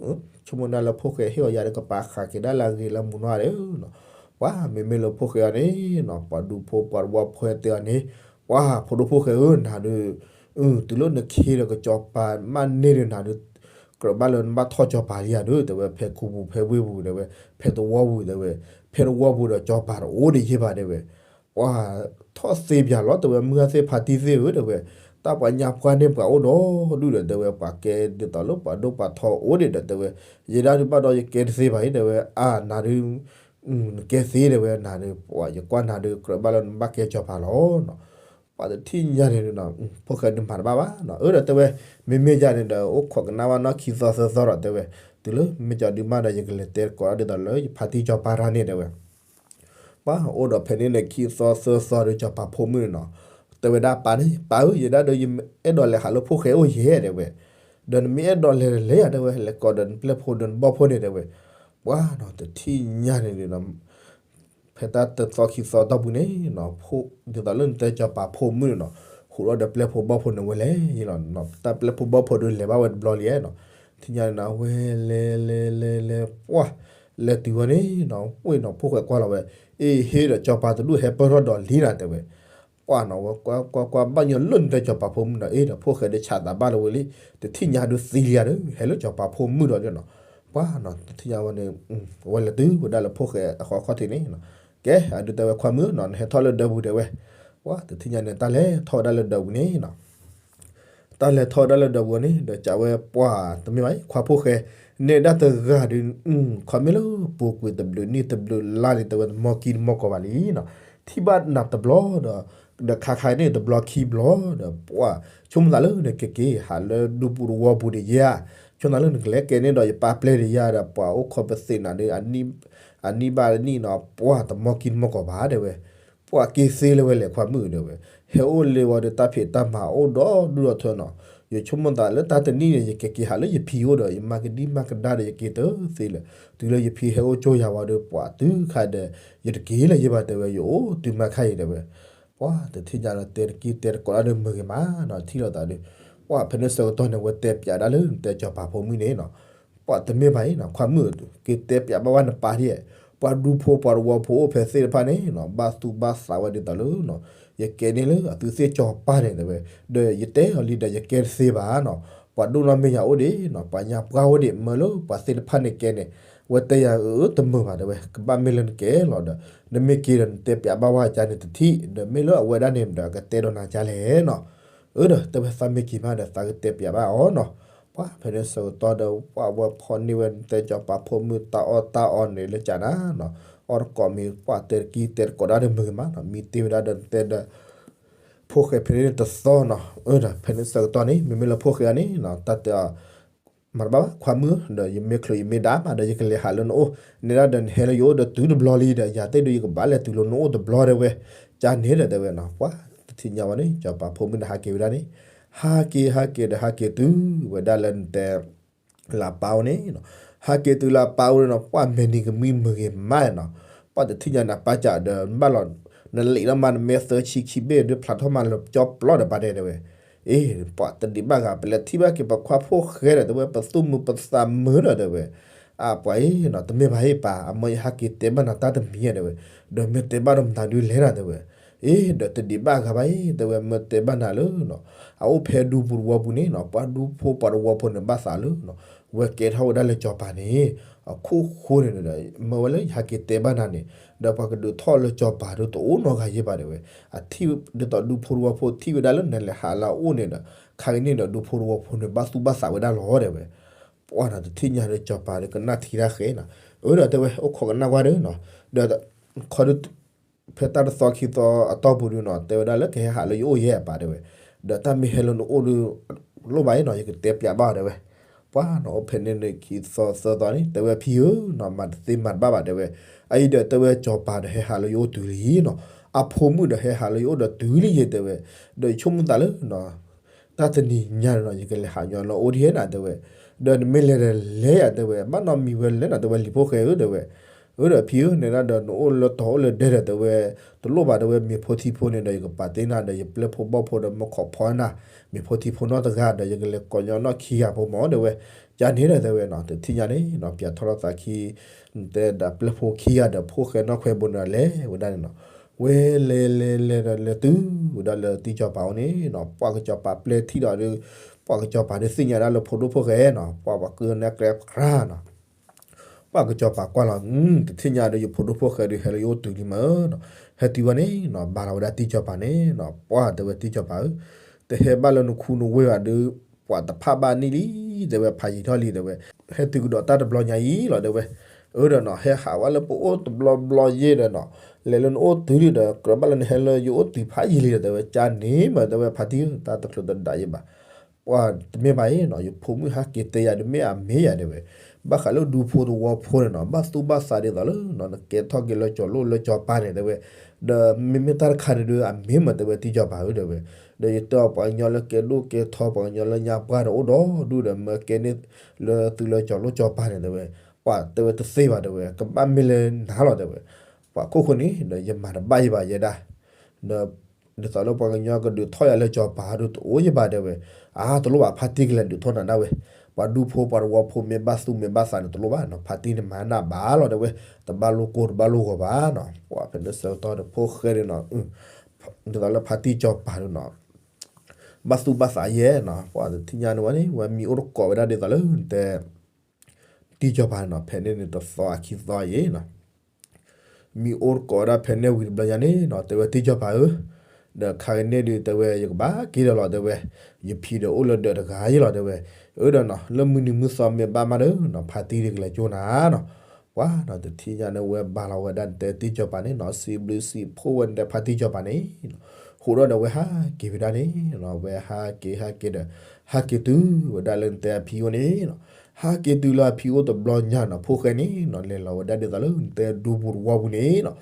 ဆိကမိၣ်ဝဲဒၣ်လၢဖိၣ်ဃဲဟ့ၣ်အီၤယၤဒီး ကပာ်ဃာ်က့ၤဒၣ်လၢအဂ့ၤလၢမုၢ်နီၢ်ဒီးနီၤ. ပှၤမ့မ့ၢ်လၢဖိၣ်ဃဲအီၤန့ၣ်နီၤ ပှၤဒူဖိပှၤတဝီဖိတဲအီၤန့ၣ် ပှၤဖိဒိၣ်ဖိၣ်ဃဲဧၢ နၤဒုး တုၤလၢနခ့ဒီးကစီၤပၤမၢ်န့ၢ်ဒီး နၤဒုး ကြၢးဘၣ်လၢနဘၣ်ထီၣ်စီၤပၤလံဧါဒုး တဲဝဲ ဖဲခူပူၤဖဲဝ့ၢ်ပူၤ တဲဝဲ ဖဲသဝီပူၤ တဲဝဲ ဖဲသဝီပူၤဒီးစီၤပၤတအိၣ်ဒံးယဲၢ်ဘၣ် တဲဝဲ. ပှၤထီၣ်သ့ပၠးလီၤ တဲဝဲ မုၢ်ဂၢ်သ့ၣ်ဖါတံၢ်သ့ၣ်ဧၢ တဲဝဲ တၢ်ပှၤညါပှၢ်န့ၢ်ပှၤအိၣ်ဒီးဒူၣ်ဒီး တဲဝဲ ပှၤကဲဒ်သိးလၢပှၤဒိၣ်ပှၤထီအိၣ်ဒံးဒီး တဲဝဲ ယဲဒၣ်ဒုးဘၣ်ဒီးယကဲတသ့ဘၣ်အံၤ တဲဝဲ အါ နၤဒုး နကဲသ့ တဲဝဲ နၤဒုး ပှၤယကွၢ်နၤဒုး ကြၢးဘၣ်လၢနဘၣ်ကဲစီၤပၤလီၤနီၤ. ပှၤတထံၣ်ညါန့ၣ်နီၤ ဖိၣ်ဃဲဒုးမၤတဘၣ်ဘၣ်နီၤ အၢ ဒီးတဲဝဲ မ့မ့ၢ်ယၤန့ၣ်ဒီး အိၣ်ခိးကနၣ်ဘၣ်နီၢ်ခံသီသၢသီဒီး တဲဝဲ တုၤလၢမ့ၢ်ကၠီဒုးမးဒီး ယကလဲၤတဲတကိးဒ်သိးလၢယဖါတံၢ်စီၤပၤတၢ်န့ၣ် တဲဝဲ. ပှၤအိၣ်ဒီးဖဲန့ၣ်န့ၣ် ခံသီသၢသီဒီး စီၤပၤဖိမုၣ်န့ၣ်နီၤ, တဲဝဲဒၣ်ပၢ်န့ၣ် ပၢ်ဧၢ, ယဲဒၣ်ဒီးယအဲၣ်ဒိးလဲၤဟးလၢဖိၣ်ဃဲအိၣ်ယဲ တဲဝဲ, ဒီးနမ့ၢ်အဲၣ်ဒိးလဲၤလဲၤယၤ တဲဝဲ, လဲၤကိးဒီးနပျဲၢ်ဖိဒီးနဘီၣ်ဖိန့ၣ် တဲဝဲ. ပှၤနီၤ တထံၣ်ညါန့ၣ်ဒီး ဖဲတၢ်တသီခံသီတီၢ်ပူၤန့ၣ်နီၤ, ဒ်သိးလၢနတဲစီၤပၤဖိမုၣ်န့ၣ်နီၤ, ဟူးထီၣ်ဒီးပျဲၢ်ဖိဘီၣ်ဖိန့ၣ်ဝဲလဲၣ်လီၤ. တၢ်ပျဲၢ်ဖိဘီၣ်ဖိဒီးလဲၤဘၣ်ဝဲတဘျီလံနီၤ, ထံၣ်ညါန့ၣ်နီၤ ဝဲလဲၤလဲၤလဲၤလဲၤ ပှၤ လဲၤတုၤဝဲန့ၣ်နီၤ, ဝ့ၢ်နီၤ ဖိၣ်ဃဲကွၢ်လီၤဝဲ, အ့ ဟ့ဒီးစီၤပၤတဒူၣ်ဟဲပၢၢ်ထီၣ်ဒီးလံနၤ တဲဝဲ. ပှၤနီၤ ဝဲကွၢ်ကွၢ်ကွၢ် ဘၣ်ညီလၢနတဲစီၤပၤဖိမုၣ်ဒီး အ့ဒီး ဖိၣ်ဃဲဒီးဆးသးဘၣ်လၢၤဝဲလံ, တထံၣ်ညါဒုးသံလံဧါဒီး ဟဲလၢစီၤပၤဖိမုၣ်ဒီးနီၤ. ပှၤနီၤ တထံၣ်ညါဝဲန့ၣ် ဝဲလဲၤတုၤဝဲဒၣ်လၢဖိၣ်ဃဲအဃီခီၣ်ထံးန့ၣ်နီၤ, ကဲ အဒုးတဲဝဲ ခွါမုၣ်နီၤ နဟဲထီၣ်လၢဒၢးပူၤ တဲဝဲ. ပှၤတထံၣ်ညါန့ၣ် တၢ်လဲၤထီၣ်ဝဲဒၣ်လၢဒၢးပူၤန့ၣ်နီၤ တၢ်လဲၤထီၣ်ဝဲဒၣ်လၢဒၢးပူၤန့ၣ်ဒီး ကးဝဲပှၤတမ့ၢ်ဘၣ်အံၤ ခွါဖိၣ်ဃဲ, နဲဒၣ်တဂၤဒီး ခီမ့ၢ်လၢပူၤကွံာ်တဘျုးနံၣ်တဘျုးလါန့ၣ် တဲဝဲတမီၢ်ကံတမီၢ်ကီၢ်ဘၣ်လံနီၤ, ထံၣ်ဘၣ်နၤတဘျီဒီး ဒီးခါခါန့ၣ်တဘျီခံဘျီဒီး ပှၤဆိကမိၣ်သးလၢနကက့ၤဟးလၢဒူပူၤတဝီပူၤဒံးယဲ, ဆိကမိၣ်သးလၢနကလဲၤကဲန့ၣ်ဒီး ယပၢ်ပျဲၢ်ဒံးယၤဒီး ပှၤအိၣ်ခိးပသ့ၣ်နၤဒီး အနံၣ်ဘၣ်နံၣ်နီၤ ပှၤတမီၢ်ကံတမီၢ်ကီၢ်ဘၣ် တဲဝဲ. ပှၤက့ၤသ့လၢၤဝဲလဲၣ် ခွါမုၣ် တဲဝဲ, ဟဲအိၣ်လၢၤဝဲဒီး တၢ်ဖံးတၢ်မၤအိၣ်ဒီးဒူၣ်ဒီးထၢနီၤ, ယဆိကမိၣ်သးလၢတၢ်တနံၣ်န့ၣ် ယကက့ၤဟးလၢယဖံအိၣ်ဒီး ယမၤကဒံမၤကဒါဒီး ယက့ၤတသ့လၢၤ, တုၤလၢယဖံဟဲအိၣ်ကၠိယၤဝဲဒီး ပှၤတုၤခါဒီး ယတက့ၤလၢၤယဘၣ် တဲဝဲ, ယအိၣ်တုၤမၤခါအံၤ တဲဝဲ. ပှၤတထံၣ်ညါဒီး တဲတက့ၢ်တဲတကိးတၢ်ဒီးမုာ်ဂ့ၤမးနီၤ, ထံၣ်လိာ်သးဒီး ပှၤဖဲန့ၣ်ဆၢကတီၢ်န့ၣ် ဝဲတဲပၠးဒၣ်လၢနတဲစီၤပၤဖိမုၣ်န့ၣ်နီၤ, ပှၤတမ့ၢ်ဘၣ်အံၤနီၤ ခွါမုၣ်, က့ၤတဲပၠးဘၣ်ဝဲနပၢ်ဒ်, ပှၤဒူဖိပှၤတဝီဖိအိၣ်ဖဲသ့ၣ်တဖၣ်န့ၣ်နီၤ ဘၣ်သူၣ်ဘၣ်သးဝဲဒ်သိးလၢနီၤ ယကဲန့ၣ်လၢအသုသ့ၣ်စီၤပၤန့ၣ် တဲဝဲ, ဒီးယတဲအီၤလံဒီး ယကဲတသ့ဘၣ်နီၤ, ပှၤဒိၣ်နီၢ်မဲာ်ညါအိၣ်ဒံးနီၤ ပှၤညါပှၢ်အိၣ်ဒံး မၢလၢပှၤသ့ၣ်တဖၣ်န့ၣ်ကဲန့ၣ်, ဝဲတဲယၤအၢ တမုာ်ဘၣ် တဲဝဲ, ကဘၣ်မ့ၢ်လၢနကဲလီၤဒီး နမ့ၢ်က့ၤဒီး နတဲပၠးဘၣ်ဝဲကါန့ၣ်တထံၣ် ဒီးမ့ၢ်လၢအဝဲဒၣ်န့ၣ်ဒီး အကတဲဒီးနၤကါလဲၣ်နီၤ, အၢ ဒီးတဲဝဲ သးမ့ၢ်က့ၤမးဒီး သးကတဲပၠးဘၣ်အီၤနီၤ, ပှၤဖဲန့ၣ်ဆၢကတီၢ်ဒီး ပှၤဝဲဖီၣ်န့ၢ်ဝဲတဲစီၤပၤဖိမုၣ်တၢ်အီၣ်တၢ်အီန့ၣ်လၢကၠးနၤနီၤ, အီၣ်တကိးမ့ၤ ပှၤတဲတက့ၢ်တဲတကိးတၢ်ဒီးမုာ်ဂ့ၤမးနီၤ, မံတ့ၢ်ဝဲဒၣ်ဒီးတဲဒီး ဖိၣ်ဃဲဖဲန့ၣ်တသီနီၤ, အၢ ဒီးဖဲန့ၣ်ဆၢကတီၢ်န့ၣ် မ့မ့ၢ်လၢဖိၣ်ဃဲအံၤန့ၣ်နီၤ တၢ်တဲအီၤ မၤတဘၣ်ဘၣ် ခွါမုၣ် ဒီးယမ့ၢ်ချုးယမ့ၢ်ဒါမးဒီး ယကလဲၤဟးလၢနအိၣ်, နဲဒၣ်ဒီးနဟဲလၢယအိၣ်ဒီးတုၤတဘျီလံဒီး ယၤသ့ၣ်ဒုးယကဘၣ်လဲၤတုၤလၢနအိၣ်တဘျီ တဲဝဲ, ကၠးန့ၣ်ဒီးတဲဝဲနီၤ, ပှၤတထံၣ်ညါဝဲန့ၣ် စီၤပၤဖိမုၣ်န့ၣ်ဟးက့ၤဝဲဒၣ်န့ၣ်, ဟးက့ၤဟးက့ၤဒီးဟးက့ၤတုၤဝဲဒၣ်လၢနတဲ လၢအပၢ်အိၣ်န့ၣ်နီၤ, ဟးက့ၤတုၤလၢအပၢ်အိၣ်န့ၣ်နီၤ ပှၤမဲာ်နံၤကမှံမုာ်ဂ့ၤမးနီၤ, ပှၤတထံၣ်ညါနၤပၢ်ကးဒီး ဘၣ်လီၤ, နလံာ်ထီၣ်မးနမဲာ်သၢဆံခံဘ့ၣ်ဒီးဖျးထီၣ်မးလၢကၠီပျီဒီးပာ်တဲတဲဝဲ, အ့ ပှၤတဒံးဘၣ်ဂၤ ပလဲၤထံၣ်ဘၣ်က့ၤပခွါဖိၣ်ဃဲဒီးတဲဝဲ ပသူၣ်မုာ်ပသးမုာ်ဒီးတဲဝဲ, အပှၤအံၤနီၤ တမ့ၢ်ဘၣ်အံၤပၢ် အမၢယဟးက့ၤတဲဘၣ်နၤတၢ်တမံၤဧါတဲဝဲ, ဒီးမ့ၢ်တဲဘၣ်ဒီးမတၤဒုးလဲၣ်နၤတဲဝဲ အ့ ဒီးတဒံးဘၣ်ဂၤဘၣ်အံၤ တဲဝဲ မ့ၢ်တဲဘၣ်နၤလၢနီၤ, အအိၣ်ဖဲဒူပူၤတဝီပူၤန့ၣ်နီၤ ပှၤဒူဖိပှၤတဝီဖိန့ၣ် ဘၣ်သးလၢနီၤ, ဝဲကဲထီၣ်ဝဲဒၣ်လၢစီၤပၤန့ၣ် အခိၣ်ဃိန့ၣ်ဒီး မၢဝဲလၢယဟးက့ၤတဲဘၣ်နၤန့ၣ် ဒီးပှၤကဒုးထီၣ်လၢစီၤပၤဒီးတအိၣ်နီတဂၤယဲၢ်ဘၣ်တဲဝဲ, အထံၣ်ဒ်သိးဒူဖိတဝီဖိထံၣ်ဝဲဒၣ်လၢနလဲၤဟးလၢအအိၣ်န့ၣ်ဒီး ခါကနံၣ်ဒီးဒူဖိတဝီဖိန့ၣ် ဘၣ်သူၣ်ဘၣ်သးဝဲဒၣ်လီၤတဲဝဲ ပှၤနီၤတထံၣ်ညါဒီးစီၤပၤဒီးကနၣ်ထံတၢ်ဃဲနီၤ, အၢ ဒီးတဲဝဲ အိၣ်ခိးကနၣ်ကွၢ်ဒီးနီၤ, ဒီး ခီဒု ဖဲတၢ်တသီခံသီအတီၢ်ပူၤဒုနီၤ တဲဝဲဒၣ်လၢကဟဲဟးလၢယအိၣ်ယဲၢ်အပၢ်တဲဝဲ, ဒီးတၢ်မ့ၢ်ဟဲလၢနအိၣ်ဒီး လိၣ်ဘၣ်အံၤနီၤ ယကတဲပျးဘၣ်တဲဝဲ, ပှၤနီၤအိၣ်ဖဲန့ၣ်န့ၣ်ခံသီသၢသီန့ၣ် တဲဝဲဖံဧၢနီၤ မၤတသ့မၤတဘၣ်ဘၣ်တဲဝဲ, အအံၤဒီးတဲဝဲစီၤပၤဒီးဟဲဟးလၢယအိၣ်တုၤလံနီၤ, အဖိမုၣ်ဒီးဟဲဟးလၢယအိၣ်ဒီးတုၤလံယဲၢ်တဲဝဲ, ဒီးယဆိကမိၣ်သးလၢနီၤ တၢ်တနံၤညါနီၤ ယကလဲၤဟးညီလၢအအိၣ်ဒ်ဟဲနၤတဲဝဲ, ဒီးနမ့ၢ်လဲၤဒီးလဲၤယၤတဲဝဲ ဘၣ်နီတမံၤဝဲလဲၣ်နၤတဲဝဲ လံၤဖိၣ်ဃဲဧၢတဲဝဲ, အၢ ဒီးဖံဧၢ နဲဒၣ်ဒီးနအိၣ်လၢတီၤအိၣ်လၢဒဲဒီးတဲဝဲ, တလိၣ်ဘၣ်တဲဝဲ မ့ၤဖိထံဖိန့ၣ်ဒီး ယကပာ်တ့ၢ်နၤဒီး ယပျဲၢ်ဖိဘီၣ်ဖိဒီးမ့ၢ်ခိးဖီနၤ မ့ၤဖိထံဖိနီတဂၤဒီး ယကလဲၤကိးညီနီၢ်ခံဂၤဖိမးတဲဝဲ, ကန့ၣ်ဒီးတဲဝဲနီၤ တထံၣ်ညါန့ၣ်နီၤ ပျးထီၣ်လီၤသးခံ နတဲဒီးပျဲၢ်ဖိခံဂၤဒီး ဖိၣ်ဃဲနီၢ်ခွဲးဘိန့ၣ်ဒီး လဲၤဝဲဒၣ်န့ၣ်နီၤ, ဝဲလဲၤလဲၤလဲၤဒီးလဲၤတုၤဝဲဒၣ်လၢတံၢ်စီၤပၤအိၣ်န့ၣ်နီၤ ပှၤကစီၤပၤပျဲၢ်ထံၣ်ဒီး ပှၤကစီၤပၤဒီးသ့ၣ်ညါဒၣ်လၢဖိဒိၣ်ဖိၣ်ဃဲနီၤ ပှၤပှၤကနၣ်ကျဲခရၣ်နီၤ ပှၤကစီၤပၤကွၢ်လီၤ တထံၣ်ညါဒီးယဖိဒိၣ်ဖိၣ်ဃဲဒီးဟဲလၢယအိၣ်တုၤလံမးနီၤ, ဟဲတုၤဝဲန့ၣ်နီၤ ဘါလီၤဝဲဒၣ်တံၢ်စီၤပၤန့ၣ်နီၤ ပှၤတဲဝဲတံၢ်စီၤပၤဧၢ, တဟဲဘၣ်လၢနခူနဝ့ၢ်ဘၣ်ဒီး ပှၤတဖးဘၣ်န့ၣ်လံ တဲဝဲ ဖးယံာ်ထီၣ်လံတဲဝဲ, ဟဲတုၤကဒီးတၢ်တဘျီညါအံၤလီၤတဲဝဲ, အၢ ဒီးနီၤ ဟဲဟးဝဲလၢပအိၣ်တဘျီဘျီယဲၢ်ဒီးနီၤ, လဲၤလၢနအိၣ်တုၤလံဒီး ကြၢးဘၣ်လၢနဟဲလၢယအိၣ်တုၤဖးယံာ်လံဒီးတဲဝဲ ကန့ၣ်မးတဲဝဲ ဖါတံၢ်ဧၢ တၢ်တချုးတဒးယဲၢ်ဘၣ် ပှၤတမ့ၢ်ဘၣ်အံၤနီၤ ယဖိမုၣ်ဟးက့ၤတဲယၤဒီးမ့ၢ်အမ့ၢ်ယၤတဲဝဲ, ဘၣ်ဃးလၢဒူဖိသဝီဖိန့ၣ်နီၤ ဘၣ်သူၣ်ဘၣ်သးဒ်သိးလၢနီၤ နကဲထီၣ်က့ၤလၢကၠီၤလိၣ်လၢကၠီၤပၤန့ၣ်တဲဝဲ, ဒီးမ့မ့ၢ်တၢ်တခါန့ၣ်ဒုး အမ့ၢ်မးတဲဝဲတံၢ်ကၠီၤပၤဧၢတဲဝဲ, ဒီးယတဲအီၤပှၤကညီလၢကဲဒိၣ်ကဲထီ ပှၤကညီလၢညါပှၢ်ဒီးအိၣ်ဒီးဒူၣ်ဒီး မၢကဲန့ၢ်လၢသုလၢကၠီၤလိၣ်ကၠီၤပၤန့ၣ်တဲဝဲ, ပှၤတဲဝဲတသ့ဘၣ်တဲဝဲ ကဘၣ်မ့ၢ်လၢနၤလီၤတဲဝဲ, ပှၤခိၣ်ဃိန့ၣ် ဒီးယမၤတဘၣ်ယဘၣ်ယဲဒၣ်, ဒီး ဒ်သိးလၢပှၤကညီကဒုးထီၣ်ယၤလၢကၠီၤပၤဒုးတအိၣ်ယဘၣ်တဲဝဲ, အါတလိၣ်ဘၣ်ဖါတံၢ်ကလဲၤဒုးထီၣ်နၤဒၣ်ဝဲ, ပှၤဒူဖိပှၤသဝီဖိမ့ၢ်ဘၣ်သူၣ်မ့ၢ်ဘၣ်သးန့ၣ်တလိၣ်ဘၣ်နီၤ ဖါတံၢ်န့ၣ်မၤနၢ်ဘၣ်လီၤတဲဝဲ, တဘၣ်လိၣ်ကိၢ်တဘၣ်လိၣ်ဂီၤဘၣ်နီၤ ပှၤဖဲန့ၣ်ဆၢကတီၢ်ဒီးဖိၣ်ဃဲန့ၣ်နီၤ, ဒ်သိးလၢဖါတံၢ်ကၠီၤပၤဒုးနီၤ, ဘၣ်သူၣ်ဘၣ်သးယဲနီၤ ပှၤတထံၣ်ညါန့ၣ်ဝဲန့ၣ် ဝဲမံၤအိၣ်တကိးဝဲဒၣ်ဒ်သိးလၢတဲ တံၢ်ကၠီၤပၤန့ၣ်နီၤ ဖဲန့ၣ်န့ၣ်တသီအခံသီယဲနီၤ မံၤအိၣ်တကိးဝဲဒၣ်ဖဲန့ၣ်ဝံၤတဘျီညါန့ၣ်နီၤ တဲဝဲတံၢ်ကၠီၤပၤဧၢ, ဒီးခါကန့ၣ်ဒုးတဲဝဲ ယကဘၣ်က့ၤဒီးလီၤတဲဝဲ, ယဖံဒီးအိၣ်လၢဒၢးတဂၤယဲလီၤတဲဝဲ, အၢဒီးနီၤ လၢမုၢ်နံၤမုၢ်သီမ့ၢ်ဘၣ်မးဒီးနီၤ ဖါတံၢ်ဒုးကလဲၤကၠိနၤနီၤ, ပှၤနီၤ တထံၣ်ညါန့ၣ်ဝဲဘၣ်လီၤဝဲဒၣ်တဲတံၢ်ကၠီၤပၤန့ၣ်နီၤ စံးဘျုးစံးဖှိၣ်ဝဲန့ၣ်ဖါတံၢ်ကၠီၤပၤန့ၣ် ဃိးဒီးဒီးဝဲဟးက့ၤဝဲဒၣ်န့ၣ်, ဝဲဟးက့ၤဟးက့ၤဒီး ဟးက့ၤတုၤဝဲဒၣ်လၢနတဲအဖံအိၣ်န့ၣ်နီၤ, ဟးက့ၤတုၤလၢအဖံအိၣ်တဘျီညါနီၤ ဖိၣ်ဃဲန့ၣ်နီၤ လဲၤလီၤဝဲဒၣ်ဒ်သိးလၢနတဲဒူပူၤတဝီပူၤန့ၣ်နီၤ,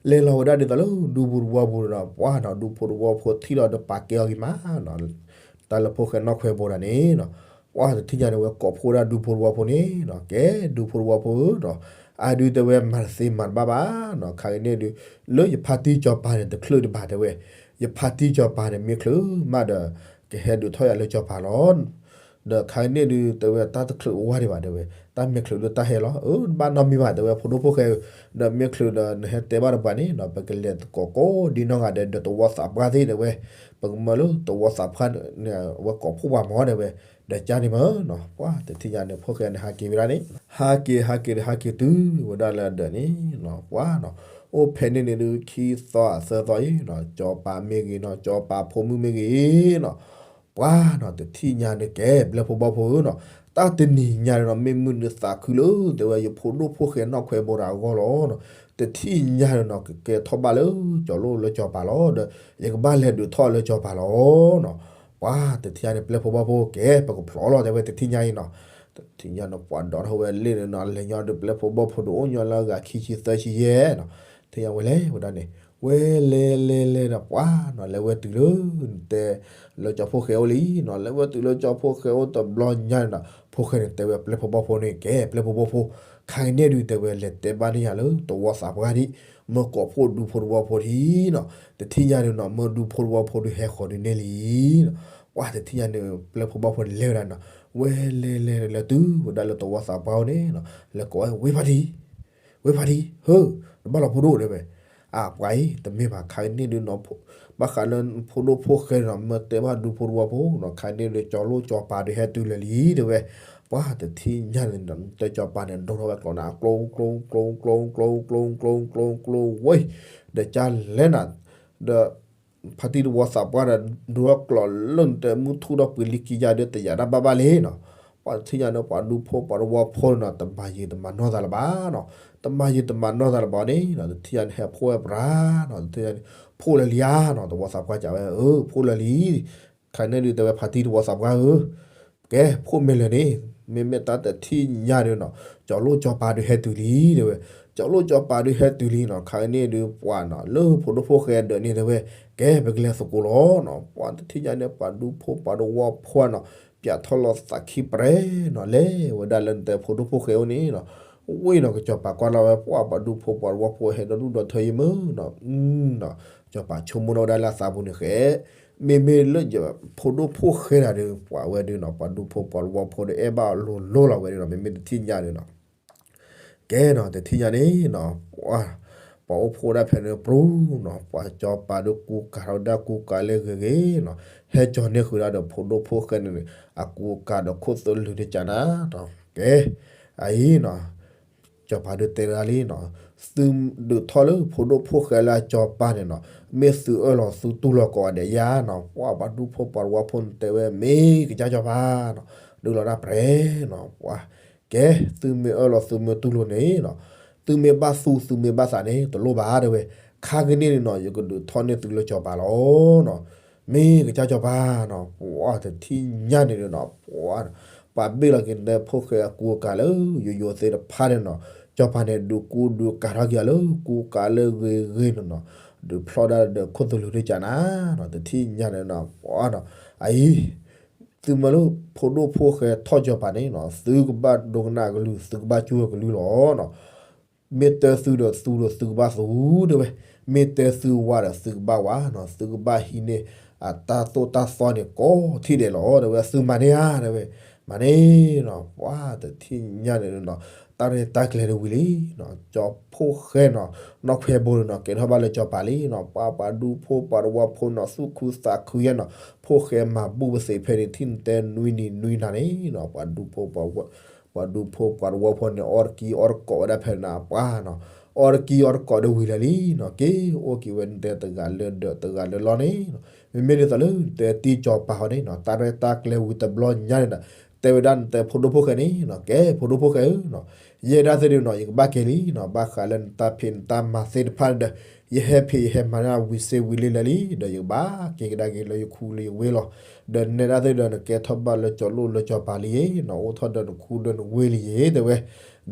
လဲၤလီၤဝဲဒၣ်ဒ်သိးလၢဒူပူၤတဝီပူၤဒီး ပှၤနီၤ ဒူဖိတဝီဖိထံၣ်လီၤဒီးပာ်ကဲအီၤဂ့ၤမးနီၤ, တၢ်လၢဖိၣ်ဃဲနီၣ်ခွဲးဘိဒၣ်န့ၣ်နီၤ, ပှၤတထံၣ်ညါန့ၣ်ဝဲကိးဖှိၣ်ဒၣ်ဒူဖိတဝီဖိန့ၣ်, ကဲဒူဖိတဝီဖိဧၢနီၤ, အဒုးတဲဝဲမၤတသ့မၤတဘၣ်ဘၣ်နီၤ ခါကန့ၣ်ဒုး လၢယဖါတံၢ်ကၠီၤပၤန့ၣ်တချုးတဘၣ်တဲဝဲ, ယဖါတံၢ်ကၠီၤပၤန့ၣ်မ့ၢ်ချုးမးဒီး ကဟဲဒုးထီၣ်ယၤလၢကၠီၤပၤလီၤ, ဒီးခါကန့ၣ်ဒုးတဲဝဲတၢ်တချုးဝါဒံးဘၣ်တဲဝဲ, တၢ်မ့ၢ်ချုးဒုးတၢ်ဟဲလီၤ, အၢ တဘၣ်နီတမံၤဘၣ်တဲဝဲဖိဒိၣ်ဖိၣ်ဃဲဧၢ, ဒီးမ့ၢ်ချုးဒီးနဟဲတဲဘၣ်တပှၤန့ၣ်နီၤ ပကလဲၤသကိးကိးဒ်နီၢ်ဂၤဒဲးဒီးသဝီသးပှၢ်သ့ၣ်တဲဝဲ, ပကမၢလၢသဝီသးပှၢ်န့ၣ် အဝဲကိးဖှိၣ်ပှၤမၢတဲဝဲ, ဒီးကန့ၣ်မၢနီၤ ပှၤတထံၣ်ညါန့ၣ် ဖိၣ်ဃဲန့ၣ်ဟးက့ၤဝဲဒၣ်န့ၣ်, ဟးက့ၤဟးက့ၤဒီးဟးက့ၤတုၤဝဲဒၣ်လၢအဒၢးန့ၣ်နီၤ ပှၤနီၤ, အိၣ်ဖဲန့ၣ်န့ၣ်ဒုးခံသီသၢသီအံၤနီၤ ကၠီၤပၤမ့ၢ်ဂ့ၤနီၤ ကၠီၤပၤဖိမုၣ်မ့ၢ်ဂ့ၤနီၤ ပှၤနီၤ တထံၣ်ညါန့ၣ်ကဲ ပျဲၢ်ဖိဘီၣ်ဖိဧၢနီၤ, တၢ်တနံၤညါန့ၣ်နီၤ မ့ၢ်မုၢ်နံၤသးခုလၢ တဲဝဲယဖိဒိၣ်ဖိၣ်ဃဲနီၣ်ခွဲးဘိဒၣ်အဂီၢ်လီၤနီၤ, တထံၣ်ညါန့ၣ်နီၤ ကကဲထီၣ်ဘၣ်လၢ ကၠီၤလိၣ်လၢကၠီၤပၤလီၤ, ဒီးယကဘၣ်လဲၤဒုးထီၣ်လၢကၠီၤပၤလီၤနီၤ, ပှၤတထံၣ်ညါန့ၣ် ပျဲၢ်ဖိဘီၣ်ဖိကဲ ပကဖျိးလီၤတဲဝဲတထံၣ်ညါအံၤနီၤ, တထံၣ်ညါန့ၣ် ပှၤဒိးထီၣ်ဝဲလ့ၣ်န့ၣ်နီၤ လဲၤညီဒီးပျဲၢ်ဖိဘီၣ်ဖိဒီးအိၣ်ညီလၢအဂၤခံဆံသၢဆံယဲၢ်နီၤ, ထံၣ်ညါဝဲလဲၤဝဲဒၣ်န့ၣ် ဝဲလဲၤလဲၤလဲၤဒီးပှၤနီၤ လဲၤဝဲတုၤလၢ နတဲ လၢကၠီၤဖိၣ်ဃဲအိၣ်လံနီၤ, လဲၤဝဲတုၤလၢကၠီၤဖိၣ်ဃဲအိၣ်တဘျီညါန့ၣ်နီၤ ဖိၣ်ဃဲန့ၣ်တဲဝဲပျဲၢ်ဖိဘီၣ်ဖိန့ၣ် ကဲပျဲၢ်ဖိဘီၣ်ဖိ, ခါကန့ၣ်ဒုးတဲဝဲလဲၤတဲဘၣ်န့ၢ်ယၤလၢသဝီသးပှၢ်ဒံး, မၢကိးဖှိၣ်ဒူဖိတဝီဖိဒံးနီၤ, တထံၣ်ညါန့ၣ်နီၤ မၢဒူဖိတဝီဖိဒုးဟဲဃီၤဒုးန့ၢ်လံနီၤ, ပှၤတထံၣ်ညါန့ၣ် ပျဲၢ်ဖိဘီၣ်ဖိန့ၣ်လဲၤဝဲဒၣ်နီၤ, ဝဲလဲၤလဲၤလဲၤတုၤဝဲဒၣ်လၢသဝီသးပှၢ်အိၣ်န့ၣ်နီၤ, လဲၤကိးဝဲ ဝ့ၢ်ဖါတံၢ် ဝ့ၢ်ဖါတံၢ် ဟၢ တဘၣ်လီၤဖိဒိၣ်တဲဝဲ, အပှၤအံၤ တမ့ၢ်ဘၣ် ခါကန့ၣ်ဒုးနီၤ ဘၣ်ဃးလၢဖိဒိၣ်ဖိၣ်ဃဲန့ၣ်နီၤ မၢတဲဘၣ်ဒူဖိတဝီဖိနီၤ ခါကန့ၣ်ဒုး ကၠီၤလိၣ်ကၠီၤပၤဒုးဟဲတုၤလၢာ်လံတဲဝဲ, ပှၤတထံၣ်ညါန့ၣ် တဲကၠီၤပၤန့ၣ် ဒိၣ်ထီၣ်ဝဲကျိးနၤ ကျိ ကျိ ကျိ ကျိ ကျိ ကျိ ကျိ ကျိ ကျိ ဝဲ, ဒီးကၢ်လဲၤနၤ ဒီး ဖါတံၢ်တဝီသးပှၢ်ဒီး ဒိၣ်ထီၣ်ကျိးလၢနတဲမုၢ်ထူၣ်ဒီးပှ့ၤလံကံယါဒီးတယာ်တၢ်ဘၣ်ဘၣ်လံနီၤ, ပှၤတထံၣ်ညါန့ၣ် ပှၤဒူဖိပှၤတဝီဖိန့ၣ်နီၤ တမၤယံာ်တမၤနီၢ်သးလၢၤဘၣ်နီၤ, တမၤယံာ်တမၤနီၢ်သးလၢၤဘၣ်န့ၣ်နီၤ တထံၣ်ညါန့ၣ် ဟဲဖှိၣ်ဝဲပြၤနီၤ တထံၣ်ညါန့ၣ် ဖှိၣ်လၢာ်လံဧါနီၤ တဝီသးပှၢ်ကးဝဲ အၢ ဖှိၣ်လၢာ်လံ ခါန့ၣ်ဒုးတဲဝဲဖါတံၢ်တဝီသးပှၢ်ဧၢ, ကဲ ဖှိၣ်မ့ၢ်လၢာ်န့ၣ် မ့မ့ၢ်တၢ်တထံၣ်ညါဒုးနီၤ ကၠီၤလိၣ်ကၠီၤပၤဒုးဟဲတုၤလံတဲဝဲ, ကၠီၤလိၣ်ကၠီၤပၤဒုးဟဲတုၤလံနီၤ ခါန့ၣ်ဒုးပှၤနီၤ လၢဖိဒိၣ်ဖိၣ်ဃဲဒၢးန့ၣ်တဲဝဲ, ကဲ ပကလဲၤသကိးလီၤနီၤ ပှၤတထံၣ်ညါန့ၣ် ပှၤဒူဖိပှၤတဝီဖိနီၤ ပၠးထီၣ်လီၤသးခံပြဲနီၤ လဲၤဝဲဒၣ်လၢနတဲဖိဒိၣ်ဖိၣ်ဃဲအိၣ်န့ၣ်နီၤ, ဝံၤနီၤ ကစီၤပၤကွၢ်လီၤဝဲ ပှၤပှၤဒူဖိပှၤတဝီဖိဟဲဒီဒူၣ်ဒီထၢယံၤမုၢ်နီၤ, ကစီၤပၤဆိကမိၣ်ထီၣ်ဝဲဒၣ်လၢအသးပူၤန့ၣ်ဃဲ, မ့မ့ၢ်လၢယဖိဒိၣ်ဖိၣ်ဃဲတၢ်ဒီး ပှၤဝဲဒုးနီၤ ပှၤဒူဖိပှၤတဝီဖိဒီး အဲၣ်ဘၣ်လိၤလိၤလီၤဝဲဒုးနီၤ မ့မ့ၢ်တထံၣ်ညါဒုးနီၤ ကဲနီၤ တထံၣ်ညါန့ၣ်နီၤ ပှၤအိၣ်ဖှိၣ်ဒၣ်ဖဲန့ၣ်ပြူၤနီၤ ပှၤစီၤပၤဒုးကူကၤထီၣ်ဝဲဒၣ်ကူကၤလၢဂ့ၤဂ့ၤနီၤ ဟဲကၠီၤန့ၢ်ဃုာ်ဒၣ်ဒီးဖိဒိၣ်ဖိၣ်ဃဲန့ၣ် အကူအကၤဒီးခိၣ်သလုးတကးနၤနီၤ ကဲ အအံၤနီၤ စီၤပၤဒုးတဲတဂၤလံနီၤ သုဒုးထီၣ်လၢဖိဒိၣ်ဖိၣ်ဃဲလၢအစီၤပၤန့ၣ်နီၤ မ့ၢ်သုအၢၣ်လီၤသုတူၢ်လိာ်ကိးဂၤဒဲးယါနီၤ ပှၤပှၤဒူဖိပှၤတဝီဖိန့ၣ်တဲဝဲ မ့ၢ်ကစၢ်စီၤပၤနီၤ ဒုးလီၤဒၣ်ပြဲနီၤ ပှၤ ကဲ သုမ့ၢ်အၢၣ်လီၤသုမ့ၢ်တူၢ်လိာ်န့ၣ်နီၤ သုမ့ၢ်ဘၣ်သူၣ်သုမ့ၢ်ဘၣ်သးန့ၣ် တလိၣ်ဘၣ်တဲဝဲ ခါကန့ၣ်န့ၣ်နီၤ ယကဒုးထီၣ်န့ၢ်သုလၢစီၤပၤလီၤနီၤ မ့ၢ်ကစၢ်စီၤပၤနီၤ ပှၤတထံၣ်ညါန့ၣ်နီၤ ပှၤ ပှၤဘ့ၣ်လီၤက့ၤနတဲဖိၣ်ဃဲအကူအကၤလၢယိယိသ့ၣ်တဖၣ်န့ၣ်နီၤ, စီၤပၤန့ၣ် ဒုးကူဒုးကၤထီၣ်က့ၤအီၤလၢကူကၤလၢဂ့ၤဂ့ၤနီၤနီၤ, ဒုးဖျီၣ်ဒၣ်ဒီးခိၣ်သလုးတကးနၤနီၤ, တထံၣ်ညါန့ၣ်နီၤ, ပှၤနီၤ, အအံၤ သုမ့ၢ်လၢဖိဒိၣ်ဖိၣ်ဃဲထီၣ်စီၤပၤန့ၣ်နီၤ, သုကဘၣ်ဒိကနၣ်အကလုၢ် သုကဘၣ်ကူအကလုၢ်လီၤနီၤ. မ့ၢ်တဲသုဒီးသူဒီးသုကဘၣ်သူ တဲဝဲ, မ့ၢ်တဲသုဝါဒီးသုကဘၣ်ဝါနီၤ, သုကဘၣ်ဟံးန့ၢ်အတၢ်သိၣ်တၢ်သီန့ၣ်ကိးထံၣ်ဒဲးလီၤ တဲဝဲ, သုမၤန့ၢ်ဧါ တဲဝဲ, မၤန့ၢ်နီၤ, ပှၤတထံၣ်ညါန့ၣ်နီၤ, တၢ်ရဲၣ်တၢ်ကျဲၤတဝံၤလံနီၤ, စီၤဖိၣ်ဃဲနီၤ, နီၢ်ခွဲဘိန့ၣ်နီၤ ကဲထီၣ်ဘၣ်လၢစီၤပၤလံနီၤ, ပှၤပှၤဒူဖိပှၤတဝီဖိနီၤ သူၣ်ခုသးခုယဲၢ်နီၤ, ဖိၣ်ဃဲမၤဘူၣ်ပသ့ဖဲန့ၣ် ထံၣ်နတဲနွံနံၤနွံနၤန့ၣ်နီၤ, ပှၤဒူဖိ ပှၤဒူဖိပှၤတဝီဖိန့ၣ် အီၣ်တကံအီၣ်တကိးဝဲဒၣ်ဖဲန့ၣ်နီၤ, ပှၤနီၤ, အီၣ်တကံအီၣ်တကိးဒီးဝံၤလၢာ်လံနီၤ, က့ၤအိၣ်က့ၤဝဲနတဲတဂၤလၢဒၢးတဂၤလၢလီၢ်န့ၣ်နီၤ, မ့မ့ၢ်ဒ်သိးလၢနတဲတံၢ်စီၤပၤဃီန့ၣ်နီၤ, တၢ်ရဲၣ်တၢ်ကျဲၤဝံၤတဘျီညါန့ၣ်ဒီး တဲဝဲဒၣ်နတဲဖိဒိၣ်ဖိၣ်ဃဲန့ၣ်နီၤ, ကဲဖိဒိၣ်ဖိၣ်ဃဲဧၢနီၤ, ယဲဒၣ်သ့ၣ်ဒုးနီၤ ယကဘၣ်က့ၤလံနီၤ, ဘၣ်ဃးလၢနတၢ်ဖံးနတၢ်မၤသ့ၣ်တဖၣ်ဒီး ယဟဲဖံးယဟဲမၤန့ၢ်ဝံၤစ့ဝံၤလံလၢာ်လံ, ဒီးယကဘၣ်က့ၤကဒါက့ၤလၢယခူလၢယဝ့ၢ်လီၤ. ဒီးနဲဒၣ်သ့ၣ်ဒီးနကဲထီၣ်ဘၣ်လၢစီၤလိၣ်လၢစီၤပၤလံနီၤ, အိၣ်ထီၣ်ဒီးနခူဒီးနဝ့ၢ်လံယဲ တဲဝဲ,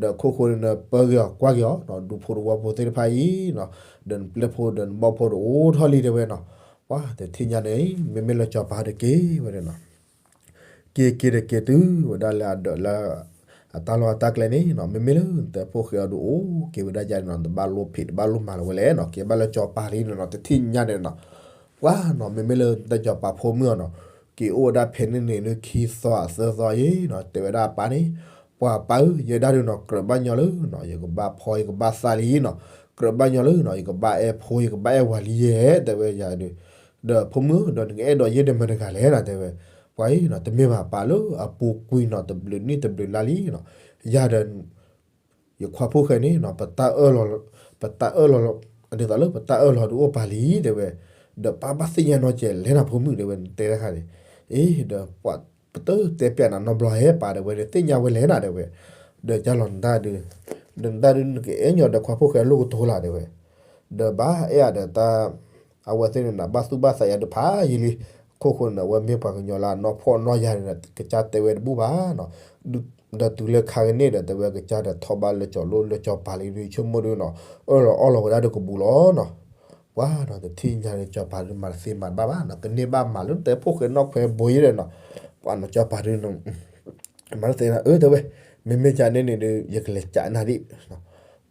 ဒီးခိၣ်ဃိန့ၣ်နပၢက့ၤအီၤကွၢ်က့ၤအီၤနီၤ, ဒူဖိတဝီဖိသ့ၣ်တဖၣ်အံၤနီၤ, ဒီးနပျဲၢ်ဖိဒီးနဘီၣ်ဖိဒီးအိၣ်ထီၣ်လံတဲဝဲနီၤ, ပှၤတထံၣ်ညါန့ၣ် မ့မ့ၢ်လၢစီၤပၤဒီးက့ၤဝဲဒၣ်နီၤ က့ၤက့ၤဒီးက့ၤတုၤဝဲဒၣ်လၢအဒၢးလၢ အတၢ်လီၢ်အတၢ်ကျဲန့ၣ်နီၤ, မ့မ့ၢ်လၢနတဲဖိၣ်ဃဲအီၤဒုးအိၣ်က့ၤဝဲဒၣ်ယါန့ၣ်နီၤ, တဘၣ်လိၣ်ဖံးတဘၣ်လိၣ်မၤလၢၤဝဲလဲၣ်နီၤ, က့ၤဘၣ်လၢစီၤပၤလံနီၤနီၤ, တထံၣ်ညါန့ၣ်နီၤ, ပှၤနီၤ မ့မ့ၢ်လၢနတဲစီၤပၤဖိမုၣ်အီၤနီၤ, က့ၤအိၣ်ဝဲဒၣ်ဖဲန့ၣ်န့ၣ် နခံသီအသၢသီယဲနီၤ, တဲဝဲဒၣ်အပၢ်န့ၣ်, ပှၤပၢ်ဧၢ ယဲဒၣ်ဒုးနီၤ ကြၢးဘၣ်ညီလၢနီၤ, ယကဘၣ်ဖီယကဘၣ်သၣ်လံနီၤ, ကြၢးဘၣ်ညီလၢနီၤ ယကဘၣ်အဲၣ်ဖိယကဘၣ်အဲၣ်ဝၤလံယဲ တဲဝဲယၤဒုး ဒီးဖိမုၣ်ဧၢ ဒီးနကအဲၣ်ဒိးယဲဒီးမတၤတဂၤလဲၣ်နီၤ တဲဝဲ, ပှၤအံၤနီၤ တမ့ၢ်ဘၣ်ပာ်လၢအပူၤကွံာ်နီၤ တဘျုးနံၣ်တဘျုးလါလံနီၤ, ယၤဒီး ယခွါဖိၣ်ဃဲန့ၣ်နီၤ ပတၢ်အၢၣ်လီၤ, ပတၢ်အၢၣ်လီၤ, ဒ်သိးလၢပတၢ်အၢၣ်လီၤဒုးအိၣ်ပာ်လံတဲဝဲ, ဒီးပၢ်ဘၣ်သ့ၣ်ညါနီၢ်ကဲးလဲၣ်နီၤ ဖိမုၣ်တဲဝဲ နတဲတခါန့ၣ်, အ့ ဒီးပှၤပတတဲပျးနၤနီတဘျီဧဲပၢ်တဲဝဲ နသ့ၣ်ညါဝဲလဲၣ်နၤတဲဝဲ, ဒီးကၢ်လီၤနတၢ်ဒုး, ဒီးနတၢ်ဒုး နကအဲၣ်ညီဒီးခွါဖိၣ်ဃဲအလိၣ်ကတိၤလၢ်တဲဝဲ, ဒီးဘၣ်အဲၣ်အါဒီးတၢ် အဝဲသ့ၣ်န့ၣ်နီၤ ဘၣ်သူၣ်ဘၣ်သးယၤဒုးဖးယံာ်လံ, ခိၣ်ဃိန့ၣ် အဝဲမ့ၢ်ပှၤကညီလၢအနီၢ်ဖှီၣ်နီၢ်ယာ်န့ၣ်ဒီး ကစၢ်တဲဝဲတဘူၣ်ဘၣ်နီၤ, ဒီးတုၤလၢခါကန့ၢ်ဒီး တဲဝဲကစၢ်ဒီးထီၣ်ဘၣ်လၢကၠီၤလိၣ်လၢကၠီၤပၤလံဒီး ဆိကမိၣ်ဒုးနီၤ အၢၣ်လီၤအီလီၤဝဲဒၣ်ဒီးကဘူးလီၤနီၤ, ပှၤနီၤ တထံၣ်ညါန့ၣ် ကၠီၤပၤဒုးမၤတသ့မၤတဘၣ်ဘၣ်နီၤ, ကန့ၢ်ဘၣ်မၤလၢနတဲဖိၣ်ဃဲနီၢ်ခွဲဘိယဲဒီးနီၤ, ပှၤနီၤ ကၠီၤပၤဒုး မၤတသ့နီၤ အၢ တဲဝဲ, မ့မ့ၢ်ကန့ၣ်န့ၣ်ဒီး ယကလဲၤကးနၤဒံး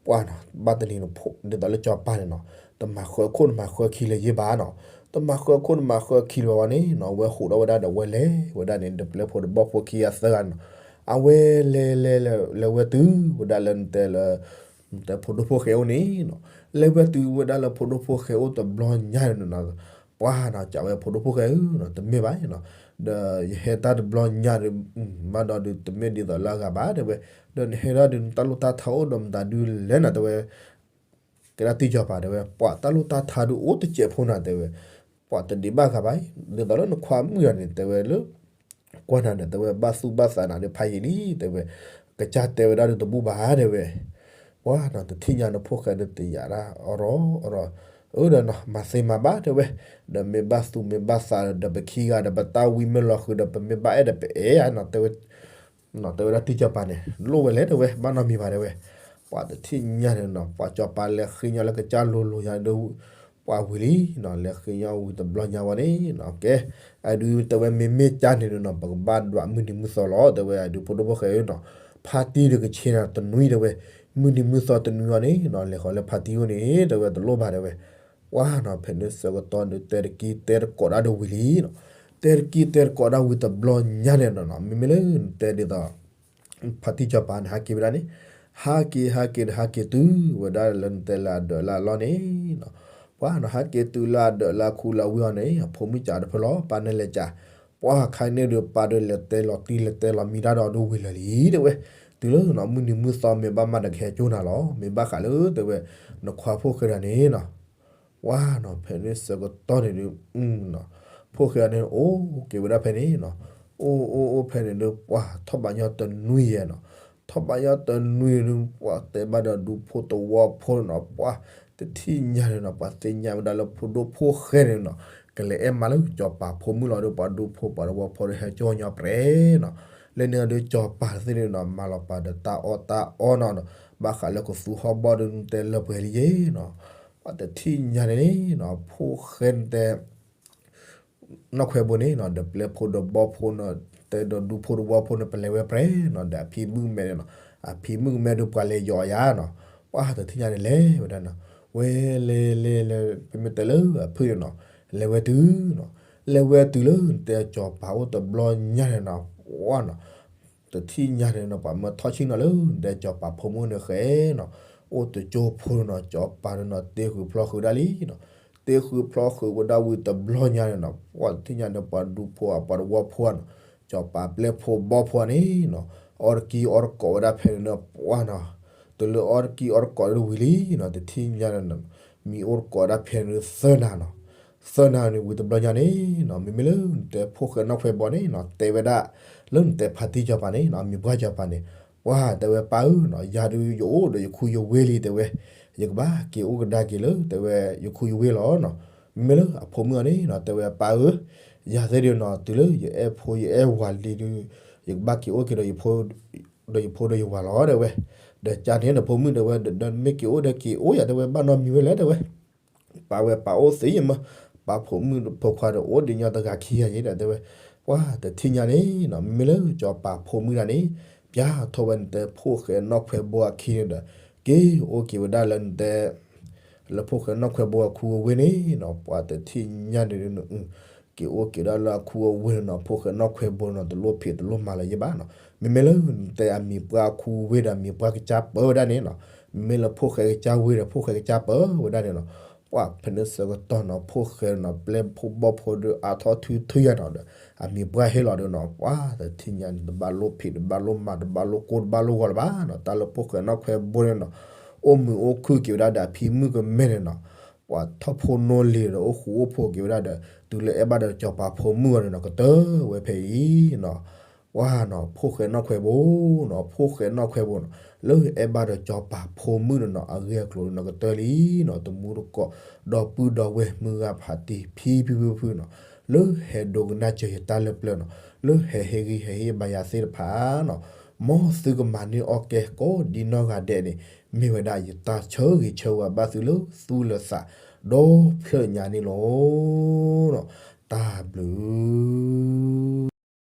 ပှၤနီၤ ဘၣ်တနံၤန့ၣ် ဒ်သိးလၢကၠီၤပၤန့ၣ်နီၤ တမၤဃၢခိၣ်တမၤဃၢခံလၢၤယဲဘၣ်နီၤ, တမၤဃၢခိၣ်တမၤဃၢခံလၢၤဘၣ်ဝဲန့ၣ်နီၤ အဝဲဟူးထီၣ်ဝဲဒၣ်ဒီးဝဲလဲၤဝဲဒၣ်န့ၣ် ဒီးပျဲၢ်ဖိဒီးဘီၣ်ဖိခံဂၤသၢဂၤန့ၣ်နီၤ, အဝဲလဲၤလဲၤလဲၤဝဲတုၤဝဲဒၣ်လၢနတဲလၢ နတဲဖိဒိၣ်ဖိၣ်ဃဲအိၣ်န့ၣ်နီၤ, လဲၤဝဲတုၤဝဲဒၣ်လၢဖိဒိၣ်ဖိၣ်ဃဲအိၣ်တဘျီညါန့ၣ်နီၤ, ပှၤနီၤ ကးဝဲဖိဒိၣ်ဖိၣ်ဃဲဧၢနီၤ တမ့ၢ်ဘၣ်နီၤ, ဒီးယဟဲတၢ်တဘျီညါဒီး ဘၣ်ဒီးဒုးတမ့ၢ်ဒ်သိးလၢအဂၤဘၣ်တဲဝဲ, ဒီးနဟဲဒၣ်ဒုး နတၢ်လိၣ်တၢ်ထါအိၣ်ဒီးမတၤဒုးလဲၣ်နၤတဲဝဲ, ကဲဒၣ်တံၢ်ကၠီၤပၤတဲဝဲ ပှၤတၢ်လိၣ်တၢ်ထါဒုးအိၣ်တစဲးဖိနၤတဲဝဲ, ပှၤတဒံးဘၣ်ဂၤဘၣ်, ဒ်သိးလၢနခွါမုၣ်ဂၤန့ၣ် တဲဝဲလၢ ကွၢ်နၤဒီး တဲဝဲဘၣ်သူၣ်ဘၣ်သးနၤဒီးဖးယံာ်လံ တဲဝဲ, ကစၢ်တဲဝဲဒၣ်ဒုးတဘူၣ်ဘၣ်တဲဝဲ, ပှၤနီၤ တထံၣ်ညါနဖိၣ်ဃဲဒုးတယာ်ဒၣ်အီၣ်ရီအီၣ်ရီ, အၢဒီးနီၤ မၤသ့မၤဘၣ်တဲဝဲ, ဒီးမ့ၢ်ဘၣ်သူၣ်မ့ၢ်ဘၣ်သးဒီးပခံဂၤဒီး ပတၢ်ဝံမ့ၢ်လီၤဃုာ်ဒီး ပမ့ၢ်ဘၣ်အဲၣ်ဒီးပအဲၣ်ဧါနီၤ တဲဝဲ နီၤ တဲဝဲဒၣ်တံၢ်ကၠီၤပၤန့ၣ် လိၣ်ဝဲလဲၣ်တဲဝဲ ဘၣ်နီတမံၤဘၣ်တဲဝဲ, ပှၤတထံၣ်ညါန့ၣ်နီၤ ပှၤကၠီၤပၤလဲၤဃ့ညီလၢကစၢ်လိၤလိၤညါဒီး ပှၤဝံၤလံနီၤ လဲၤဃ့ညီဝံၤတဘျီညါဝဲန့ၣ်နီၤ ကဲ အဒုးတဲဝဲမ့မ့ၢ်ကန့ၣ်နီၤ ပကဘၣ်ဒွးမုၢ်နံၤမုၢ်သီလီၤ တဲဝဲ အဒုးဖိဒိၣ်ဖိၣ်ဃဲဧၢနီၤ, ဖါတံၢ်ဒီးကဆ့နၤတနွံတဲဝဲ, မုၢ်နံၤမုၢ်သီတနွံအီၤန့ၣ်နီၤ လဲၤဃီၤလၢဖါတံၢ်အိၣ်န့ၣ် တဲဝဲတလိၣ်ဘၣ်တဲဝဲ ပှၤနီၤ ဖဲန့ၣ်ဆၢကတီၢ်န့ၣ် တဲတကံတဲတကိးဒၣ်ဒီးဝံၤလံနီၤ, တဲတကံတဲတကိးဒၣ်ဝံၤတဘျီညါန့ၣ်နီၤ မ့မ့ၢ်လၢနတဲဒ်သိး ဖါတံၢ်ကၠီၤပၤန့ၣ် ဟးက့ၤဝဲဒၣ်န့ၣ်, ဟးက့ၤ ဟးက့ၤဒီး ဟးက့ၤတုၤဝဲဒၣ်လၢနတဲလၢအဒၢးလၢအလီၢ်န့ၣ်နီၤ, ပှၤနီၤ ဟးက့ၤတုၤလၢအဒၢးလၢအခူလၢအဝ့ၢ်အီၤန့ၣ် အဖိမုၣ်ကးတဖျၢၣ်လီၤ ပၢ်နဲလဲၤကး, ပှၤခါန့ၣ်ဒီး ပၢ်ဒီးလဲၤတဲလီၤတံၢ်လဲၤတဲလီၤမံတၢ်ဒီးဒိဝံၤလၢာ်လံ တဲဝဲ, တုၤလၢနီၤ မုၢ်နံၤမုၢ်သီမ့ၢ်ဘၣ်မးဒီးကဟဲကၠိနၤလီၤ မ့ၢ်ဘၣ်ဃးလၢ တဲဝဲ, နခွါဖိၣ်ဃဲဒၣ်န့ၣ်နီၤ ပှၤနီၤ ဖဲန့ၣ်ဆၢကတီၢ်န့ၣ်ဒီး ဖိၣ်ဃဲန့ၣ် အိၣ်က့ၤဝဲဒၣ်ဖဲန့ၣ်နီၤ, အိၣ်အိၣ်အိၣ်ဖဲန့ၣ်ဒီး ပှၤထီၣ်ဘးညီတနွံယဲနီၤ, ထီၣ်ဘးညီတနွံဒီး ပှၤတဲဘၣ်ဒီးဒူဖိတဝီဖိန့ၣ်နီၤ, ပှၤတထံၣ်ညါန့ၣ်နီၤ ပှၤသ့ၣ်ညါဝဲဒၣ်လၢဖိဒိၣ်ဖိၣ်ဃဲန့ၣ်နီၤ, ကလဲၤအဲၣ်မးလၢကၠီၤပၤဖိမုၣ်လီၤဒီး ပှၤဒူဖိပှၤတဝီဖိဒီးဟဲကၠိညီပြဲနီၤ, လၢန့ၣ်အဒုး စီၤပၤသ့ၣ်န့ၣ်နီၤ မၤလီၤပာ်ဒီးတၢ်အီၣ်တၢ်အီနီၤ, ဘၣ်ဃးလၢကသူဟီၣ်ဘီၣ်ဒီး နတဲလၢပှဲၤလံယဲနီၤ, ပှၤတထံၣ်ညါန့ၣ်နီၤ ဖိၣ်ဃဲတဲ နီၢ်ခွဲးဘိန့ၣ်နီၤ ဒီးပျဲၢ်ဖိဒီးဘီၣ်ဖိနီၤ, တဲဒီးဒူဖိဒီးဝီဖိန့ၣ် ပလဲၤဝဲပြဲနီၤ, ဒီးအဖံမုၣ်ကမဲန့ၣ်နီၤ, အဖံမုၣ်ကမဲဒုးပှၤလဲၤယီၤယါနီၤ, ပှၤတထံၣ်ညါန့ၣ်လဲၤဝဲဒၣ်နီၤ, ဝဲလဲၤလဲၤလဲၤ ပမ့ၢ်တဲလၢအဖုၣ်န့ၣ်နီၤ, လဲၤဝဲတုၤနီၤ, လဲၤဝဲတုၤလၢနတဲစီၤပၤအိၣ်တဘျီညါန့ၣ်နီၤ, ပှၤနီၤ တထံၣ်ညါန့ၣ်နီၤ ပှၤမၢထီၣ်ဆံၣ်နီၤလၢ နတဲစီၤပၤဖိမုၣ်န့ၣ်ဃဲနီၤ, အိၣ်တကၠိဖိနီၤ, စီၤပၤန့ၣ်နီၤ တ့ဃုာ်ဖျီဃုာ်ဒၣ်လံနီၤ, တ့ဃုာ်ဖျီဃုာ်ဝဲဒၣ်ဝံၤတဘျီညါန့ၣ်နီၤ, ပှၤတထံၣ်ညါန့ၣ် ပှၤဒူဖိအပှၤတဝီဖိနီၤ, စီၤပၤပျဲၢ်ဖိဘီၣ်ဖိန့ၣ်နီၤ, အီၣ်တကံအီတကိးဝဲဒၣ်ဖဲန့ၣ်နီၤ, ပှၤနီၤ တုၤလၢအီၣ်တကံအီတကိးဒၣ်ဝံၤလံနီၤ, တထံၣ်ညါန့ၣ်နီၤ, မံၤအိၣ်တကိးဒၣ်ဖဲန့ၣ်သၢနၤနီၤ, သၢနၤန့ၣ်ဝံၤတဘျီညါန့ၣ်နီၤ, မ့မ့ၢ်လၢနတဲဖိၣ်ဃဲနီၢ်ခွဲးဘိန့ၣ်နီၤ တဲဝဲဒၣ် လၢနတဲဖါတံၢ်စီၤပၤန့ၣ်နီၤ, အမံၤပှၢ်စီၤပၤန့ၣ်, ပှၤတဲဝဲပၢ်ဧၢနီၤ, ယၤဒုးယအိၣ်ဒီးယခူယဝ့လံတဲဝဲ, ယကဘၣ်က့ၤအိၣ်ကဒါက့ၤလၢတဲဝဲ ယခူယဝ့လီၤနီၤ, မ့မ့ၢ်လၢအဖိမုၣ်အီၤန့ၣ်နီၤ တဲဝဲပၢ်ဧၢ, ယၤသ့ၣ်ဒုးနီၤ တုၤလၢယအဲၣ်ဖိယအဲၣ်ဝၤလံဒုး ယကဘၣ်က့ၤအိၣ်က့ၤဒီးယဖိ ဒီးယဖိဒီးယဝၤလီၤတဲဝဲ, ဒီးကန့ၣ်ဒီးဖိမုၣ်တဲဝဲ ဒီးမ့ၢ်က့ၤအိၣ်ဒီးက့ၤအိၣ်ယၤတဲဝဲ ဘၣ်နီတမံၤဝဲလဲၣ်တဲဝဲ ပၢ်ဝဲပၢ်အိၣ်သ့ယမ့ၢ်, ပၢ်ဖိမုၣ်ဖိခွါဒီးအိၣ်ဒံးညီတဂၤခံဂၤယဲဒီးတဲဝဲ, ပှၤတထံၣ်ညါန့ၣ်နီၤ မ့မ့ၢ်လၢစီၤပၤဖိမုၣ်တဂၤန့ၣ်, ပျဲထီၣ်ဝဲနတဲဖိၣ်ဃဲနီၢ်ခွဲးဘိအခံန့ၣ်ဒီး, က့ၤအိၣ်က့ၤဝဲဒၣ်လၢနတဲ လၢဖိၣ်ဃဲနီၢ်ခွဲးဘိအခူအဝ့န့ၣ်နီၤ, ပှၤတထံၣ်ညါန့ၣ် က့ၤအိၣ်က့ၤဒၣ်လၢအခူအဝ့န့ၣ်နီၤ, ဖိၣ်ဃဲနီၢ်ခွဲးဘိန့ၣ်နီၤ တလိၣ်ဖံးတလိၣ်မၤလၢၤယဲဘၣ်နီၤ, မ့မ့ၢ်လၢနတဲအမံၤပှၢ်အခူအဝ့ဒီးအမံၤပှၢ်ကစၢ်ပၢဝဲဒၣ်န့ၣ်နီၤ, မ့မ့ၢ်လၢဖိၣ်ဃဲကစၢ်ဝ့ဒီးဖိၣ်ဃဲကစၢ်ပၢဝဲဒၣ်န့ၣ်နီၤ, ပှၤဖဲန့ၣ်ဆၢကတီၢ်နီၤ ဖိၣ်ဃဲနီၤ ပျဲၢ်ဖိဘီၣ်ဖိဒီးအါထီၣ်ထုထုယၤနီၤဒီး, အမံၤပှၢ်ဟ့ၣ်လီၤဒီးနီၤ ပှၤတထံၣ်ညါန့ၣ် တဘၣ်လိၣ်ဖံးတဘၣ်လိၣ်မၤ တဘၣ်လိၣ်ကိၢ်တဘၣ်လိၣ်ဂီၤလၢၤဘၣ်နီၤ, တၢ်လၢဖိၣ်ဃဲနီၢ်ခွဲးဘိန့ၣ်နီၤ, အိၣ်မုာ်အိၣ်ခုၣ်က့ၤဝဲဒၣ်ဒီးအဖံမုၣ်ကမဲန့ၣ်နီၤ, ပှၤထီၣ်ဖိနီၢ်လံၤဒီးအိၣ်ဃူအိၣ်ဖိးက့ၤဝဲဒၣ်ဒီး တုၤလၢအဲၣ်ဘၣ်ဒီးစီၤပၤဖိမုၣ်အီၤန့ၣ်နီၤ ကတၢၢ်ဝဲဖဲအံၤနီၤ, ပှၤနီၤ ဖိၣ်ဃဲနီၢ်ခွဲးဘိနီၤ ဖိၣ်ဃဲနီၢ်ခွဲးဘိနီၤ လၢအဲၣ်ဘၣ်ဒီးစီၤပၤဖိမုၣ်န့ၣ်နီၤ အဂ့ၢ်အကျိၤန့ၣ်နီၤ ကတၢၢ်လံနီၤ, တမူတကိး ဒီပုၢ်ဒီဝဲၢ်မုၢ်ဂၤဖးတံၢ်ဖံဖုဖုဖုနီၤ, လၢဟဲဒိကနၣ်စၢၤယတၢ်လၢပျၢၤနီၤ, လၢဟဲဟ့ၣ်ဂံၢ်ဟဲဟ့ၣ်ဘါယၤသ့ၣ်တဖၣ်နီၤ, မ်သုကမၤန့ၢ်အီၣ်ကဲကိးဒံနီၢ်ဂၤဒဲးန့ၣ် မ့ၢ်ဝဲဒၣ်ယတၢ်ဆၢဂ့ၤဆၢဝါဘၣ်သုလၢသူၣ်လၢသး ဒီဖျၢၣ်ညါန့ၣ်လီၤ. တၢ်ဘျုး